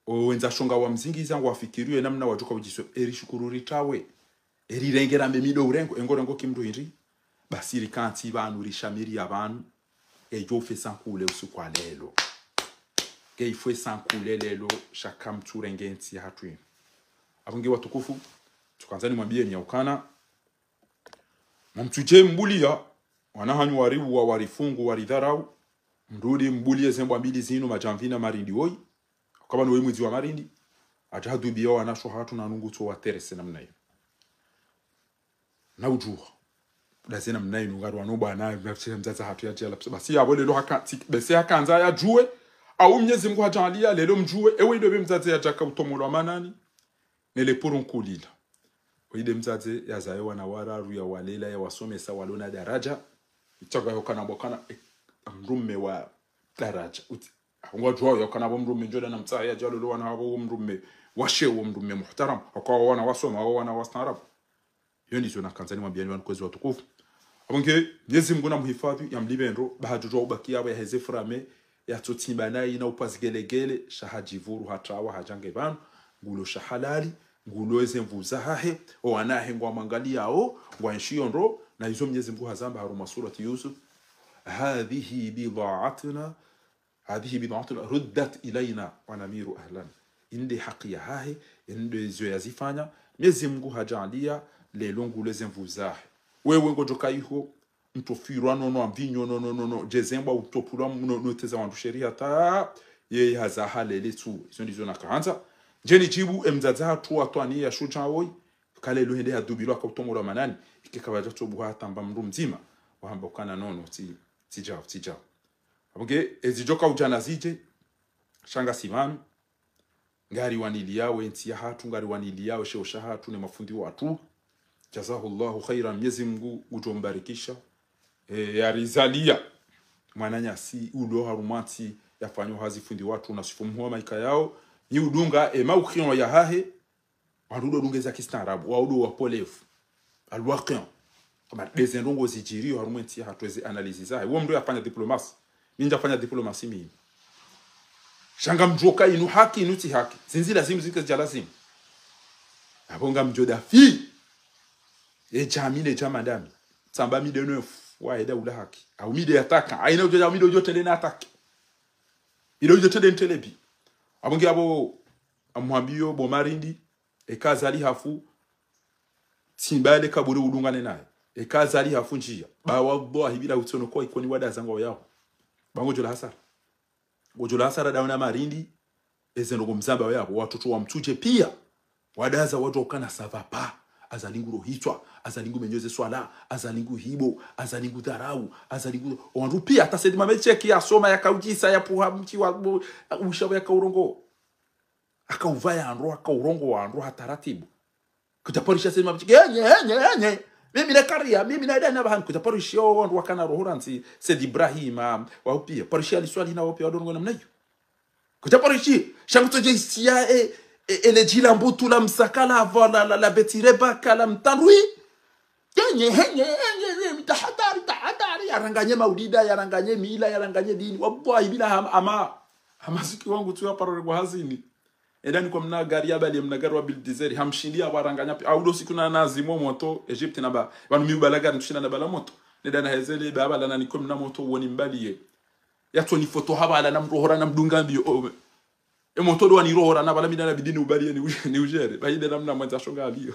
Owendza shonga wamzingiza ngwafikiriyo namna wadjuka udjiso, eri shukuru ritawe. Eri renge rambe mido urengo, engo rengo ki mndru hindri. Basi rikantsi pvanu, rishamiri ya pvanu. Ngeyidjo ufe sankule usiku wa lelo. Ngeyifwe sankule lelo, sha kamtsu renge ntsi yahatru inu. Apvo nge watukufu, tsukandza nimwambiyeni yaukana. Namtsudje mbuliya, wana hanyu wariuwa, warifungu, waridharau. Mrudi mbuliye ze mbwa mbili zinu, Madjamvi na Marindi woyi. Hauka pvanu woyi mwidzi wa Marindi. Hadja hadubiya wanasho hatru na nungu tso waterese namna inu. Na udjuwa. Daze namna inu, ngaru wano bwana, mnafsira mdzadze hatru yadjala. Basi yapvo lelo haka, tsi-, bese hakandza yadjuwe. Au Mnyezi Mungu hadjaliya, lelo mdjuwe. Ewe ido be mdzadze yadjaka utomolwa manani. Nele purunku lila. Oyide mdzadze yazaye wana wararu, yawalela, yawasomesa, walona daraja. Itsaga yokana bokana, eh, mndru mme wa daraja. Uti, ngwadjuwa yokana bo mndru mme ndjoda na mtsaha yadjalolo wana wapvo, wo mndru mme washe, wo mndru mme muhtaram. Hauka wo wana wasoma, wo wana wastaarabu. Yo ndizo nakandza nimwambiyeni pvanu kwezi watukufu. Apvo nge, Mnyezi Mungu namhifadhi, yamlipve ndro, ba hadjodjuwa ubaki yapvo yaheze furame, yatsotsimba nayi na upvazi gelegele, sha hadjivuru hatrawa hadja nge pvanu, ngulo sha halali, ngulo eze nvu zahahe, owanahe ngwamwangaliyao, ngwaenshiyo ndro, na izo Mnyezi Mungu hazamba harumwa surati Yusuf, هذه بضاعتنا هذه بضاعتنا ردت إلينا ونمير أهلنا. Inde haki yahahe, inde zo yazifanya, Mnyezi Mungu hadjaaliya, lelo ngule ze nvu zahe. Wewe ngodjo kaiho, mtofirwa nono, amvinyo nono, nono, djezembwa utopulwa nono, noteza wandru sheri hata, yeye haza halele tu. Izo ndizo nakahandza. Ndjeni djibu, emdzadze hatru watwani ya shudja woyi, kale lo hende hadubilwa kautomolwa manani, ike kapvadja tobuha hatamba mndru mdzima, wahamba ukana nono, tsi, tsi djao, tsi djao. Apvo nge, ezidjo kaudjana zidje, sha ngasi pvanu, ngariwaniliyawo entsi yahatru, ngariwaniliyawo sheo shahatru ne mafundi watru. Jazahullahu khairan, Mnyezi Mungu ngudjo mbarikisha. E, yarizaliya mwananyasi ulo harumwa ntsi yafanyao hazi fundi watru na sifu mhuwa maika yao. Ni udunga, e, maukhion yahahe, wandru ndo dunga eza kistaarabu, wao ndo wapolevu. Alwaqian. Kama ndeze ndrongo zidjiriyo harumwa entsi yahatru, eze analyse zahe. Wo mndru yafanya diplomasi. Mi ntsafanya diplomasi mimi. Sha ngamdjuo ka inu haki, inu tsi haki. Zindzi lazimu, zindzi kazidja lazimu. Apvo ngamdjo dafi. E djami ne djama ndami. Tsamba mi nde neuf, wahe daula haki. Au mi nde attaquant. Haina udjo, mi nde udjo trende na attaque. Mi nde udjo trende ntelebi. Apvo nge apvo, amwambiyo bo Marindi, eka Azali hafu, tsimba yale kaburi udungane naye. Eka Azali hafu ndjiya. Ba wallahi bila utsono kwa ikoni wadaza ngwao yao. Ba ngodjo la hasara. Ngodjo la hasara dawe na Marindi, eze ndrongo mzamba yapvo, watoto wa Mtsudje piya. Wadaza wadjo ukana ça va pas. Azali ngurohitswa, Azali ngumenyoze swala, Azali nguhibo, Azali ngudharau, Azali ngu-, wandru piya, hata Said Mohamed Cheikh yasoma, yakaudjisa, yapvuha mtsi wa, bo-, ushapvo yakaurongoa. Akauvaya wandru, akaurongoa wandru ha taratibu. Kudja parisha Said Mohamed Cheikh, enye, enye, enye. Mimi na kariya, mimi na idana pvahanu. Kudja parisha wandru wakana roho randzi, Said Ibrahim, ah, wao piya. Parisha Ali Swalihi na wao piya, wadrongoa namna iyo. Kudja parisha, sha ngutsodje isiya, e, e, ele djila mbutu la msaka la, la, la, la Beti Rebaka la mtandrwi. Enye, enye, enye, enye, tahadhari, tahadhari. Yaranganye maulida, yaranganye mila, yaranganye dini. Wallahi bila hama, hama, hama siki wangu tu ya parole kwa hazini. Enda ni kwa mna gari ya bali, mna gari wa bulldozer, hamshindi ya waranganya pi. Au ndo siku na nazimo moto, Egypte na ba, wanu mi ubala gari ntshinda na bala moto. Nenda na hezele, ba bala na niko mna moto, woni mbali ye. Yatsoni foto habala na mrohora na mdunga mbiyo, oh, e moto ndo wanirohora na bala mi nda na bidi ni ubali ye ni u-, ni ujere. Ba inde namna mwandza shonga aliyo.